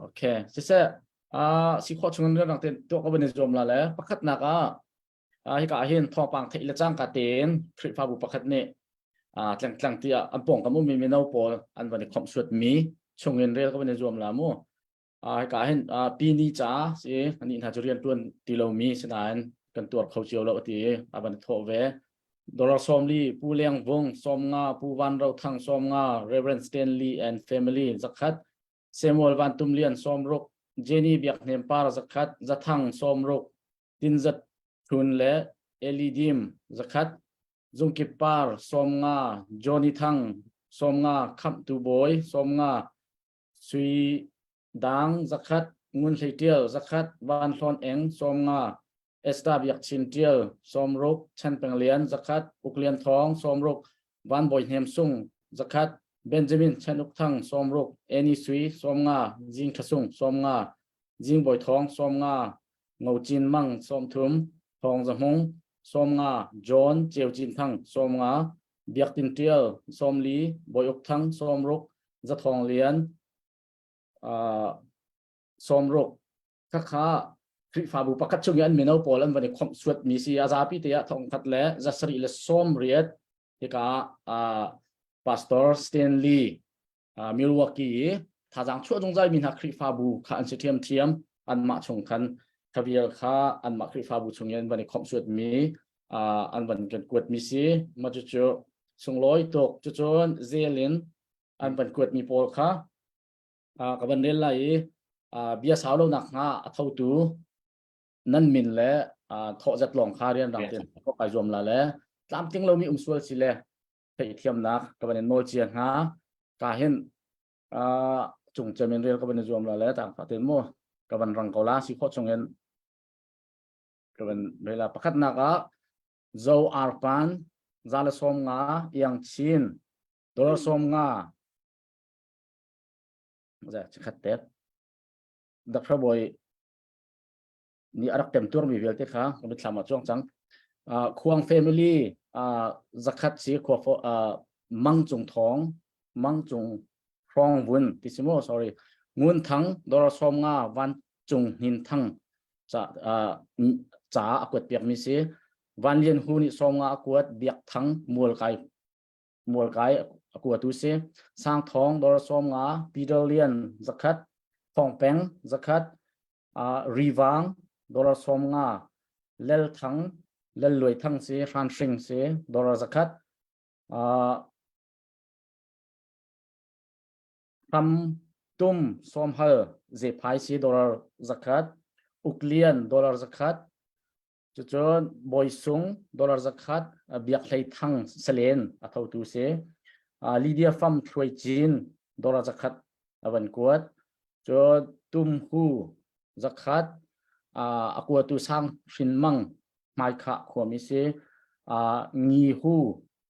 okay siseh a si khawh chung in rang te tuah ko ban zuam la le pakhat nak ah hika ah hin thawngpang theih le cangka tein Khrihfabu pakhat nih tleng tlang tiah an pawng kam ummi mino pawl an van i khomh suat mi chungin rel ka van i zuam la mu hika hin pini ca si ani hna cu rian tuan ti lomi sinain kan tuar kho cio lo ti a van thawh ve dollar 40 pu leng vung 50 pu van ro thang 50 Reverend Stanley and family zakhat Samuel Van Tum Lian 60 Jenny Biak Hnem Par zakhat Zathang 60 Tin Zat Thun le Eli Dim zakhat Zungkip Par 50 Johnny Thang 50 Khamtu Bawi 50 Sui Dang zakhat, Ngun Hlei Ṭial zakhat, Van Hlawn Eng 50, Esther Biak Chin Ṭial 60, Chan Peng Lian zakhat, Uk Lian Thawng 60, Van Bawi Hnem Sung zakhat, Benjamin Chan Uk Thang 60, Annie Sui 50, Zing Ṭha Sung 50, Zing Bawi Thawng 50, Ngo Cin Mang 30, Thawng Za Hmung 50, John Ceu Cin Thang 50, Biak Tin Ṭial 40, Bawi Uk Thang 60, Zathawng Lian 60 khakha Khrihfabu pakhat chung i an mino pawl an van i khomh suat mi si a zapi te ah 1000 le 780 hika Pastor Stanley Milwaukee i thazaang chuah zungzal mi hna Khrihfabu kha an si ṭhiamṭhiam anmah chung khan khavial kha anmah Khrihfabu chung in an van i khomh suat mi an van kan kuat mi si ma cucu sunglawi tuk cucun zel in an van kuat mi pawl kha ka van rel lai i bia sau lo nak hnga a thotu nan min le thawh zat lawng kha rian rang ten kai zuam la le tlamtling lomi um sual si le theihthiamnak ka van in nawl cia hna ka hin cung cem in rel ka van i zuam la le tang fa ten mu ka van rang ko la si khawh chung in ka van rel la pakhatnak ah zo arpan za le 50 iang chin dollar 50 za chikhat tet. Dr. Bawi nih a rak temtuar mi vialte kha ka mitthlam ah cuang cang. Khuang family zakhat si khua Mang Cung Thawng, Mang Cung Hrawng Vun ti si mu sorry Ngun Thang Dora Som Nga Van Cung Hnin Thang ca ca a kuat piak mi si Van Lian Hu nih Som Nga a kuat Biak Thang Mual Kai Mual Kai a kuatu si Sang Thawng Dora Som Nga Peter Lian zakhat Thawng Peng zakhat Rivang dollar 50 Lel Thang Lel Luai Thang si Hran Hring si dollar 100 Ram Tum Som Hal Zephai si dollar 100 Uk Lian dollar 100 cucun Bawi Sung dollar 100 Biak Hlei Thang Salen a thotu si Lydia Fam Thluai Cin dollar 100 a van kuat Cun Tumhu zakhat a kuatu Sang Hrin Mang hmaikhah khuami si. Ngihu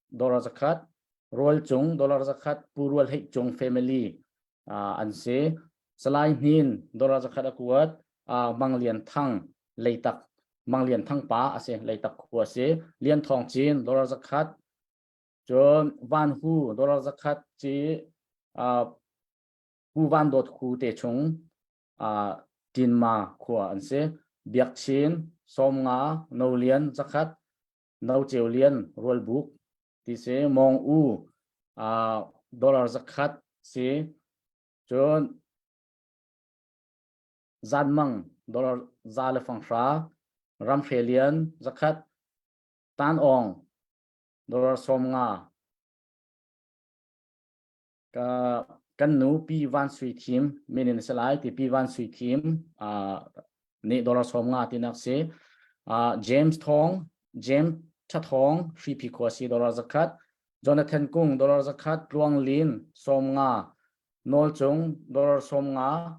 dollar zakhat, Rual Cung dollar zakhat, Pu Rual Heih Cung family an si. Salai Hnin dollar zakhat a kuat. Mang Lian Thang Leitak Mang Lian Thang pa a si Leitak khua a si. Lian Thawng Cin dollar zakhat. Cun Van Hu dollar zakhat ci Pu Van Dawt Hu te chung Tinma khua an si. Biak Chin, Sawmnga, No Lian zakhat, No Ceu Lian, Rualbuk ti si. Mong U dollar zakhat si. Cun Zan Mang dollar za le fang hra, Ramhre Lian zakhat, Tan Awng dollar 50 Ka kan nu Pi Van Sui Thim min in a si lai ti Pi Van Sui Thim uh, nih dollar 50 tinak si. Uh, James Thong, James Thathong, Hripi khua si dollar 100. Jonathan Kung dollar 100, Tluang Lin 50, Nawl Cung dollar 50, uh,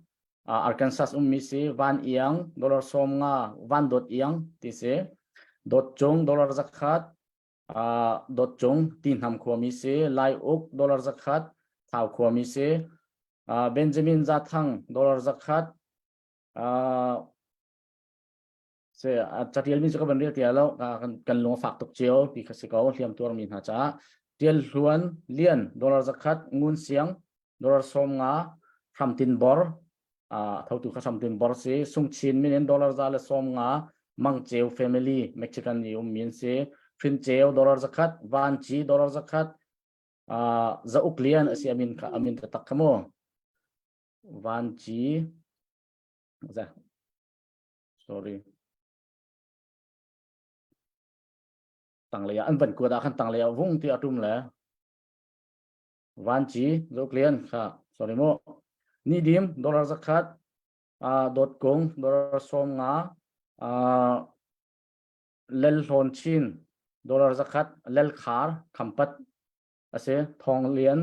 Arkansas ummi si Van Iang dollar 50, Van Dawt Iang ti si. Dawt Cung dollar 100, Dawt Cung Tihnam khuami si, Lai Uk dollar 100, Thau khuami si, Benjamin Zathang dollar 100, se catial mi cu ka van rel tia lo kan lung a fak tuk cio ti kha si ko hliam tuar mi hna caah tial hluan lian dollar 100 ngun siang dollar 50 hramtin bor thotu kha hramtin bor si sungchin min in dollar za le 50 mangceu family mexican i um min si hrinceu dollar 100 vanci dollar 100 za uk lian asi amin kha amin ta tak kha mu vanci za sorry tanglei ah an van kuat ah khan tanglei ah vung ti atum le Vanci Zoklian kha sorry mu ni dim dollar 100 dot kung dollar 50 lel hlawn chin dollar 100 lel khar khampat ase thong lian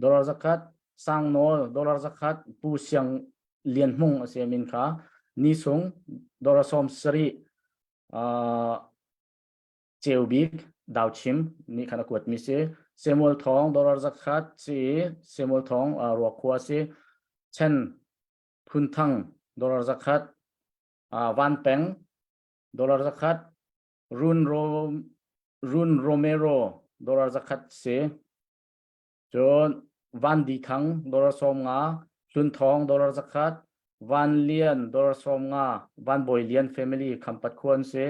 dollar 100 sang nawl dollar 100 pu siang lian hmung ase min kha ni sung dollar 70 Ceu Bik Dauchim nih khan a kuatmi si. Samuel Thawng dollar 100 si i Samuel Thawng Ruakhua si. Chen Phun Thang dollar 100 Van Peng dollar 100 Run Ro Run Romero dollar 100 si. Cun Van Di Thang dollar 50 Hlun Thawng dollar 100 Van Lian dollar 50 Van Bawi Lian family Khampat khua an si.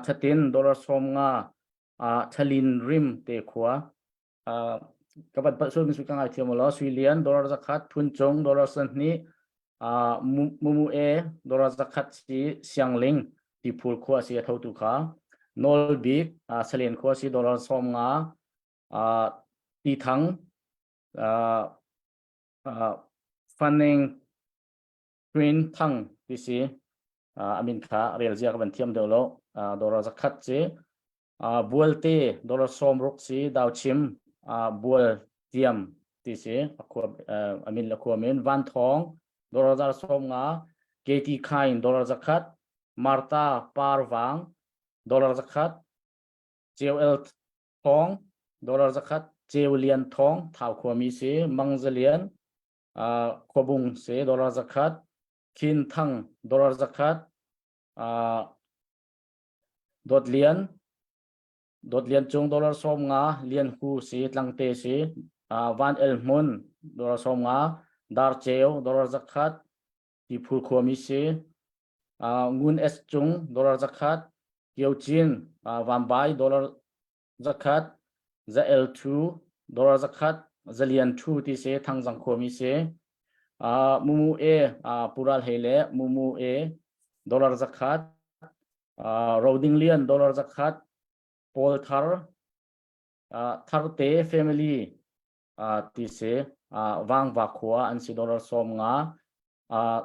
Thatin dollar 50 Thalin Rim te khua. Ka van palh sual mi ka ngai thiam law Sui Lian dollar 100 Phun Cung dollar 20 Mumu E dollar 100 si Siangling Tiphul khua si a thotu kha. Nawl Bik Salen khua si dollar 50 Tithang Fanning Queen Thang ti si amin kha rel zia ka van thiam deuh lo dollar 100 si Bualte dollar 60 si Dauchim Bual Tiam ti si amin la khua min Van Thawng dollar 50 Katie Khain dollar 100 Martha Parvang dollar 100 Ceu El Thawng dollar 100 Ceu Lian Thawng Thau khuami si Mang Za Lian Khuabung si dollar 100. Khin Thang dollar 100 Dawt Lian Dawt Lian Cung dollar 50 Lian Hu si Tlangte si Van El Hmun dollar 50 Dar Ceu dollar 100 Tiphul khuami si Ngun S Cung dollar 100 Kio Cin Vanbai dollar 100 Za El Thu dollar 100 Zalian Thu ti si Thangzang khuami si Mumu E Pural Hei le Mumu E dollar 100 Roding Lian dollar 100 Paul Thar Tharte family ti si Vangva khua an si dollar 50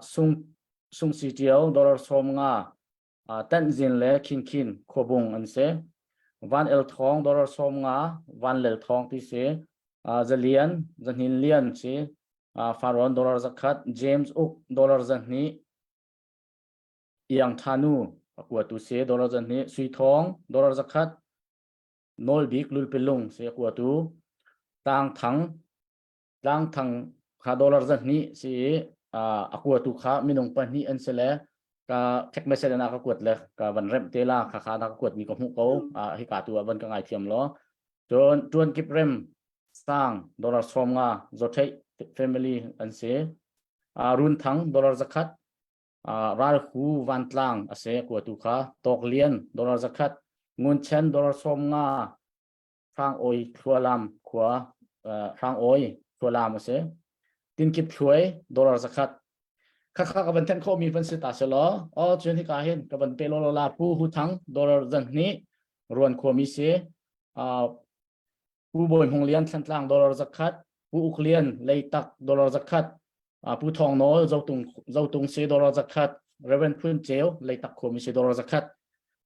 Sung Sung Si Tiao dollar 50 Tanzin le Khin Khin khuabung an si. Van El Thawng dollar 50 Van Lel Thawng ti si. Zalian Zahnin Lian si. Faron dollar 100 James Uk dollar 2 Iang Thanu a kuatu si dollar 2 Sui Thawng dollar 100 Nawl Bik Lulpilung si a kuatu Tang Thang Tlang Thang kha dollar 2 si i a kuatu kha minung pahnih an si le ka text message na ka kuat le ka van remh te la kha kha na ka kuat mi ka hmuh ko hi ka tu ah van ka ngai thiam lo cun tuan kip rem sang dollar 50 zothei family an si run thang dollar 100 ral hu van tlang a se kuatu kha tok lian dollar 100 ngun chen dollar 50 Hrang Awi Thlualam khua Hrang Awi Thlualam a si. Tinkip Thluai dollar 100. Khakha ka van then khawh mi van si ta se law o cun hika hin ka van pe lo la Pu Hu Thang dollar 2 Ruan khua mi si. Pu Bawi Hmung Lian Thlantlang dollar 100, Pu Uk Lian Leitak dollar 100, Pu Thawng Nawl Zotung Zotung si dollar 100, Reverend Phun Ceu Leitak khuami si dollar 100.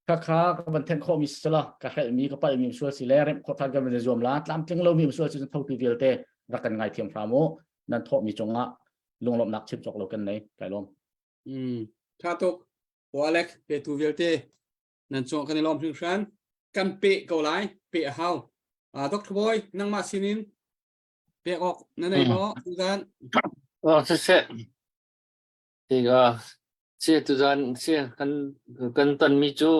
Khakha ka van then khawh mi si la ka hrelh mi ka palh mi sual si le remh khawh than kan van zuam la tlamtling lo mi sual si thotu vialte rak kan ngai thiam hram u nan thawh mi cungah lunglawmhnak chim cawk lo kan nei kai lawm.
Tha tuk Alex pe tu vialte nan cung kan i lawm hringhran kan pe ko lai pe a hau Dr. Boy nangmah sinin pek awk na nei maw tuzan
Oh siseh tiga si tuzan si kan kan ton mi cu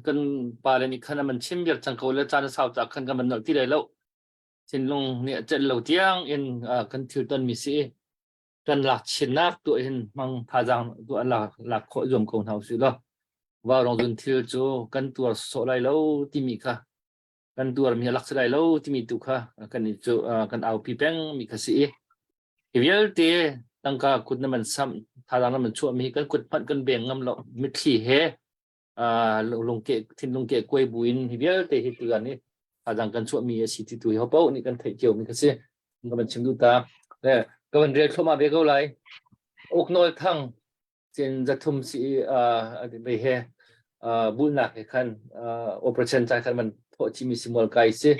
kan pa le nih khan an chim viar cang ko le caan a sau ca khan kan van nolh ti lai lo thinlung nih a celh lo tiang in kan thil ton mi si kan lak chinnak tuah hin hmang thazaang tuah lak lak khawh zuam ko hna usih law vaurawng zun thil cu kan tuar sawh lai lo timi kha kan tuar mi lak si lai lo timi tu kha kan i cu kan aupi peng mi kha si i hi vialte tangka kut na man sam thazaang na man chuah mi kan kut hmanh kan beng ngam lo mitthli he lungke thinlung ke kuai buin hi vialte hi tuan hi thazaang kan chuah mi a si ti tu hi hopo nih kan theih cio mi kha si ka van chim duh ta le ka van rel thluahmah ve ko lai uknawl thang cin 300 si be he bulnak he khan operation cai khan man thawh chimi si mual kai si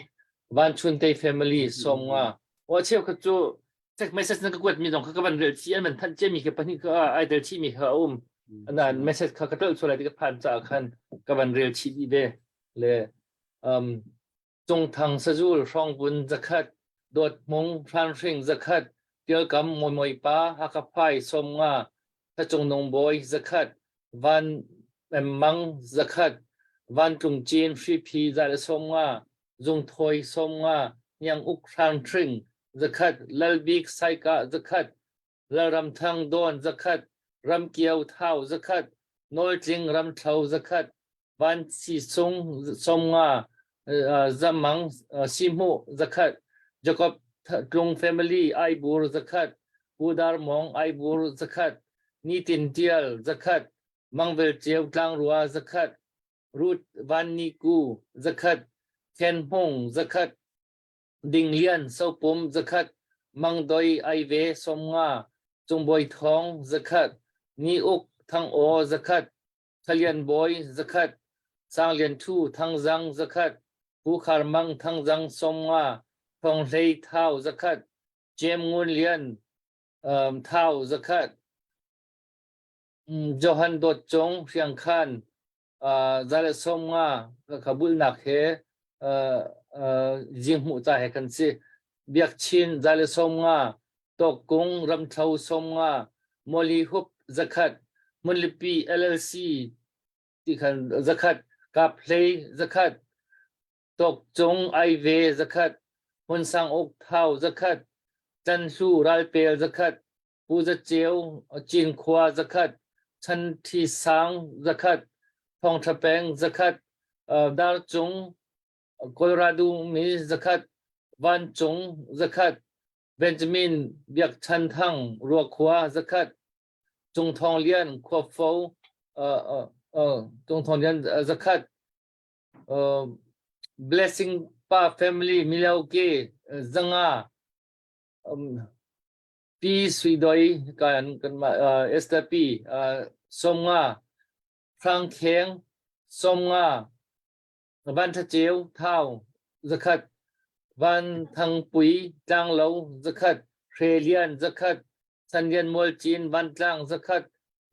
van chun te family 50 wa cheu kha cu text message na ka kuat mi zong kha ka van rel chi an man thanh che mi ke pahnih kha ai tel chi mi kha um anan message kha ka tel chulai ti ka phan cha khan ka van rel chi di ve le um Cungthang sazul hrawngvun 100 dawt hmung hranhring 100 tialkam moi pa Hakha 50 Thacung Nung Bawi 100 Van Mang 100 Van Tlung Cin Hriphi 150 Zungthawi 50 Hniang Uk Hrangthring 100 Lalbik Saikah 100 Lalramthang Dawn 100 Ramkio Thau 100 Nawltling Ramthlo 100 Van Sisung 50 Zamang Sihmuh 100 Jacob Tlung Family Aibur 100 Pu Dar Mawng Aibur 100 Nitin Tial 100 Mangvel Ceu Tlangrua 100 Ruth Van Ni Ku 100 Khen Hmung 100 Ding Lian Sopum 100 Mang Doi Aive 50 Cungbawi Thawng 100 Ni Uk Thang Aw 100 Thalian Bawi 100 Sang Lian Thu Thangzang 100 Pu Khar Mang Thangzang 50 Thawng Hlei Thau 100 Jem Ngun Lian um, Thau 100 Johan Dawt Cung Hriangkhan 150 ka bulnak he zinghmuh ca he kan si. Biakchin 150, Tawkkung Ramthlo 50, Mawli Hup zakhat, Hmunlipi LLC ti khan zakhat, Kap Hlei zakhat, Tawkcung Aive zakhat, Hmunsang Uk Thau zakhat, Canhlu Ralpel zakhat, Pu Za Ceu Cinkhua zakhat, Chan Thi Sang zakhat, Thawngṭha Peng zakhat, Darcung Colorado mi zakhat, Vancung zakhat, Benjamin Biak Chan Thang Ruakhua zakhat, Cung Thawng Lian Khuafo Cung Thawng Lian zakhat, Blessing Pa family Milwaukee zanga, Pi Sui Doi kan kan Esther Pi 50, Hrang Kheng 50, Van Tha Ceu Thau zakhat, Van Thang Pui Tlanglo zakhat, Hre Lian zakhat, San Lian Mual Cin Vantlang zakhat,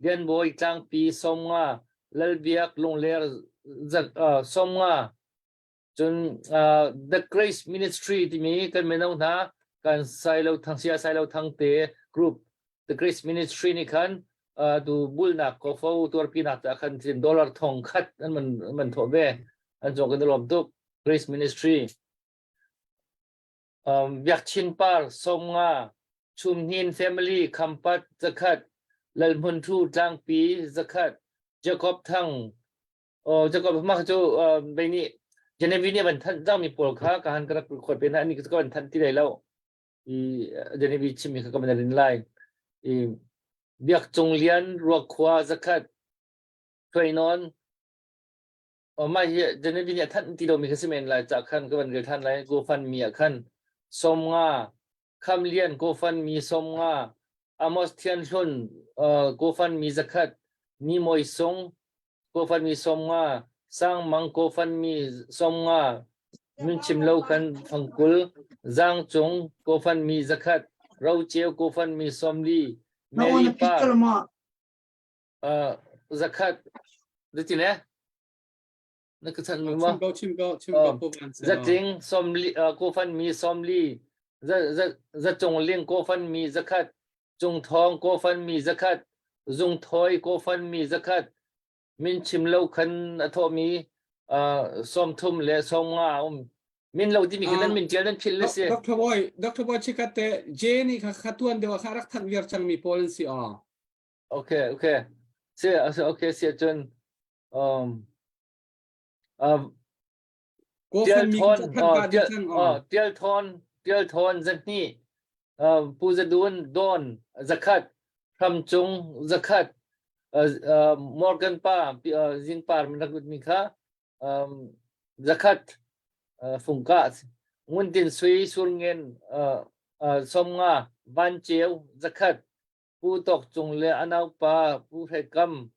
Lian Bawi Tlangpi 50, Lal Biak Lungler 50. Cun The Grace Ministry timi kan mino hna kan Sailo Thang Sia Sailo Thang te group The Grace Ministry nih khan tu bulnak kofo tuarpinak ah khan dollar thong khat an man man thawh ve an cawk in lawm tuk Grace Ministry um, Biak Chin Par 50 Chumhnin Family Khampat zakhat Lalhmun Thu Tlangpi zakhat Jacob Thang Oh, Jacob mah cu bei nih Genevieve nih van thanh cangmi pawl kha ka han ka rak record pe hna ani ka van thanh ti lai lo. I Genevieve chimmi kha ka van rin lai. I Biak Cung Lian Ruakhua zakhat Thuainon Oh, mah hi Genevieve nih a thanh ti lomi kha si men lai ca khan ka van rel than lai GoFundMe ah khan 50 Kham Lian GoFundMe 50 Amos Thian Hlun GoFundMe zakhat Ni Moi Sung GoFundMe 50, Sang Mang GoFundMe 50, Min chim lo khan fangkul, Zang Cung GoFundMe zakhat, Ro Ceu GoFundMe 40, Mary Par zakhat. Zetin eh? Na ka chan ma?
Chim ko, chim ko, chim ko, Pu Van
Zatling 40 GoFundMe 40, Za Cung Ling GoFundMe zakhat, Cung Thawng GoFundMe zakhat, Zung Thawi GoFundMe zakhat, min chim lo khan a thawhmi 30 le 50 um. Min lo timi khi nan min tial nan philh le si.
Dr. Boy, Dr. Boy chikat te J nih kha kha tuan deuh kha rak thanh viar cangmi pawl an si aw.
Okay, okay. Si, okay, si cun um, um, Tial Thawn, Tial Thawn 200, Pu Za Dun Dawn zakhat, Hram Cung zakhat, Morgan pa Zingpar min rak lut mi kha zakhat fungka Ngun Tin Sui Surngen 50, Van Ceu zakhat, Pu Tawk Cung le a naupa Pu Hre Kam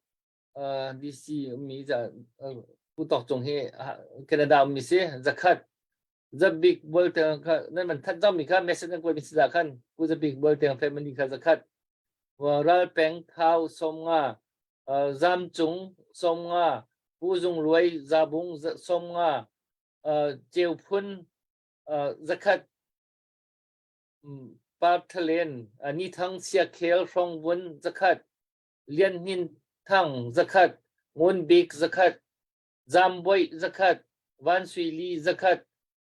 DC ummi Pu Tawk Cung hi Canada ummi si zakhat Zabik Bualteng kha nan man that zangmi kha message nan kuatmi si dah khan Pu Zabik Bualteng family kha zakhat Ral Peng Thau 50 Zam Cung 50 Pu Zung Luai Zabung 50 Ceu Phun zakhat Parthalen Nithang Siakhel Hrong Vun zakhat Lian Hnin Thang zakhat, Ngun Bik zakhat, Zam Boih zakhat, Van Sui Li zakhat,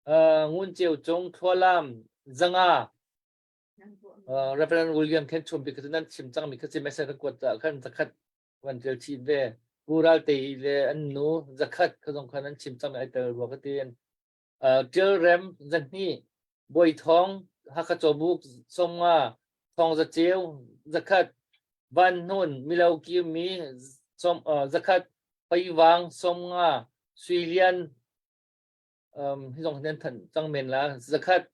Ngun Ceu Cung Thlualam 500. Reverend William Khen Chum bik nan chim cangmi kha si message kan kuat caah khan zakhat van tel chih ve. Pu Ral Te le an nu zakhat kha zong khan an chim cangmi ai tel rua ka ti. Ṭial Rem 200, Bawi Thawng Hakha Cawbuk 50, Thawng Za Ceu 100, Van Hnun Milo Kirmi 100, Paivang 50, Sui Lian hi zong nan thanh cang men la 100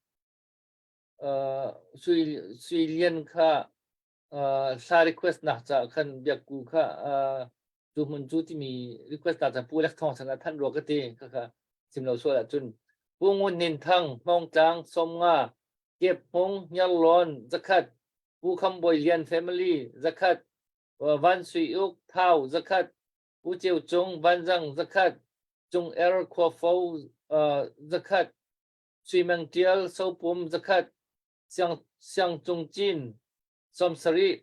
Sui Sui Lian kha hla request nak ca khan biakku kha cu hmun cu timi request nak ca Pu Lek Thawng chan ah thanh rua ka ti kha kha chim lo sual ahcun Pu Ngun Nin Thang Hmawngtlang 50 Kep Hmung Hniarlawn 100 Pu Kham Bawi Lian family 100 Van Sui Uk Thau 100 Pu Ceu Cung Vanzang 100 Cung Er Khuafo 100 Sui Meng Tial Sopum 100 Siang Siang Cung Cin 70.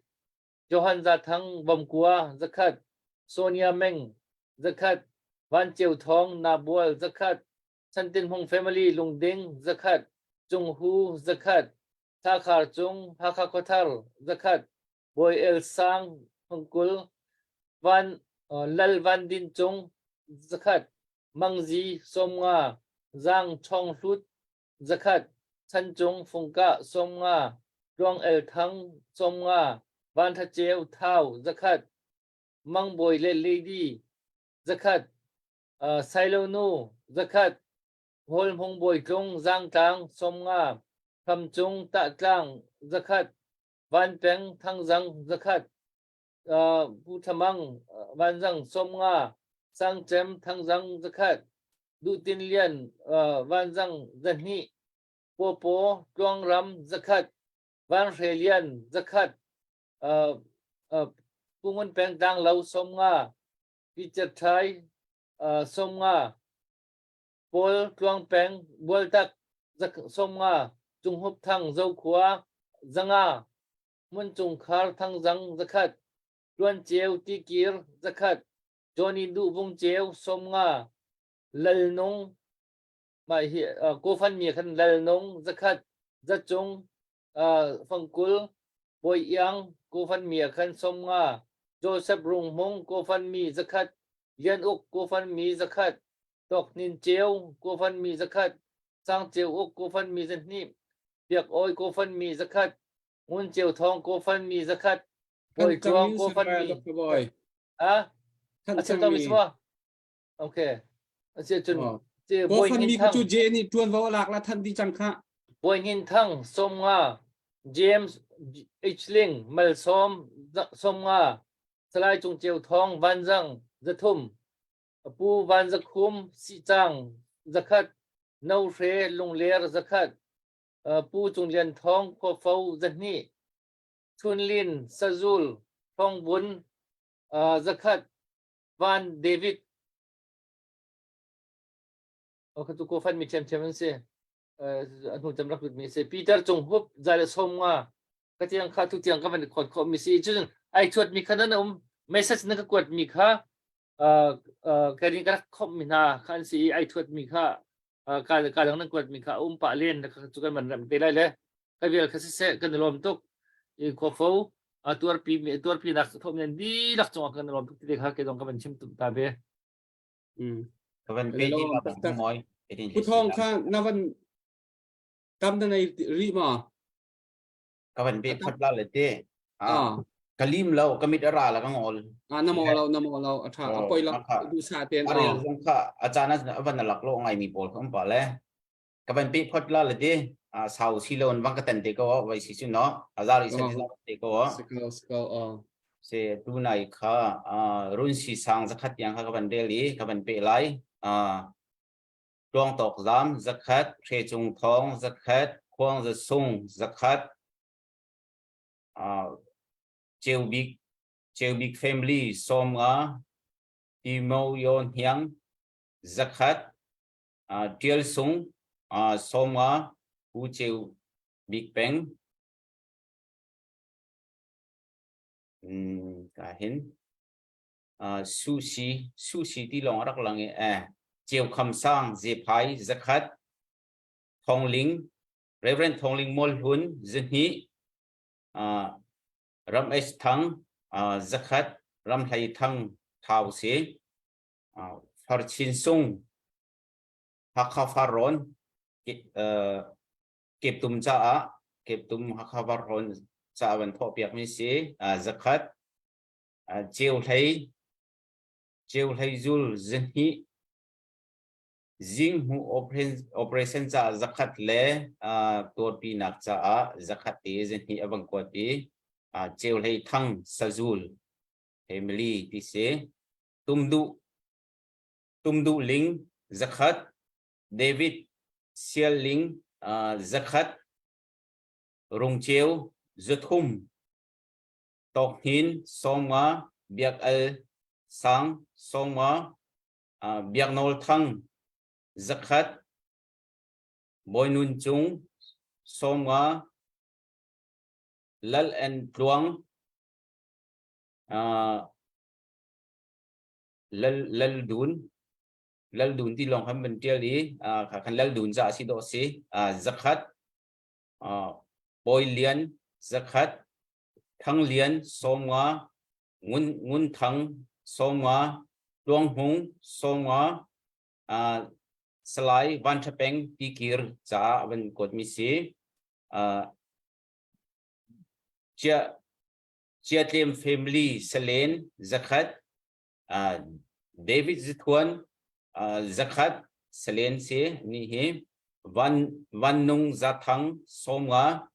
Johan Za Thang Vomkua zakhat, Sonia Meng zakhat, Van Ceu Thawng Nabual zakhat, Chantin Hmung Family Lungding zakhat, Cung Hu zakhat, Thla Khar Cung Hakha Khuathar zakhat, Bawi El Sang Hungkul, Van Lal Van Din Cung zakhat, Mang Zi 50, Zang Chong Hlut zakhat, Chan Cung Fungkah 50, Tluang El Thang 50, Van Tha Ceu Thau zakhat, Mang Bawi le Lady zakhat, Sailo Nu zakhat, Hawl Hmung Bawi Tlung Zangtlang 50, Hram Cung Tahtlang zakhat, Van Peng Thangzang zakhat, Pu Tha Mang Vanzang 50, Sang Cem Thangzang zakhat, Duh Tin Lian Vanzang 200, Pawpaw Tluang Ram zakhat, Van Hre Lian zakhat, Pu Ngun Peng Tlang Lo 50, Pi Cer Thai 50, Paul Tluang Peng Bualtak 50, Cung Hup Thang Zokhua 500, Hmun Cung Khar Thangzang zakhat, Tuan Ceu Tikir zakhat, Johnny Duh Vung Ceu 50, Lal Nung mah hi GoFundMe khan Lal Nung zakhat, Zacung Fangkul Bawi Iang GoFundMe khan 50, Joseph Rung Hmung GoFundMe zakhat, Lian Uk GoFundMe zakhat, Tawk Hnin Ceu GoFundMe zakhat, Sang Ceu Uk GoFundMe 200, Biak Awi GoFundMe zakhat, Ngun Ceu Thawng GoFundMe zakhat, Bawi Tluang GoFundMe.
Boy.
Ah? A chim mi si Okay. A si cun
GoFundMe cu J nih tuanvo a lak la than di cang kha.
Bawi Hnin Thang 50, James H Ling Malsawm 50, Salai Cung Ceu Thawng Vanzang 300, Pu Van Za Khum Sihcang 100, No Hre Lungler 100, Pu Cung Lian Thawng Khuafo 200, Chun Lin Sazul Thawng Bun 100, Van David Oh, tu ko fan mi thiam an si. A hnu cem rak lut mi si. Peter Cung Hup zai le som nga ka tiang kha tu tiang ka van khot kho mi si. Cun ai thuat mi kha nan um message na ka kuat mi kha ka rin ka rak khomh mi hna kha an si i ai thuat mi kha ka ka dang nan kuat mi kha um pah len cu kan van ram te lai le ka vial kha siseh kan i lawm tuk i khuafo tuarpi mi tuarpi nak thom nan dihlak cungah kan i lawm tuk ti kha ke dong ka van chim tum ta ve
ka van pe ti ta moi
Pu Thawng kha na van tam na nei ri ma
Ka van pe phot la le te. Ah. Ka lim lo, ka mit a ra la ka ngol.
Ah, na mo lo, na mo lo, a tha. A poi lo, du sa ten.
A rel zong kha a caan ah van lak lo ngai mi pawl kha um pa le. Ka van pe phot la le te. Ah, sau si lo in vang ka ten te ko vai si chu no. Azari sen te ko.
Sikau sikau ah.
Se tu nai kha run si sang zakhat yang kha ka van rel i ka van pe lai. Ah Tluang Tawk Zam zakhat, Hre Cung Thawng zakhat, Khuang Za Sung zakhat, uh, Ceu Bik Ceu Bik family 50, Timo Yon Hniang zakhat, uh, Tial Sung uh, 50, Pu Ceu Bik Peng mm, ka hin Sushi Sushi ti lawng a rak lang i eh Ceu Kham Sang Zephai 100 Thong Ling Reverend Thong Ling Mual Hlun 200 Ram H Thang 100 Ram Hlei Thang Thau si Far Chin Sung Hakha Farrawn Keptum caah Keptum Hakha Farrawn caah van thawh piak mi si 100 Ceu Hlei Ceu Hlei Zul 200 Zinghmuh operation caah 100 le tuarpinak caah 100 te 200 a vang kuat i Ceu Hlei Thang Sazul family ti si Tum Duh Tum Duh Ling 100 David Sial Ling 100 Rung Ceu 300 Tawk Hnin 50, Biak Al Sang 50, Biak Nawl Thang 100, Bawi Nun Cung 50, Lal En Tluang. Lal Lal Dun Lal Dun ti lawng khan van tial i kha khan Lal Dun ca si dawh si zakhat Bawi Lian zakhat Thang Lian 50 Ngun Ngun Thang 50 Tluang Hmung 50 Salai Van Tha Peng Tikir caah van kuatmi si. Chia Chiatlem family Salen zakhat David Zithuan zakhat Salen si ni hi Van Van Nung Zathang 50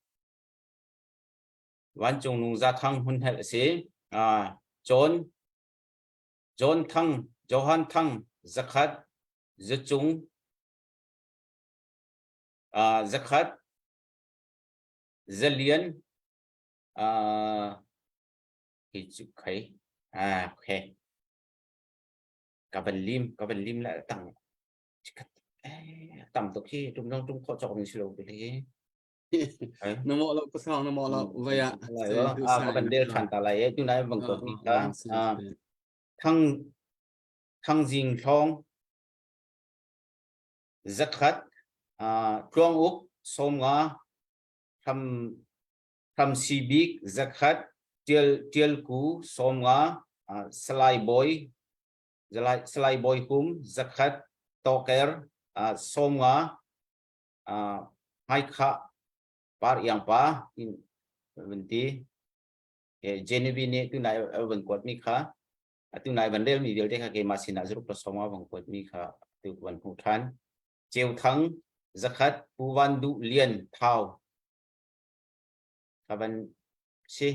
Vancung Nung Zathang Hmunhelh a si. John John Thang Johan Thang zakhat Zacung zakhat Zalian hi cu khei okay ka van lim ka van lim la tang tam tuk hi tum dong tum kho chok ni silo bi hi
na mo lo pasang na mo lo vaya
a ka van del than ta lai e tu nai bang ko ni ta thang thang jing thlong zakhat tluang uk 50 tham tham si bik zakhat tial tial ku 50 salai boy salai boy hum zakhat toker 50 hmaikha par iang pa in van ti Genevieve nih tunai van kuat mi kha tunai van rel mi vialte kha keimah sinah zaruk la sawma van kuat mi kha tu van hmuh than Ceu Thang zakhat Pu Van Duh Lian Thau ka van si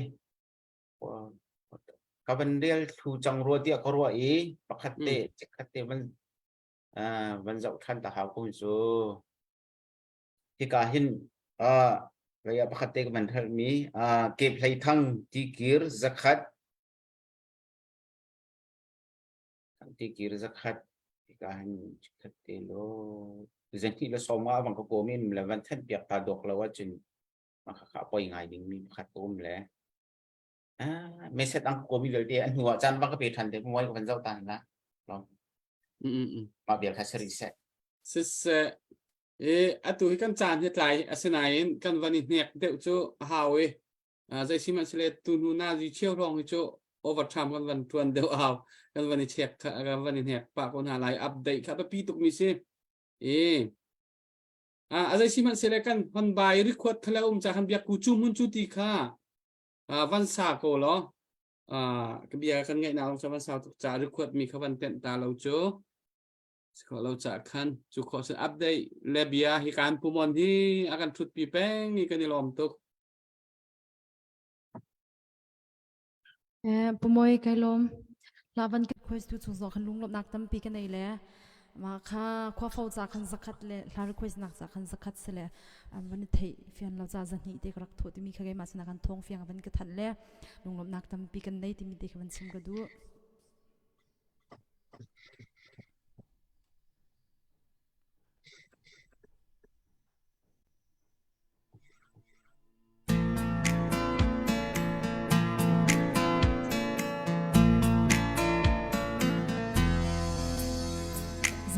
ka van rel thu cang rua tiah ka ruah i pakhat te pakhat te van van zoh than ta hau ko cu hika hin vei ah pakhat te ka van hrelh mi Kephlei Thang tikir zakhat tikir zakhat hika hin khat te lo zahnih le sawm nga bang ka ko min le van thanh piak ta dok lo ahcun maka kha poi ngai ding mi pakhat ka um le ah meset ang ko mi vialte an hnu ah caan bang ka pe than te muai ka van zoh tan la long mah vial kha sari seh
siseh e atu hi kan caan hi tlai asinain kan van i hnek deuh cu hau i zei sihmanhsele tu hnu na zi cheu hrawng hi cu overtime kan van tuan deuh hau kan van i check kan van i hnek pah ko hna lai update kha biapi tuk mi si e a zei sihmanhsele kan hon bai record thale um cha kan biak ku chu mun chu ti kha van sa ko law ka bia kan ngaih nak lawng van sau tuk ca record mi kha van tenh ta lo cu kho lo ca khan cu kho sin update le bia hi kan pumon hi a kan thut pi peng i kan i lawm tuk
Eh, pumoi kai lawm. Lavan ka request tu chung zong khan lunglawmhnak tampi ka nei le ma kha khua fo ca khan zakhat le hla request nak ca khan zakhat se le van i theih fian lo ca zahnih te ka rak tho timi kha keimah sinah kan thawng fiang van ka thanh le lunglawmhnak tampi kan nei timi te kha van chim ka duh.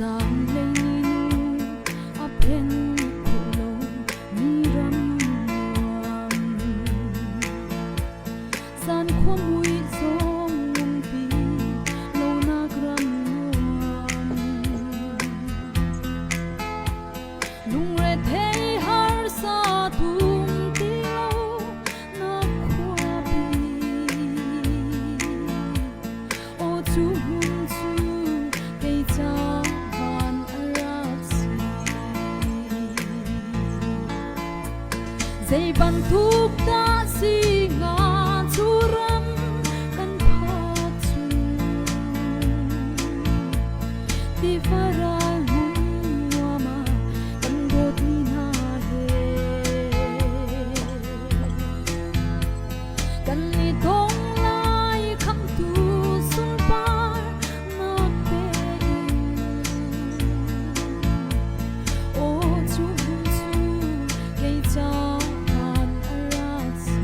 Zaanglei ni nu a phen khawh lo mi ram nuam. Zan khua mui zong umpi lonak ram nuam. Lungrethei harsa tum ti lo na khuapi. Aw cu hmun cu kei ca van a rak si. Zei bantuk dah si hnga cu ram kan phak cu. Tiva ral hmun nuam ah kan dawtmi hna he. Kan i dong lai khamtu sunpar nak pe in. Aw cu hmun cu kei ca van a rak si.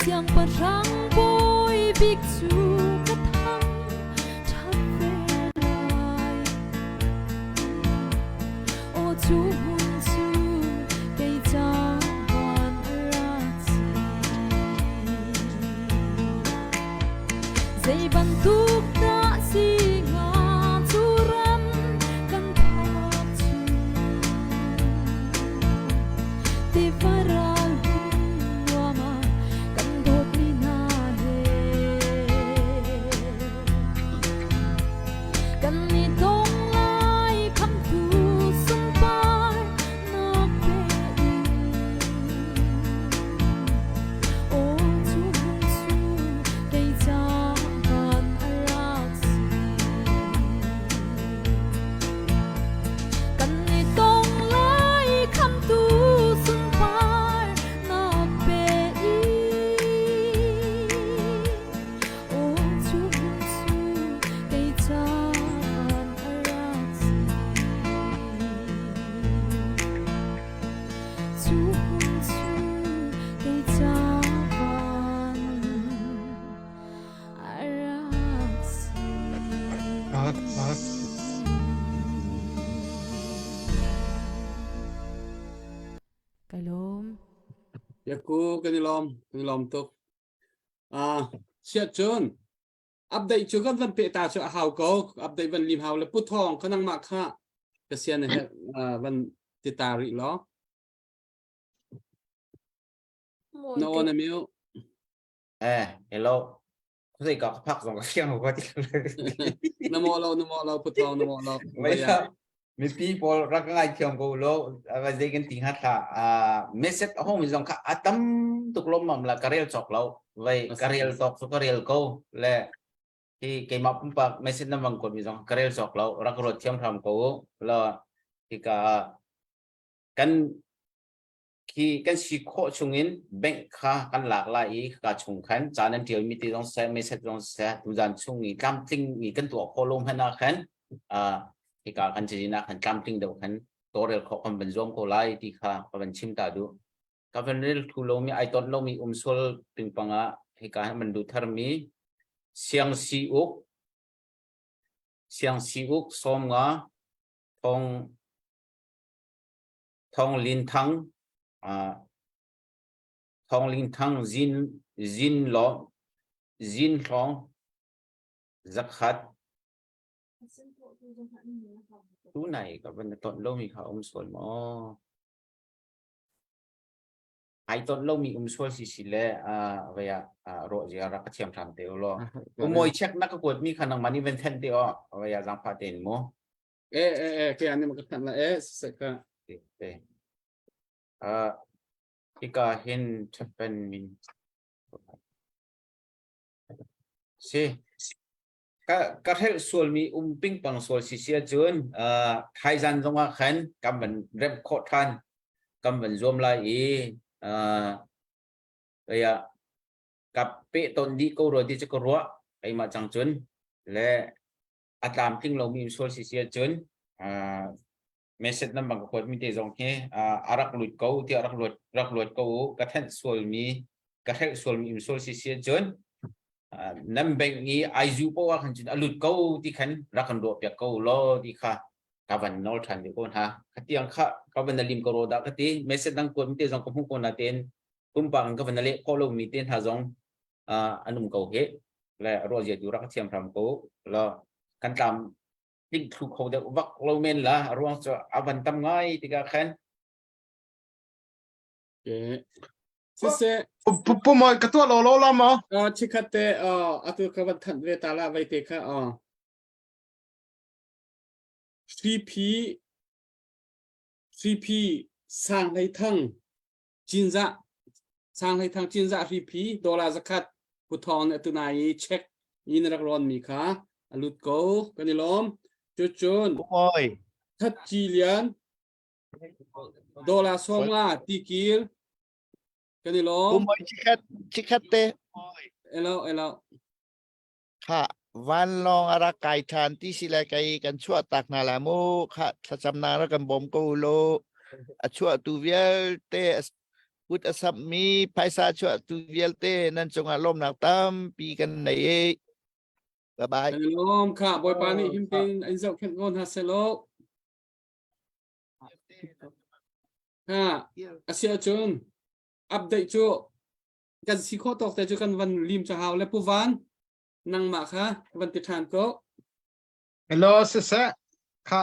Siangpahrang bawi bik cu ka thang ṭhat ve lai. Aw cu hmun cu kei ca van a rak si. Zei bantuk dah si hnga cu ram kan phak cu. Tiva ral hun nuam ah kan dawtmi hna he. Kan i dong lai khamtu sunpar nak pe in. Aw cu hmun cu kei ca van a rak si. Kan i tong lai khamtu sunpar nak pe in. Aw cu hmun cu kei ca van a rak si. Cu hmun cu kei ca van a rak si.
Kai lawm.
Yaku kan i lawm, kan i lawm tuk. Ah, siah cun update cu kan van pe ta cu a hau ko. Update van lim hau le pu thawng kha nangmah kha ka sian a herh ah, van ti ta rih law. Na on a miu.
Eh, hello. Khuazei ka ka phak zong ka fiang ko ti.
Na mo lo, na mo lo, pu thawng na mo lo.
Wei mipi pawl rak ngai thiam ko lo va zei kan ti hnga thla message a hong mi zong kha a tam tuk lom mam la ka rel chok lo vai ka rel tok cu ka rel ko le hi keimah pumpak message nan bang kuat mi zong ka rel chok lo rak ruat thiam hram ko lo hika kan khi kan si khawh chungin bank kha kan lak lai i ka chung khan ca nan ṭial mi ti zong seh message zong seh tuzan chung i tlamtling i kan tuah khawh lo hmanh ah khan hika kan cazin ah khan tlamtling deuh khan tawlrel khawh kan van zuam ko lai ti kha ka van chim ta duh. Ka van rel thu lomi ai ton lomi um sual pingpang ah hika han van duh tharmi siang si uk siang si uk sawm nga thong Thawng Lin Thang, Thawng Lin Thang Zin Zin Law Zin Hlawng zakhat tunai ka van ton lomi kha um sual maw? Ai ton lomi um sual si si le vei ah rawh zia rak ka thiam hram te u law. Umoi check na ka kuat mi kha nangmah nih van then te aw vei ah zangfah tein mu.
Eh eh eh ke ani maka la eh seka.
Te. Ah hika hin ṭhapen min si ka ka hrelh sualmi um pingpang sual si si ahcun uh, thaizan zongah khan kan van remh khawh ṭhan kan van zuam lai i uh, ka peh ton dih ko rua ti cu ka ruah keimah cang cun le a tlamtling lomi sual si si ahcun message nan bang ka kuat mi te zong hi a rak lut ko tiah rak luat rak luat ko u ka thenh sualmi ka hrelh sualmi im sual si si ahcun nan bank i ai zu poah khan cun a lut ko ti khan rak kan ruah piak ko law ti kha ka van nawl ṭhan deuh ko hna khatiang kha ka van na lim ko ro dah ka ti message dang kuat mi te zong ka hmuh ko na tein pumpak in ka van na leh khawh lomi te hna zong an um ko hi le ruah zia tu rak thiam hram ko lo kan tlam tling thlu kho deuh vak lo men la ruang cu a van tam ngai tikah khan
Okay. Siseh
Pu moi ka tuah lo lo la ma
chikhat te atu ka van thanh ve ta la vai te kha CP CP sang hlei thang Cinzah Sang Hlei Thang Cinzah Hriphi dollar zakhat Pu Thawng nih atu nai i check in rak rawn mi kha a lut ko kan i lawm. Cucun
Oi.
That Ci Lian dollar 50 tikil kan i lawm.
Pu Moi chikhat chikhat te.
Elo elo.
Kha vanlawng a rak kai ṭhan ti si le kei kan chuah tak hna lai mu kha thlacamnak rak kan bawm ko u law a chuahtu vialte. Kut a sammi phaisa chuahtu vialte nan cungah lawmnak tampi kan nei e. Bye bye.
Kan i lawm kha Bawipa nih him tein in zohkhenh ko hna selaw. Ha a si ahcun update cu kan si khawh tawk te cu kan van lim cha hau le Pu Van nangmah kha van ti ṭhan ko.
Hello siseh kha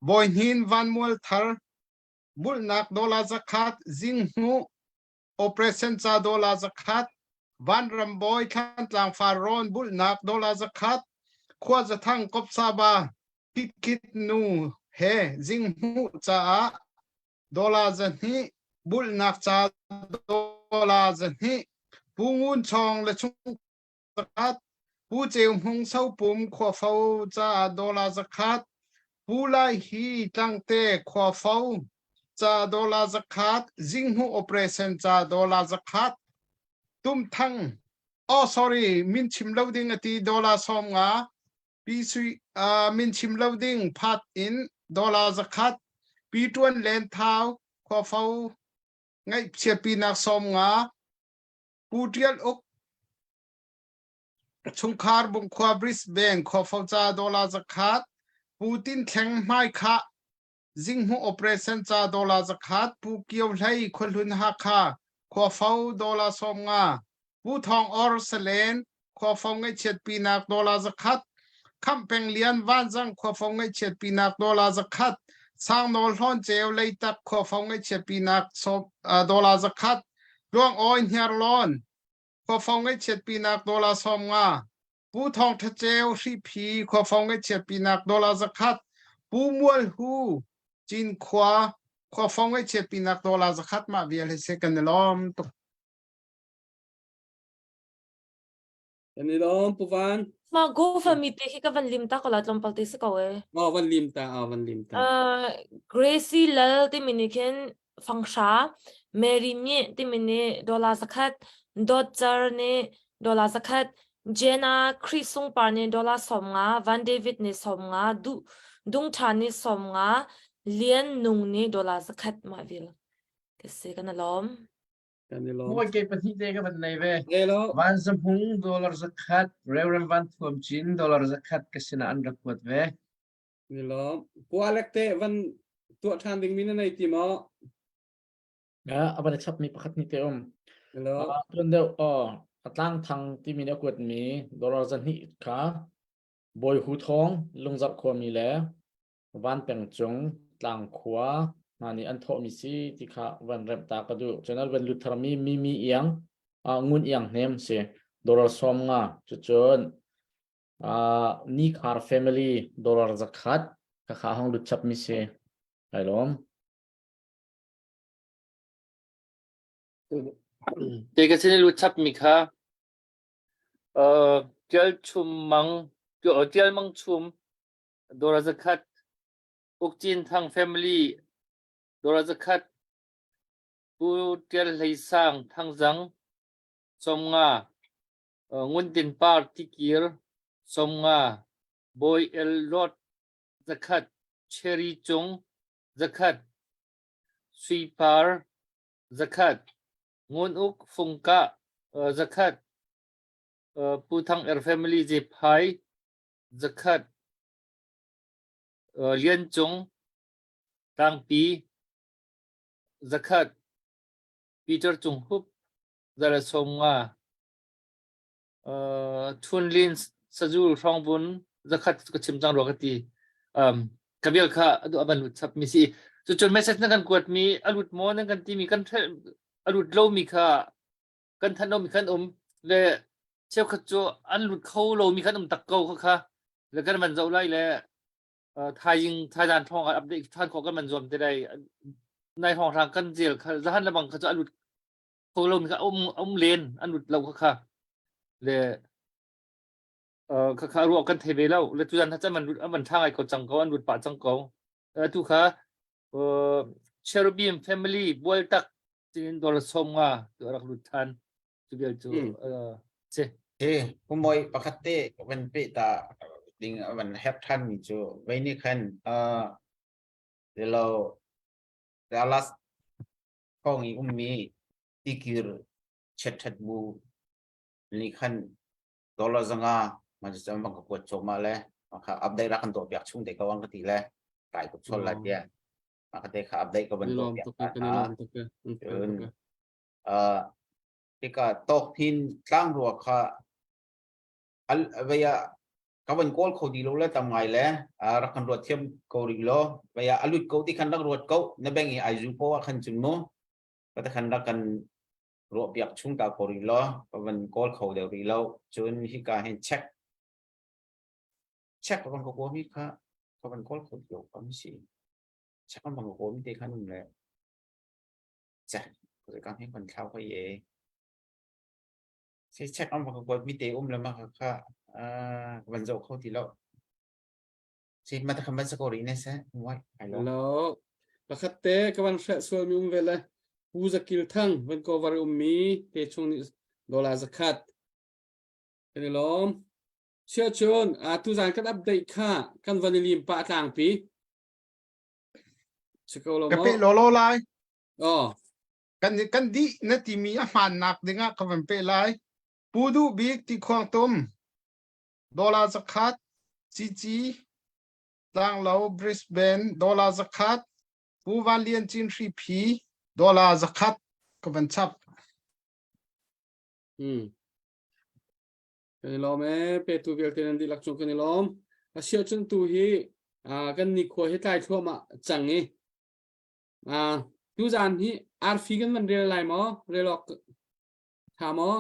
Bawi Hnin Van Mual Thar bulhnak dollar zakhat zinghmuh operation ca dollar zakhat Vanram Bawi Thlantlang Farrawn bulhnak dollar zakhat Khua Zathang Kopsaba Khitkit nu he zinghmuh caah dollar 200 bulhnak ca dollar 200 Pu Ngun Chawng le chung zakhat Pu Ceu Hmung Sopum Khuafo caah dollar zakhat Pu Lai Hi Tlangte Khuafo ca dollar zakhat Zinghmuh operation ca dollar zakhat Tum Thang oh sorry min chim lo ding ati dollar 50 Pi Sui uh, min chim lo ding phat in dollar zakhat Pi Tuan Len Thau Khuafo ngaihchiatpinak 50 Pu Ṭial Uk chungkhar Bungkhua Brisbane Khuafo ca dollar zakhat Pu Tin Thleng Hmaikhah Zinghmuh operation ca dollar zakhat Pu Kio Hlei Khuahlun Hakha Khuafo dollar 50 Pu Thawng Or Salen Khuafo ngaihchiatpinak dollar zakhat Khamh Peng Lian Vanzang Khuafo ngaihchiatpinak dollar zakhat Sangnawl Hlawnceu Leitak Khuafo ngaihchiatpinak dollar zakhat Tluang Awi Hniarlawn Khuafo ngaihchiatpinak dollar 50 Pu Thawng Tha Ceu Hriphi Khuafo ngaihchiatpinak dollar zakhat Pu Mual Hu Cinkhua Khuafo ngaihchiatpinak dollar zakhat mah vial hi si kan i lawm tuk.
Kan i lawm Pu Van.
Ma GoFundMe te khi ka van lim ta ko la tlawmpal te si ko e.
Oh van lim ta, oh van lim ta.
Uh, Gracie Lal timi nih khin fanghra, Mary nih timi nih dollar zakhat, Dot Car nih dollar zakhat, Jenna Chris Sungpar nih dollar 50, Van David nih 50, Du Dung Tha nih 50, Lian Nung nih dollar zakhat mah vil. Ka si kan lawm.
Kan i lawm.
Mawi ke pahnih te ka van nei ve.
Hello.
Van Zahmung dollar zakhat, Reverend Van Thuam Cin dollar zakhat ka sinah an rak kuat ve.
Ni lawm. Kualek te van tuah ṭhan ding mi na nei ti maw?
Ya, a van i chap mi pakhat ni te um.
Hello.
Tuan deuh oh, a tlang thang timi nih a kuat mi dollar zahnih kha Bawi Hu Thawng Lungzarh khuami le Van Peng Cung Tlangkhua hna nih an thawhmi si ti kha van remh ta ka duh. Cun an van lut tharmi Mimi Iang, uh, Ngun Iang Hnem si dollar 50 cucun uh, Nikhar family dollar zakhat kha kha hong lut chap mi si. Ai lawm.
Te ka sin lut chap mi kha uh, Tial Chum Mang Tial Mang Chum Dora zakhat Ukcin Thang family Dora zakhat Pu Tial Hlei Sang Thangzang 50 Ngun Tin Par Tikir 50 Bawi El Lot zakhat Cherry Cung zakhat Sui Par zakhat Ngun Uk Fungkah zakhat Pu Thang Er family Zephai zakhat Lian Cung Tlangpi zakhat Peter Cung Hup zala 50 Thun Lin Sazul Hrawngbun zakhat ka chim cang rua ka ti um ka vial kha adu aban lut chap mi si cucun message na kan kuat mi alut maw nan kan ti mi kan a lut lo mi kha kan thanh lomi khan um le cheukhat cu an lut kho lomi khan um tak ko kha kha le kan van zoh lai le thaizing thaizan thong ah update than khawh kan van zuam te lai nai hong hrang kan zel kha zahan lebang kha cu a lut kho lomi kha um um len an lut lo kha kha le kha kha ruah kan thei ve lo le tuzan ha chan man lut an van tha ngai ko cang ko an lut pah cang ko tu kha cherubim family bual tak tin dollar 50 tu rak lut than tu vial cu si
He pumoi pakhat te van pe ta ding van hep than mi cu vei ni khan uh lo Dallas hrawng i ummi tikir chiatṭhat bu nih khan dollar zanga man cu bang ka kuat cawm le kha update ra kan tuah piak chung te ko ang ka ti le kai tuk chol la tia ma ka te kha update ka ban tuah piak
ta
cun tika tok hin tlang rua kha al vaya ka van kawl kho di lo le tam ngai le rak kan ruat thiam ko rih lo vaya alut ko ti khan rak ruat ko na beng i ai zu po ah khan cun mu ka te khan rak kan ruah piak chung ta ko rih law ka van kawl kho deuh rih lo cun hika hin check check ka van ka mi kha ka van kawl kho lo ka mi si check kan van ka mi te khan um le check ka kan hin kan thlau ka ye se check an van ka mi te um le ma kha kha van zoh kho ti lo Si mata khan ban sa ko ri ne se wai
hello. Pakhat te ka van hre sual mi um ve le Pu Zakil Thang van ko var um mi te chung nih dollar zakhat. Kan i lawm. Sia chun a tu zan kan update kha kan van i lim pa tlang pi. Si ko lo
Ka
mo.
pe lo lo lai.
Oh.
Kan kan di na timi a hmaan nak dingah ka van pe lai. Pu Duh Bik ti khuang tum. Dollar zakhat, Cici, Tlanglo, Brisbane, dollar zakhat, Pu Van Lian Cin Hriphi, dollar zakhat ka van chap.
Hmm. Kan i lawm ee, petu vialte nan dihlak cung kan i lawm. A siah cun tu hi kan nikhua hi tlai thluahmah cang i tu zan hi arfi kan van rel lai maw? Rel awk tha maw?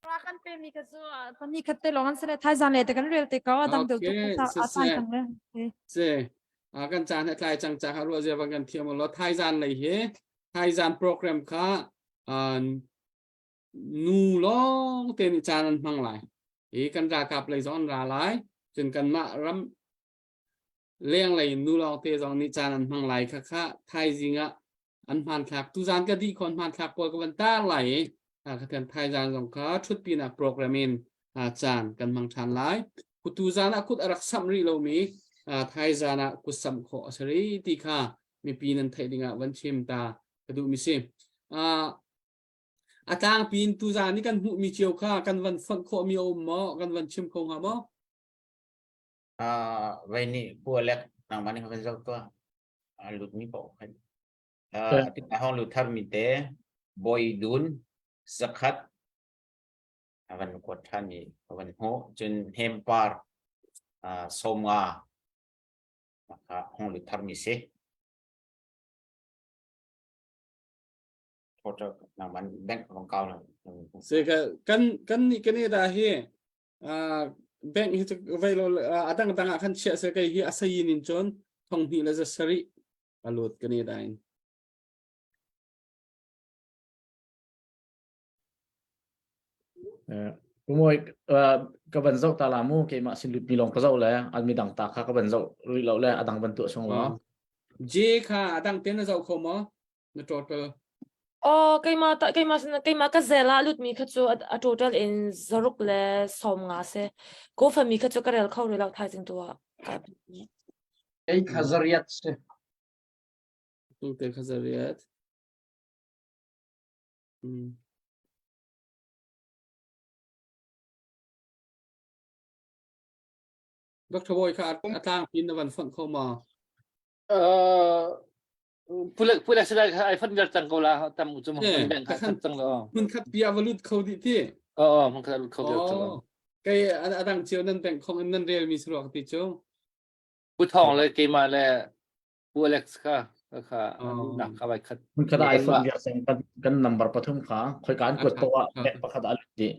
Ra kan pe mi ka cu pahnih khat te lawng an si le thaizan le te kan rel te ko a dang deuh tuk a sai cang le.
Se a kan caan he tlai cang ca kha ruah zia van kan thiam lo thaizan lei hi thaizan program kha nu lawng te nih caan an hmang lai i kan ralkap lei zong an ra lai cun kanmah ram lenglei nu lawng te zong nih caan an hmang lai kha kha thaizing ah an hmanthlak tuzan ka dih khon hmanthlak pawl ka van tar lai i khathian thaizan zong kha ṭhutpinak program in caan kan hmang ṭhan lai tuzan ah kut a rak samh rih lomi thaizan ah kut samh khawh a si rih ti kha mipi nan theih dingah van chim ta ka duh mi si a tlangpi in tuzan i kan hmuhmi cio kha kan van fonh khawhmi a um maw kan van chim kho hnga maw
Vai nih pu Alek nangmah nih kan zoh tuah a lutmi paoh khan a hong lut tharmi te Bawi Dun zakhat a van kuat ṭhan i a van hmuh cun Hempar sawmnga hong lut tharmi si total nangmah bank kong kau na
Se ka kan kan nih Canada hi bank hi vai lo a dang dang ah khan chiah se kai hi a sayin in cun thong hnih le za sarih a lut kan i dain.
Kumoi ka van zoh ta la mu keimah sin lut mi lawng ka zoh le an mi dang ta kha ka van zoh rih lo le adang van tuah sung lo.
J kha adang te na zoh kho maw? Na total.
Oh, keimah ta keimah sin keimah ka zel ah lut mi kha cu a total in zaruk le som nga se. Ko fa mi kha cu ka rel kho rih lo thaizing tu ah.
Ei kha zariat si.
Tu te kha zariat. Hmm. Dr. Boy kha a tlang pin na van fonh kho ma?
Uh, pulek pulek sila ai phon vial cang ko la tam u chu
Eh,
mun bank
ka
kha
khan
cang lo.
mun khat pia va lut kho dih ti.
Oh, mun khat lut kho vial cang.
Oh. Kai adang cio nan bank khong in nan rel mi suruak ti chu.
Pu Thong le keimah le Pu Alex kha kha nak kha vai khat.
Mun khat ai phone vial cang kan kan number pathum kha khoi kan kuat to ah bank pakhat a lut dih.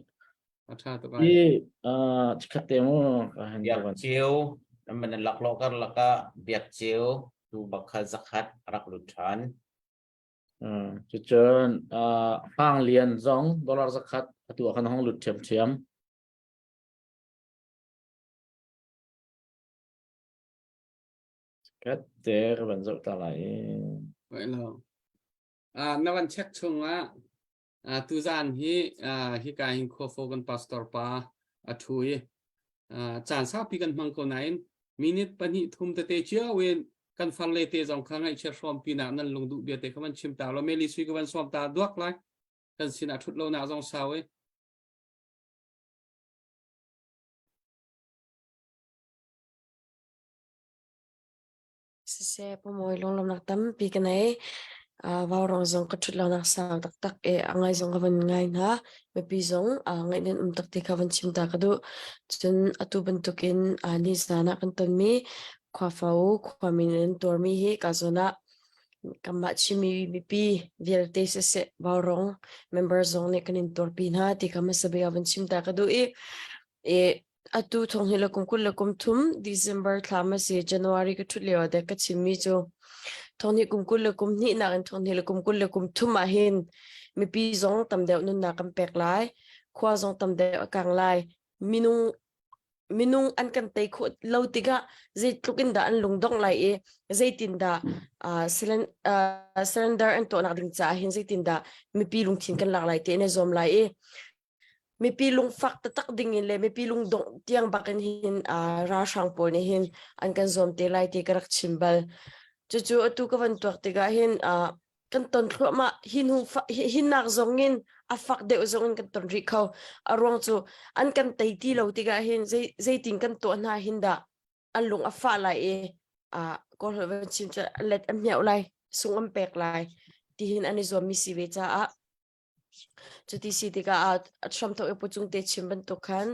A tha tuk
ai. I chikhat te mu ka han
Biak cio man laklawh kar lakah biak cio tu bakha zakhat rak lut than.
Cucun Hang Lian zong dollar zakhat atu ah khan hong lut ṭhiamṭhiam. Kat te ka van zoh ta lai.
Vậy lo. À, na van check chung ah ah tuzan hi ah hika hin khuafo kan pastor pa a thu i ah caan saupi kan hmang ko nain minute pahnih thum tete cio in Kan far le te zong kha ngaihchiat hrawmpinak nan lungduh bia te kha van chim ta lo. Meli sui ka van sawm ta duak lai. Kan sinah ṭhut lo nak zong sau i.
Siseh, Pumawi lunglawmhnak tampi ka nei. Uh, vaurong zong ka ṭhut lonak sau taktak i a ngai zong ka van ngai hna. Mipi zong uh, ngaih nan um tak ti kha van chim ta ka duh. Cun atu bantukin uh, ni zan ah kan tonmi khuafo khuami nan tuarmi hi ka zawn ah kanmah Chinmi mipi vialte siseh vaurong member zong nih kan in tuarpi hna ti kha hmasa bik ah van chim ta ka duh i i Atu thong hi le kum 23 December thla ma si January ka ṭhut lio ah dek ka chimmi cu thong hnih kum 21 nak in thong hnih le kum 23 ah hin mipi zong tam deuh nunnak kan pek lai khua zong tam deuh a kang lai minung minung an kan tei khawh lo tikah zeitluk in dah an lungdongh lai i zeitin dah uh, surrender an tuahnak ding caah hin zeitin dah mipi lungthin kan lak lai ti in a zuam lai i mipi lungfak taktak ding in le mipi lungdongh tiang bak in hin uh, ralhrang pawl nih hin an kan zuam te lai ti ka rak chim bal. Cucu atu ka van tuak tikah hin uh, kan ton thluahmah hin hung hin nak zong in a fak deuh zong in kan ton rih kho. A ruang cu an kan tei ti lo tikah hin zei zeitin kan tuah hna hin dah an lung a fah lai i uh, kawl holh van chim cu let an hmiauh lai sung an pek lai tihin an i zuam mi si ve caah Cuti si tikah a hramthawk i pucung te chim bantuk khan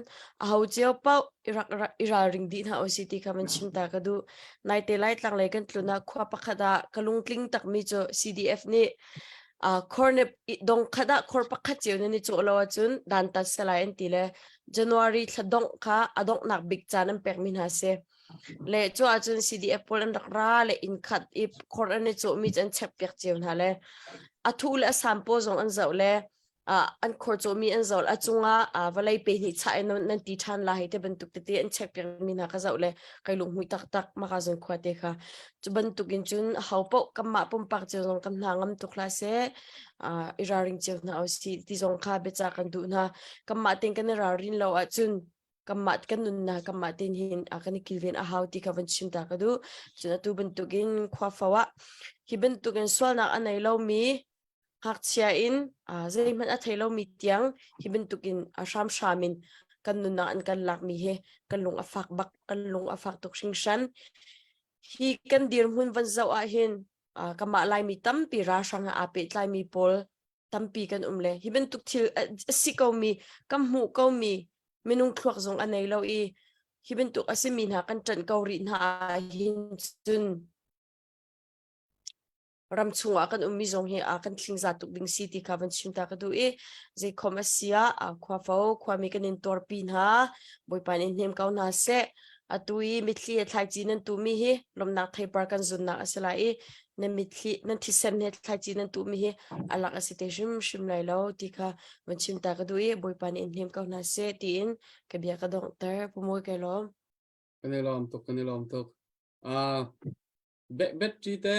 aho cio paoh i rak i ralring dih hna usih ti kha van chim ta ka duh. Naite Laitlang lei kan tlun ah khua pakhat ah ka lungtling takmi cu CDF nih uh, khor ne dong khat ah khor pakhat cio nan i cawh lo ahcun dantat salai an ti le January thla dongh kha a donghnak bik caan an pekmi hna si. Le cu ahcun CDF pawl an rak ra le inn khat i khor an i cawhmi cu an check piak cio hna le a thu le a sam pawl zong an zoh le uh, an khor cawhmi an zoh a cungah uh, vawlei pe hnih chah in nan ti ṭhan la hei te bantuk tete an check piak mi hna ka zoh le kai lunghmui taktak maka zon khua te kha cu bantuk in cun ho paoh kanmah pumpak cio zong kan hna ngam tuk hlah seh uh, i ralring cio hna usih ti zong kha biaca kan duh hna kanmah ten kan i ralrin lo ahcun kanmah kan nunnak kanmah tein hin a kan i kilven a hau ti kha van chim ta ka duh cun atu bantukin khua fo ah hi bantukin sualnak a nei lomi ngakchia in zeihmanh a thei lomi tiang hi bantukin a hramhram in kan nunnak an kan lakmi hi kan lung a fak bak kan lung a fak tuk hringhran hi kan dirhmun van zoh ah hin kanmah Laimi tampi ralhrang he aa pehtlaimi pawl tampi kan um le hi bantuk thil a si komi kan hmuh komi minung thluak zong a nei lo i hi bantuk a simi hna kan ṭanh ko rih hna hin cun ram chungah kan ummi zong hi a kan thlingza tuk ding si ti kha van chim ta ka duh i zeikhom a si ah khuafo khuami kan in tuarpi hna Bawipa nih hnem ko hna seh atu i mitthli he thlaici nan tuhmi hi lawmhnak theipar kan zunnak a si lai i nan mitthli nan thisen he thlaici nan tuhmi hi a lak a si te hrimhrim lai lo ti kha van chim ta ka duh i Bawipa nih in hnem ko hna seh tiin ka bia ka donghter pumawi kai lawm
Kan i lawm tuk kan i lawm tuk. Uh, battery te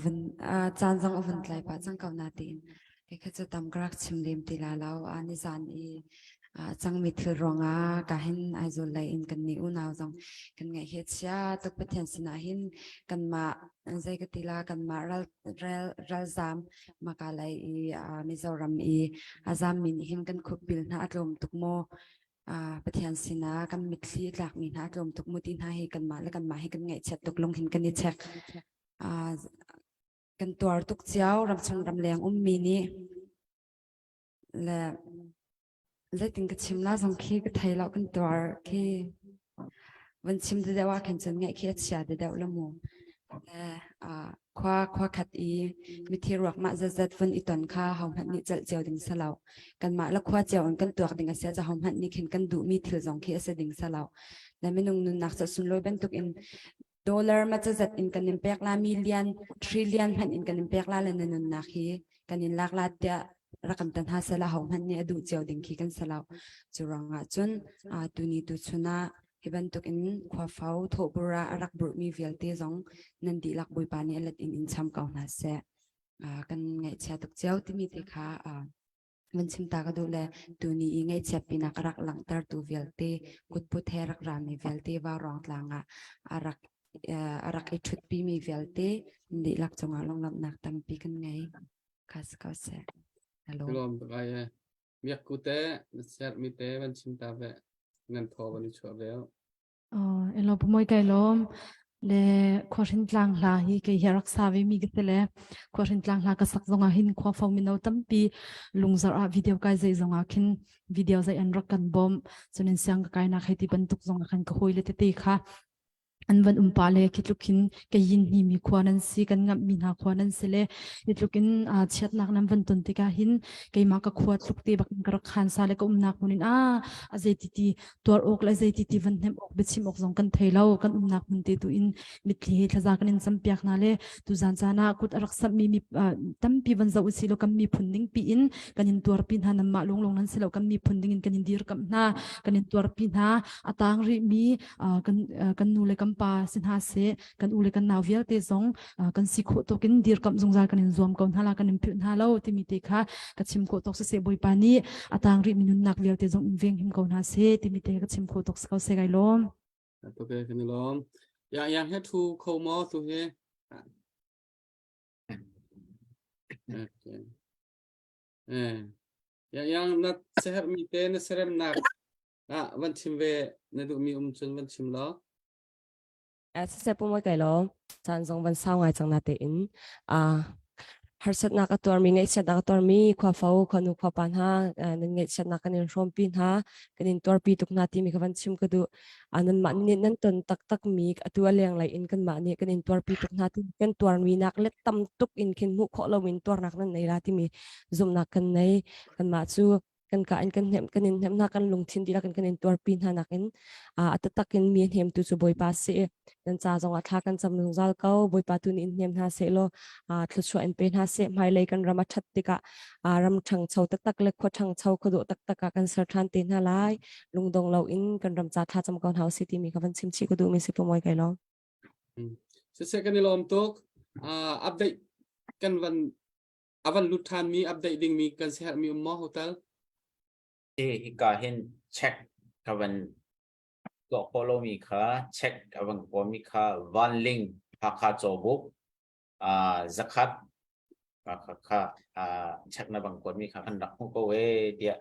Van caan zong a vun tlai pah cang ko natein kei kha cu tam ka rak chim lem ti la lo. Nizan i a cangmi thil ruangah ka hin Aizawl lei in kan nih unau zong kan ngaih hi a chia tuk Pathian sinah hin kanmah zei ka ti la kanmah ral ral ralzam maka lei i Mizoram i a zammi nih hin kan khupbil hna a tlawm tuk maw Pathian sinah kan mitthli tlakmi hna a tlawm tuk mu ti hna hi kanmah le kanmah hi kan ngaihchiat tuk lung hin kan i chek. Kan tuar tuk cio ramchung ramleng ummi nih le zeitin ka chim la zong khi ka thei lo kan tuar khi van chim te deuh ah khin cun ngaih khi a chia te deuh la mu. Le khua khua khat i mithi ruak mah zatzat vun i ton kha hohmanh nih celh cio ding si lo kanmah le khua cio in kan tuak ding a si ah hohmanh nih khin kan duhmi thil zong khi a si ding si lo le minung nunnak cu sunlawi bantuk in dollar ma cazat in kan in pek la million trillion hmanh in kan in pek la le na nunnak hi kan in lak la tiah rak kan tan ha sela hohmanh nih a duh cio ding khi kan si lo cu ruangah cun tuni tu chun ah Hi bantuk in khuafo thawhbur ah a rak burhmi vialte zong nan dihlak Bawipa nih a let in in cham ko hna seh. Kan ngaihchia tuk cio timi te kha van chim ta ka duh le tuni i ngaihchiat pinak a rak langhtertu vialte kutput he rak rami vialte vaurawng tlang ah a rak a rak i ṭhutpimi vialte dihlak cungah lunglawmhnak tampi kan ngei. Kha si ko seh. Hello.
Lawm tuk ai e. Miak ku te na ser mi te van chim ta ve ngan thaw van i chuah ve.
Elo pumoi kai lawm le khuahrin tlang hla hi kei hi rak sa ve mi ka si le khuahrin tlang hla ka sak zongah hin khua fo mino tampi lungzar ah video kai zei zongah khin video zei an rak kan bawm cunin siang ka kai nak hei ti bantuk zongah khan ka hawi le tete kha an van um pa le khi tluk hin ka yin hi mi khua nan si kan ngamh mi hna khua nan si le hi tluk in chiatnak nan van ton tikah hin keimah ka khua tluk te bak in ka rak khan sa le ka umnak hmun in a a zei ti ti tuar awk le zeiti ti van hnem awk biachim awk zong kan thei lo kan umnak hmun te tu in mitthli he thlaza kan in campiak hna le tuzan caan ah kut a rak sammi mi tampi van zoh usih law kan miphun ning pi in kan in tuarpi hna nanmah lunglong nan si lo kan miphun ding in kan in dirkamh hna kan in tuarpi hna a tang rih mi kan kan nu le kan pa si hna seh kan u le kan nau vialte zong kan si khawh tawk in dirkamh zungzal kan in zuam ko hna la kan in philh hna lo timi te kha ka chim khawh tawk siseh Bawipa nih a tang rih mi nunnak vialte zong in veng him ko hna seh timi te ka chim khawh tawk si ko seh kai lawm.
To ke kan lawm. Yang yang he thu kho mo tu he. Okay. Eh. Yang yang na seher mi te na serem nak ah van chim ve na duh mi um cun van chim lo.
Siseh pumoi kai law caan zong van sau ngai cang na tein harsatnak a tuarmi ngaihchiatnak a tuarmi khuafo khuanu khuapa hna nan ngaihchiatnak kan in hrawmpi hna kan in tuarpi tuk hna timi kha van chim ka duh. Nanmah nih nan ton taktak mi atu a lenglei in kanmah nih kan in tuarpi tuk hna ti kan tuarmi nak let tam tuk in khin hmuh khawh loin tuarnak nan nei la timi zumhnak kan nei. Kanmah cu kan ka in kan hnem kan in hnem hna kan lungthin dihlak in kan in tuarpi hna nakin a taktak in mi hnemtu cu Bawipa si nan ca zong ah thla kan cam zungzal ko Bawipa tu nih in hnem hna seh law thluachuah in pe hna seh hmailei kan ram a ṭhat tikah ram ṭhangcho taktak le khua ṭhangcho khuadawh taktak ah kan ser ṭhan te hna lai lungdong lo in kan ram ca thla cam ko hna usih timi ka van chim chih ka duhmi si pu Mawi kai lawm.
Siseh kan i lawm tuk. Update kan van a van lut ṭhanmi update dingmi kan siaherhmi um maw hotel?
Hi hika hin check ka van tuah khawh lomi kha check a van kuami kha Vanling Hakha Cawbuk zakhat kha kha check na bang kuatmi kha kan rak hmuh ko e tiah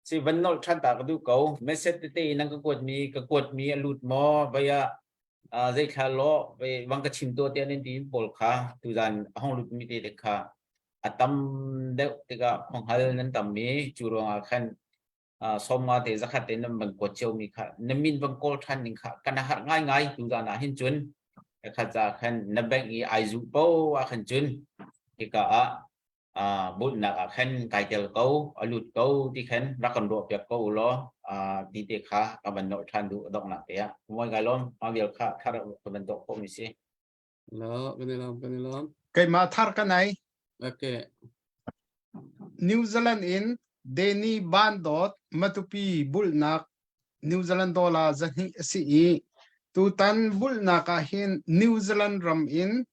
si van nolh ṭhan ta ka duh ko message tete nan ka kuatmi ka kuatmi a lut maw vai ah zei thla law vai wang ka chim to tiah nan ti pawl kha tuzan a hong lut mi te te kha a tam deuh tikah khonghal nan tam mi cu ruangah khan sawmnga te zakhat te nan van kuat cio mi kha na min van kawl ṭhan ning kha kan har ngai ngai tuzan ah hin cun kha ca khan na bank i ai zu po ah khan cun hika ah bulhnak ah khan kai tel ko a lut ko ti khan rak kan ruah piak ko ulaw ti te kha ka van nolh ṭhan duh donghnak te ah moi kai lawm ma vial kha thar ka van tuah khawh mi si
Lo kan i lawm kan i lawm
Keimah thar ka nei.
Okay.
New Zealand in Danny Bandot Matupi bulhnak New Zealand dollar 200 a si i tutan bulhnak ah hin New Zealand ram in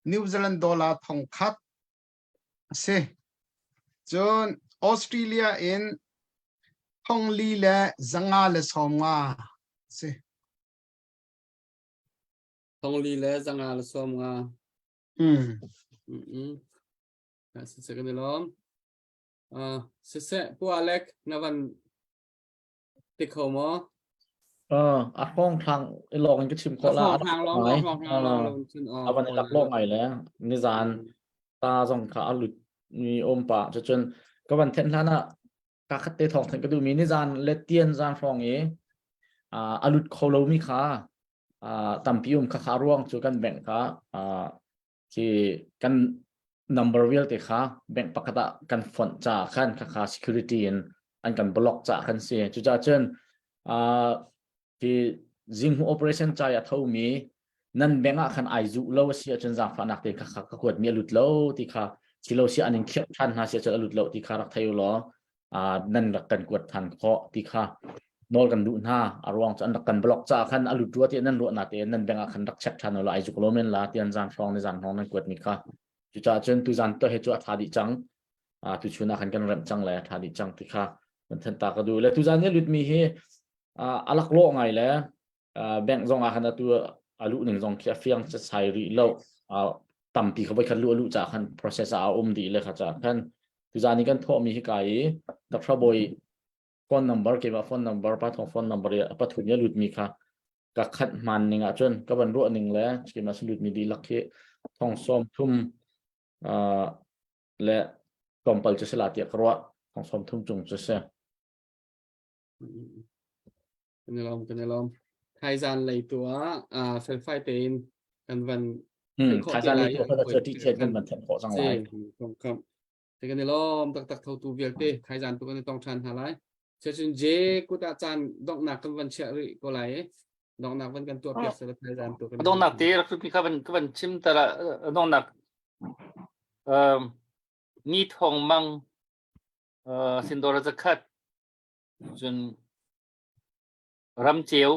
New Zealand dollar 1000 a si. Cun Australia in thongli le 590 a si.
Thongli le 590.
Mm.
Mm. Siseh kan i lawm. Uh, siseh Pu Alec na van Ti kho maw?
A hrawng thlang i lawng in ka chim khawh la.
A hrawng thlang lawng hrawng thlang lawng lawng cun
a van i lak lawng ngai le nizan ta zong kha a lut mi um pa cucun ka van then hlan ah ka khat te thawng then ka duh mi nizan le tian zan hrawng i a lut kho lo mi kha tampi um kha kha ruang cu kan bank kha Khi kan number vialte kha bank pakhat ah kan fonh caah khan khakha security in an kan block caah khan si. Cucaah cun uh, khi zinghu operation ca i a thomi nan bank ah khan ai zuh lo a si ahcun zaangfahnak te kha ka kuat mi a lut lo ti kha silo si an in khirh ṭhan hna si ahcun a lut lo ti kha rak thei u law nan rak kan kuat than khawh ti kha nawl kan duh hna a ruang cu an rak kan block caah khan a lut rua ti nan ruah na te nan bank ah khan rak check than ula ai zuk lo men la tian zan hrawng ni zan hrawng nan kuat mi kha. Cucaah cun tuzan to he cu a tha dih cang. Tu chun ah khan kan remh cang le tha dih cang ti kha kan than ta ka duh. Le tuzan ni lut mi hi a laklawh ngai le bank zong ah khan atu a luh ning zong khi a fiang sai rih lo. Tampi kha voi khat luh a luh caah khan process ah a um dih le kha caah khan tuzan ni kan thawh mi hi ka i Dr. Bawi phone number keimah phone number pa thong phone number i pathum i a lut mi kha ka khat hman ning ahcun ka van ruah ning le keimah sin lut mi dihlak hi thong sawm thum le tlawmpal cu sila tiah ka ruah thong sawm thum cung cu si.
Kan i lawm kan i lawm. Thaizan lei tu ah felfai tein kan van
Thaizan lei tu ah kha ti chet kan van thenh khawh cang lai.
Te kan i lawm taktak thotu vialte thaizan tu kan i tong ṭhan hna lai. Cun J kut ah caan donghnak kan van chiah rih ko lai i donghnak van kan tuah piak sela thaizan tu kan
donghnak te rak ka van ka van chim ta la donghnak um ni thong mang sindora zakhat cun ramceu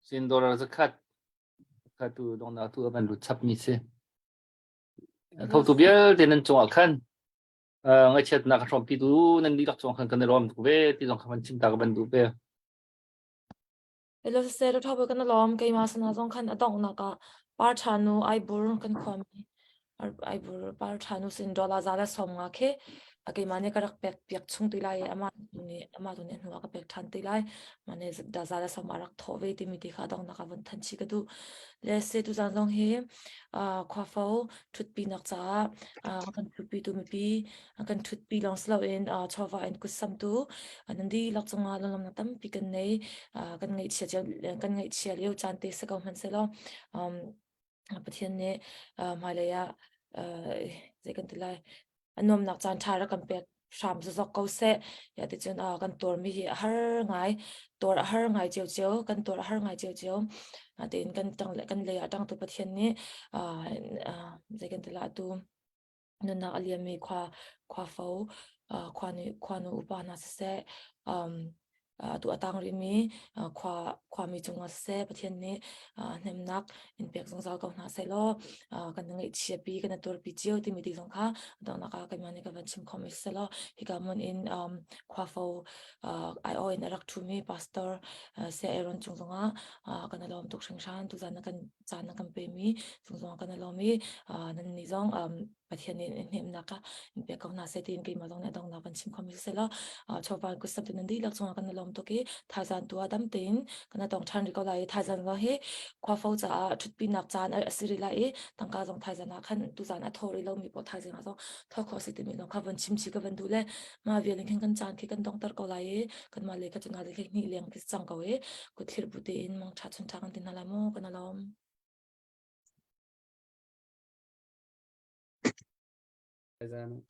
sindora zakhat kha tu donghnak tu van lut chap mi si Thotu vialte nan cungah khan ngaihchiatnak a hrawmpitu nan dihlak cungah khan kan i lawm tuk ve ti zong kha van chim ta ka van duh ve.
Elo siseh ro thabe kan lawm keimah sana zong khan a donghnak ah par tha nu aibur kan khuami aibur par tha nu sin dollar za le som nga khi a keimah nih ka rak pek piak chung ti lai ama tu nih ama tu nih hnu a ka pek than ti lai mane da za le som a rak thawh ve timi ti kha donghnak ah von than chi ka duh le se tu zan zong hi khuafo ṭhutpinak caah a kan ṭhutpitu mipi a kan ṭhutpi lawng si loin chawva in kutsamtu nan dihlak cungah lunglawmhnak tampi kan nei. Kan ngaihchia kan ngaihchia lio caan te si ko hmanhsehlaw Pathian nih hmailei ah zei kan ti lai a nuamnak caan ṭha rak kan pek hram zokzok ko seh. Ya ticun kan tuarmi hi a har ngai, tuar a har ngai ciocio, kan tuar a har ngai ciocio. Tiin kan ṭang le kan lei ah ṭangtu Pathian nih zei kan ti la atu nunnak a liammi khua khuafo khuanu khuanu upa hna siseh atu a tang rihmi khua khuami cungah siseh Pathian nih hnemnak in pek zungzal ko hna sehlaw kan ngaihchia pi kan tuarpi cio timi ti zong kha donghnak ah keimah nih ka van chim khomi sehlaw hika hmun in khuafo aiawh in a rak ṭhumi pastor Saya Aaron cung zongah kan i lawm tuk hringhran tuzan na kan caan na kan pemi cung zongah kan i lawm i nan nih zong Pathian nih hnemnak ah in pek ko hna seh tiin keimah zong nih a donghnak van chim khomi si law chawva kut tu nan dihlak cungah kan i lawm tuk i thaizan tu ah dam tein kan tong ṭhan rih ko lai i thaizan zong hi khuafo caah ṭhutpinak caan a si rih lai i tangka zong thaizan ah khan tuzan a thaw rih lomi paoh thaizing ah zong thaw khawh si timi zong kha van chim chih ka van duh le mah vial in khan kan caan khi kan dongter ko lai i kanmah le ka cun le hnih leng khi cang ko i kut thlir bu tein mang ṭha chun ṭha kan ti hna lai mu kan alawm.
Zan.